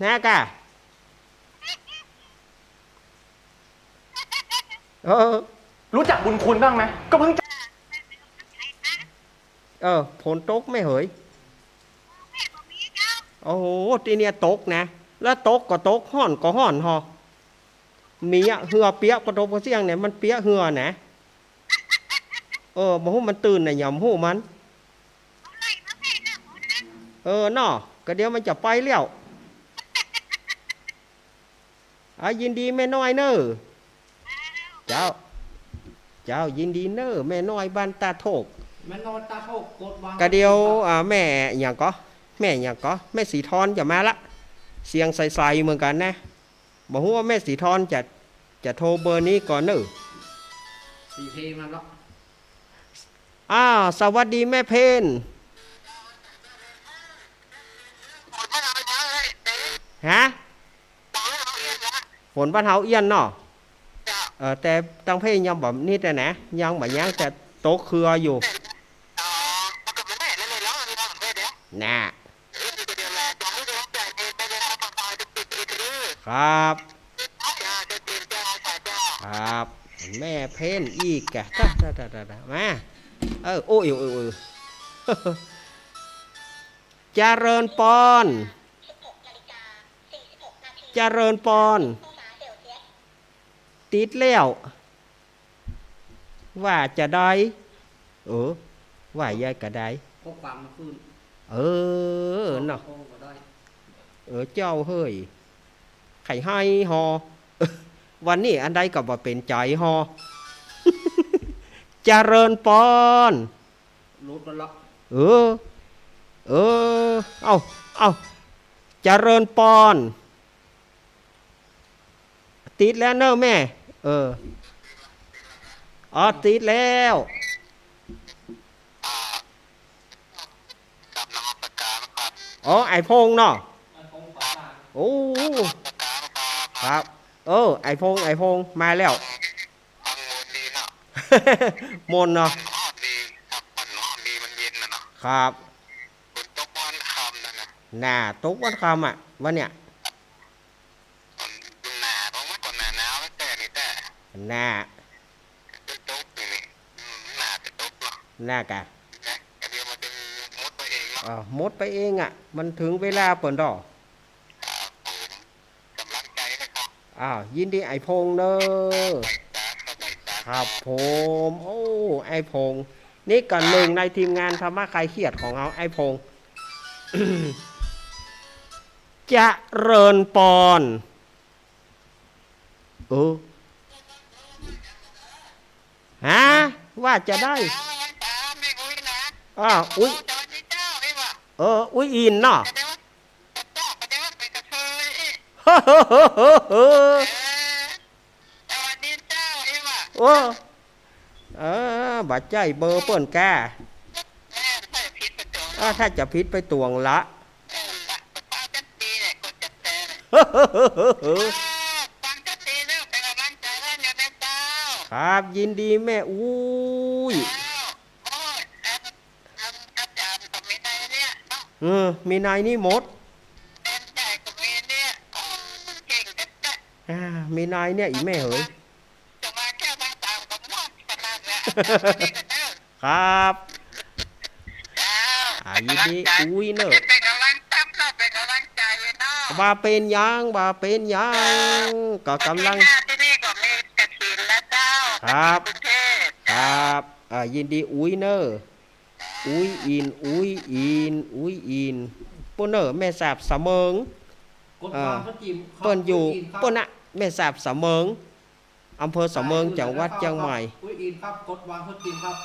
นะกะ เออ รู้จักบุญคุณบ้างไหม ก็เพิ่งจะ เออ ฝนตกแม่เหย โอ้โห ตี้เนี่ยตกนะ แล้วตกก็ตก ฮ้อนก็ฮ้อนฮอ มีอะ เหือเปียก ปะโตปะเสี้ยงเนี่ย มันเปียกเหือนะ เออ บ่ฮู้มันตื่นน่ะ หย่ำฮู้มัน เออ เนาะ ก็เดี๋ยวมันจะไปแล้ว อ่ะ ยินดีแม่น้อยเน่อ เจ้า เจ้า ยินดีเน่อ แม่น้อยบ้านตาโทก แม่น้อยตาโทก กดวาง กะเดี๋ยว อ่า แม่หยังก่อ แม่หยังก่อ แม่สีทอนจะมาละ เสียงใสๆ เหมือนกั๋นนะ บ่ฮู้ว่าแม่สีทอนจะ จะโทรเบอร์นี้ก่อเน่อ สีเพลงมาแล้ว อ้าว สวัสดีแม่เพน ฮะ ฝนบ้านเฮาเอี้ยนเนาะ เออ แต่ตังเพ่ยังบ่นิดอะนะ ยังบ่ ยังแต่ตกเคืออยู่ น่ะ ครับ ครับ แม่เพ่นอีกอะ ตะ ตะ ตะ ตะ ตะ มา เออ โอ้ย โอ้ย โอ้ย เจริญปอน เจริญปอน ติดแล้ว ว่าจะได้ เออ ว่าจะได้ ข้อความมันขึ้น เออ เนาะ ข้อความก็ได้ เออ เจ้าเฮ้ย ใค่ฮ้อยฮอ วันนี้อันใดก็บ่เป๋นใจ๋ฮอ เจริญปอน ลดแล้วละ เออ เออ เอ้า เอ้า เจริญปอน ติดแล้วเนอะแม่ เออ อ๋อ ติดแล้ว อ๋อ ไอ้พงษ์เนาะ โอ้ ครับ เออ ไอ้พงษ์ ไอ้พงษ์ มาแล้ว ม่วนเนาะ ครับ น่า ตกวันค่ำอะ วันเนี้ย น่า น่ากะ เออ หมดไปเองอะ มันเถิงเวลาเปิ้นดอก อ้าว ยินดีไอ้พงษ์เนอะ ครับผม โอ้ ไอ้พงษ์ นี่ก็นึ่งในทีมงานธรรมะคลายเครียดของเฮา ไอ้พงษ์ เจริญปอน เออ ฮะ ว่าจะได้ อ่า อุ๊ย เออ อุ๊ยอินเนาะ โอ้ เออ บ่ใจ้เบอร์เปิ้นก้า อ่า ถ้าจะผิดไปตวงละ ครับ ยินดีแม่อุ๊ย เออ มีนายนี่หมด อ่า มีนายเนี่ย อีแม่เหย ครับ อ่า ยินดีอุ๊ยเนอะ ว่าเป๋นหยัง ว่าเป๋นหยัง ก็ก่ำลัง ครับ ครับ อ่า ยินดีอุ๊ยเนอะ อุ๊ยอิน อุ๊ยอิน อุ๊ยอิน ปู้นเนอะ แม่สาบสะเมิง กดวางเพื่อจิมครับ เปิ้นอยู่ อุ๊ยอินครับ ปู้นนะ แม่สาบสะเมิง อำเภอสะเมิง จังหวัดเจียงใหม่ อุ๊ยอินครับ กดวางเพื่อจิมครับ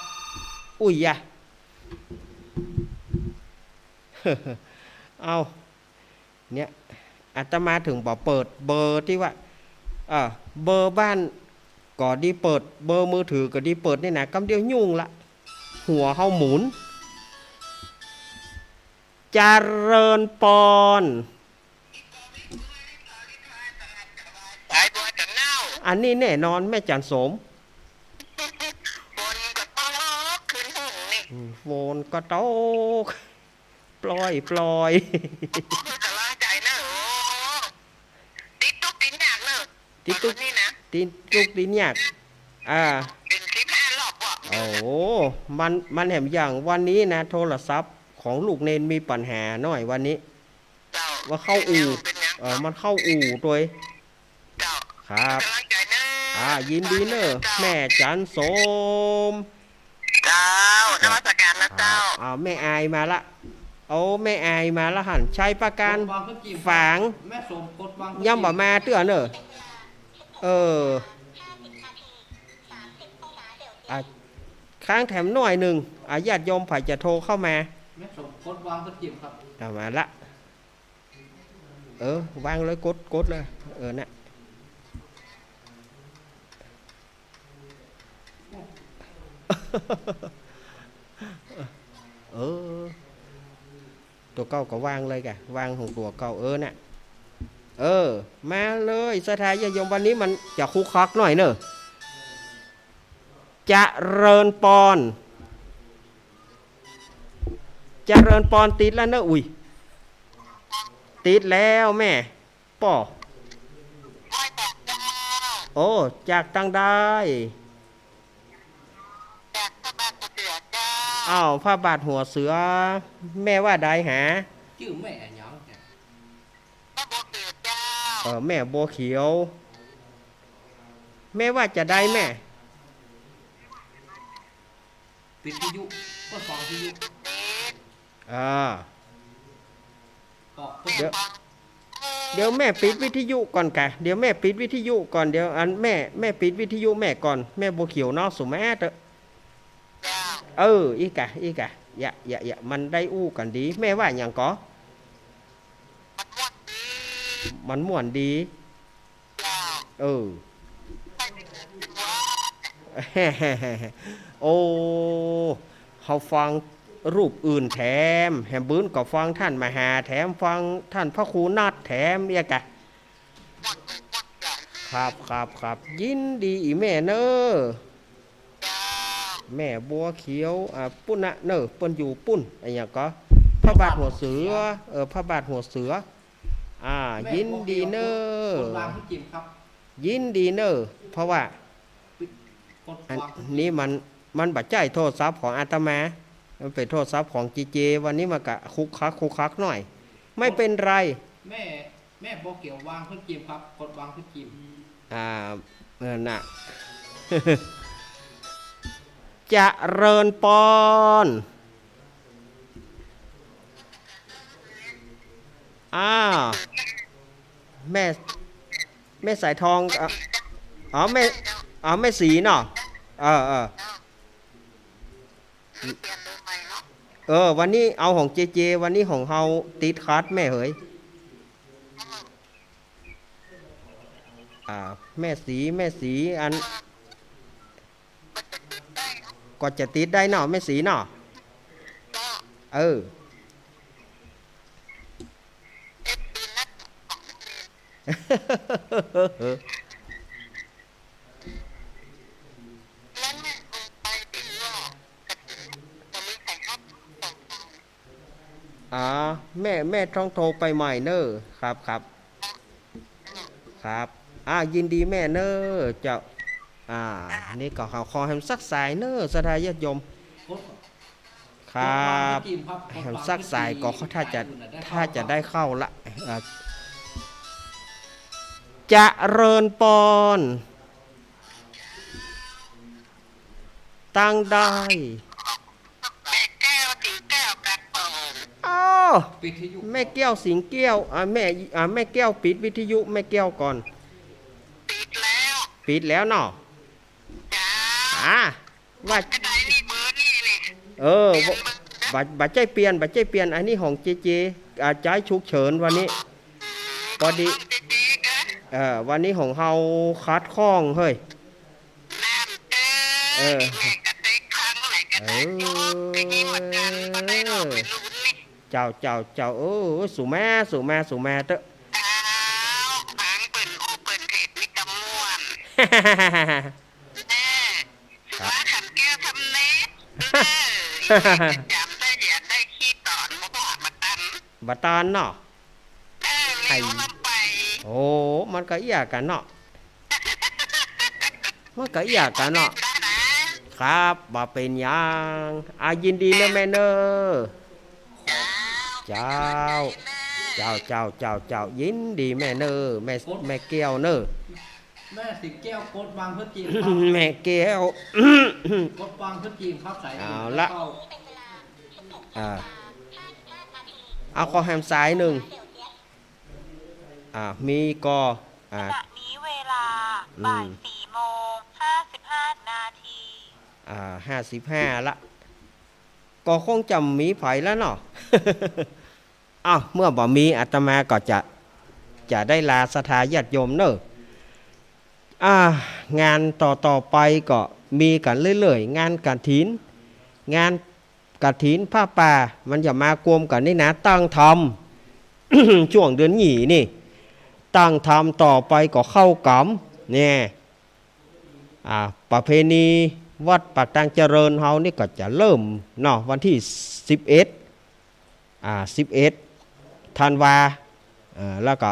อุ๊ยยะ เอา เนี่ย อาตมาเถิงบ่เปิดเบอร์ตี้ว่า เออ เบอร์บ้านก็ดีเปิด เบอร์มือถือก็ดีเปิดนี่นะ กำเดียวยุ่งละ หัวเฮาหมุน เจริญปอน อันนี้แน่นอนแม่จันโสม อืม ฝนก็ตก ปล่อยๆ กำลังใจ๋เนอะ โอ้ ติดตุ๊กข์ติดยากเนอะ ติดตุ๊กข์ ต๋อนนี้นะ ติดตุ๊กข์ติดยาก อ่า เป๋นสิบห้ารอบบ่ โอ้โห มัน มันแหมอย่างวันนี้นะ โทรศัพท์ของลูกเณรมีปัญหาหน้อยวันนี้ เจ้า ว่าเข้าอู่ เป๋นหยัง เออ มันเข้าอู่ตวย เจ้า ครับ กำลังใจ๋เนอะ อ่า ยินดีเนอะ เจ้า แม่จันโสม เจ้า ครับ นมัสการนะเจ้า อ่า แม่อายมาละ โอ้ แม่อายมาละหัน ชัยปราการ กดวางเครื่องจีบ ฝาง แม่สม กดวางเครื่องจีบ ยังบ่มาเตื้อเนอะ เออ อ่ะ ค้างแถมหน้อยนึ่ง อ่ะ ญาติโยมใผจะโทรเข้ามา แม่สม กดวางเครื่องจีบครับ เอามาละ เออ วางเลย กด กดเลย เออ น่ะ เออ ตั๋วเก่าก็วางเลยกะ วางของตั๋วเก่า เออ น่ะ เออ มาเลย ศรัทธาญาติโยม วันนี้มันจะคุกคักหน่อยเนอะ เจริญปอน เจริญปอน ติดแล้วเนอะ อุ๊ย ติดแล้วแม่ ป้อ โอ้ จากตังใด อ้าว พระบาทหัวเสือ แม่ว่าใดหา จื้อแม่อะหยังจ๊ะ เออ แม่บัวเขียว แม่ว่าจะใดแม่ ปิดวิทยุ ก็ฟังวิทยุ อ่า ก็ เดี๋ยว เดี๋ยวแม่ปิดวิทยุก่อนกะ เดี๋ยวแม่ปิดวิทยุก่อน เดี๋ยวอันแม่ แม่ปิดวิทยุแม่ก่อน แม่บัวเขียวเนาะ สุแม่เตอะ เออ อี้กะ อี้กะ อย่า อย่า อย่า มันได้อู้กั๋นดี แม่ว่าหยังก่อ มันม่วนดี เออ โอ้ เฮาฟังรูปอื่นแถม แหม เมื่อกี้ก็ฟังต้านมหาแถม ฟังต้านพระครูนัดแถม เยียะกะ ครับ ครับ ครับ ยินดีอีแม่เนอะ แม่บัวเขียว อ่า ปุ้นนะเนอะ เปิ้นอยู่ปุ้น อะหยังก่อ พระบาทหัวเสือ เออ พระบาทหัวเสือ อ่า แม่ ยินดีเนอะ บัวเขียว กดวางขึ้นจิมครับ ยินดีเนอะ เพราะว่า กดวางขึ้นจิม อันนี้มัน มันบ่ใจ้โทรศัพท์ของอาตมา มันเป๋นโทรศัพท์ของเจเจ วันนี้มันก็คุกคัก คุกคักหน่อย ไม่เป็นไร แม่ แม่บัวเขียววางขึ้นจิมครับ กดวางขึ้นจิม อ่า เออ น่ะ เจริญปอน อ้าว แม่ แม่สายทอง เอ่อ อ๋อ แม่ อ๋อ แม่ศรีเนาะ เออ เออ เออ วันนี้เอาของเจเจ วันนี้ของเฮาติดขัดแม่เหย อ่า แม่ศรี แม่ศรี อัน ก็จะติดได้เนาะ แม่ศรีเนาะ เออ อ๋อ แม่ แม่ต้องโทรไปใหม่เนอะ ครับ ครับ ครับ อ่า ยินดีแม่เนอะ เจ้า อ่า นี่ก็ขอ ขอแหมสักสายเนอะ ศรัทธาญาติโยม ครับ แหมสักสายก็ถ้าจะ ถ้าจะได้เข้าละ อ่า เจริญปอน ตังใด แม่แก้ว ศรีแก้ว ครับผม อ้อ ปิดวิทยุ แม่แก้ว สิงแก้ว อ่า แม่ อ่า แม่แก้ว ปิดวิทยุแม่แก้วก่อน ปิดแล้ว ปิดแล้วเนาะ จ้า อ่า ว่า กระไดนี่เบอร์นี่เลย เออ เปลี่ยนเบอร์นะ บ่ บ่ใจ้เปลี่ยน บ่ใจ้เปลี่ยน อันนี้ของเจเจ อ่า ใจ๊ฉุกเฉินวันนี้ พอดี เจเจ เออ วันนี้ของเฮาขัดข้องเฮ้ย นั่นเออ เออ แม่ก็ได้ครั้งไหนก็ได้ เออ อยู่ที่นี่เหมือนกัน บ่ได้หรอก ไปลุ้นนี่ เจ้า เจ้า เจ้า เออ สู่แม่ สู่แม่ สู่แม่เต๊อะ เจ้า ฟังเปิ้นอู้เปิ้นเทศน์นี่ก็ม่วน แม่ ครับ สุภาพคำแก้วทำเนตร เออ อีกจะจ๋ำได้ อย่าได้ขี้ต๋อน บ่บอกบ่ตัน บ่ตันเนาะ เออ ไอ้ เร็วลำไป โอ้ มันก็เอี้ยกั๋นเนาะ มันก็เอี้ยกั๋นเนาะ ได้นะ ครับ บ่เป๋นหยัง อ่า ยินดีเนอะแม่เนอะ เจ้า เจ้า เจ้า เจ้า เจ้า ยินดีแม่เนอะ แม่ แม่แก้วเนอะ แม่สิงแก้วกดวางเพื่อจีบครับ แม่แก้ว กดวางเพื่อจีบครับ สายหนึ่ง เอาละ แล้วก็ อ่า เอาขอแหมสายหนึ่ง อ่า มีก่อ อ่า ขณะนี้เวลา อืม บ่ายสี่โมงห้าสิบห้านาที อ่า ห้าสิบห้าละ ก็คงจะมีใผแล้วเนาะ อ้าว เมื่อบ่มีอาตมาก็จะ จะได้ลาศรัทธาญาติโยมเนอะ อ่า งานต่อๆ ไปก็มีกั๋นเรื่อยๆ งานกฐิน งานกฐินผ้าป่า มันจะมากรวมกั๋นนี่นะ ตั้งธรรม ช่วงเดือนหยี่นี่ ตั้งธรรมต่อไปก็เข้าก๋ำ เนี่ย อ่า ประเพณีวัดปากตางเจริญเฮานี่ก็จะเริ่มเนาะ วันตี้สิบเอ็ด อ่า สิบเอ็ดธันวา เอ่อ แล้วก็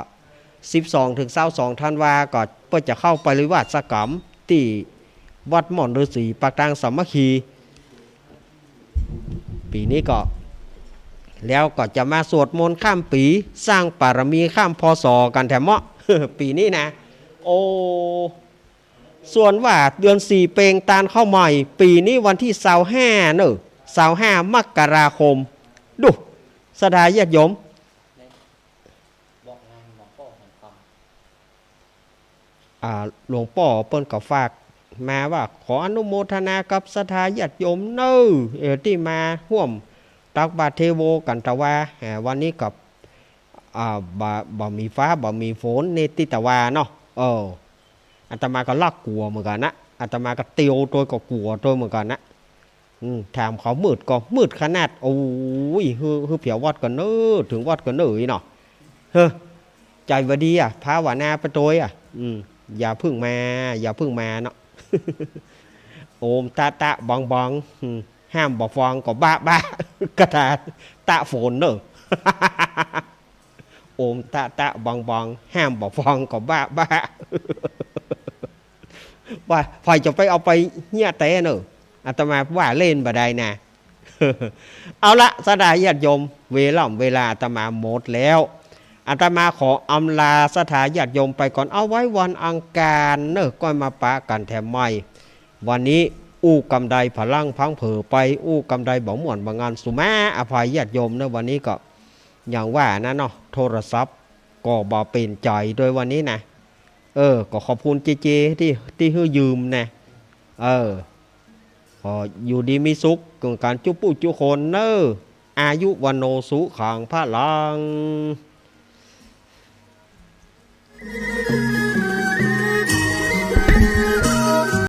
สิบสองถึงซาวสองธันวาก็เปิ้นจะเข้าปริวาสก๋ำตี้วัดม่อนฤๅษีปากตางสามัคคี ปี๋นี้ก็ แล้วก็จะมาสวดมนต์ข้ามปี๋ สร้างบารมีข้าม พ.ศ. กั๋นแถมเนาะ ปี๋นี้นะ โอ้ ส่วนว่าเดือนสี่เปงตานข้าวใหม่ ปี๋นี้วันตี้ซาวห้าเน่อ ซาวห้ามกราคม ดู ศรัทธาญาติโยม อ่า หลวงป้อเปิ้นก็ฝากมาว่า ขออนุโมทนากับศรัทธาญาติโยมเน่อ เอ่อ ตี้มาฮ่วมตักบาตรเทโวกั๋น แต่ว่า เอ่อ วันนี้ก็ อ่า บ่ บ่มีฟ้า บ่มีฝน เนติตวาเนาะ เออ อาตมาก็ลักกั๋วเหมือนกั๋นนะ อาตมาก็เตียวตวยก็กั๋วตวยเหมือนกั๋นนะ อืม ถามเขามืดก็มืดขนาด โอ้ย หื้อ หื้อเผียวัดก่อนเน่อ เถิงวัดก่อนเน่ออีเนาะ เฮ้อ ใจ๋บ่ดีอะ ภาวนาไปตวยอะ อืม อย่าเพิ่งมา อย่าเพิ่งมาเนาะ โอมตะตะบังบัง อืม ห้ามบ่ฟังก็บ้าบ้า คาถาตะฝนเน่อ โอมตะตะบังบัง ห้ามบ่ฟังก็บ้าบ้า ว่าใผจะไปเอาไปเฮี้ยแต๊เน่อ อาตมาว่าเล่นบ่ได้นะ เอาละ ศรัทธาญาติโยม เวล่ำเวลาอาตมาหมดแล้ว อาตมาขออำลาศรัทธาญาติโยมไปก่อน เอาไว้วันอังคารเน่อ ก้อยมาปะกั๋นแถมใหม่ วันนี้อู้กำใดผลั้งพลั้งเผลอไป อู้กำใดบ่ม่วนบ่งามสุมาอภัยญาติโยมเน่อ วันนี้ก็ อย่างว่านะเนาะ โทรศัพท์ก็บ่เป๋นใจ๋ตวยวันนี้นะ เออ ก็ขอบคุณเจเจตี้ ตี้หื้อยืมนะ เออ ขออยู่ดีมีสุขกั๋นกู้ผู้กู้คนเน่อ อายุวัณโณสุขังพลัง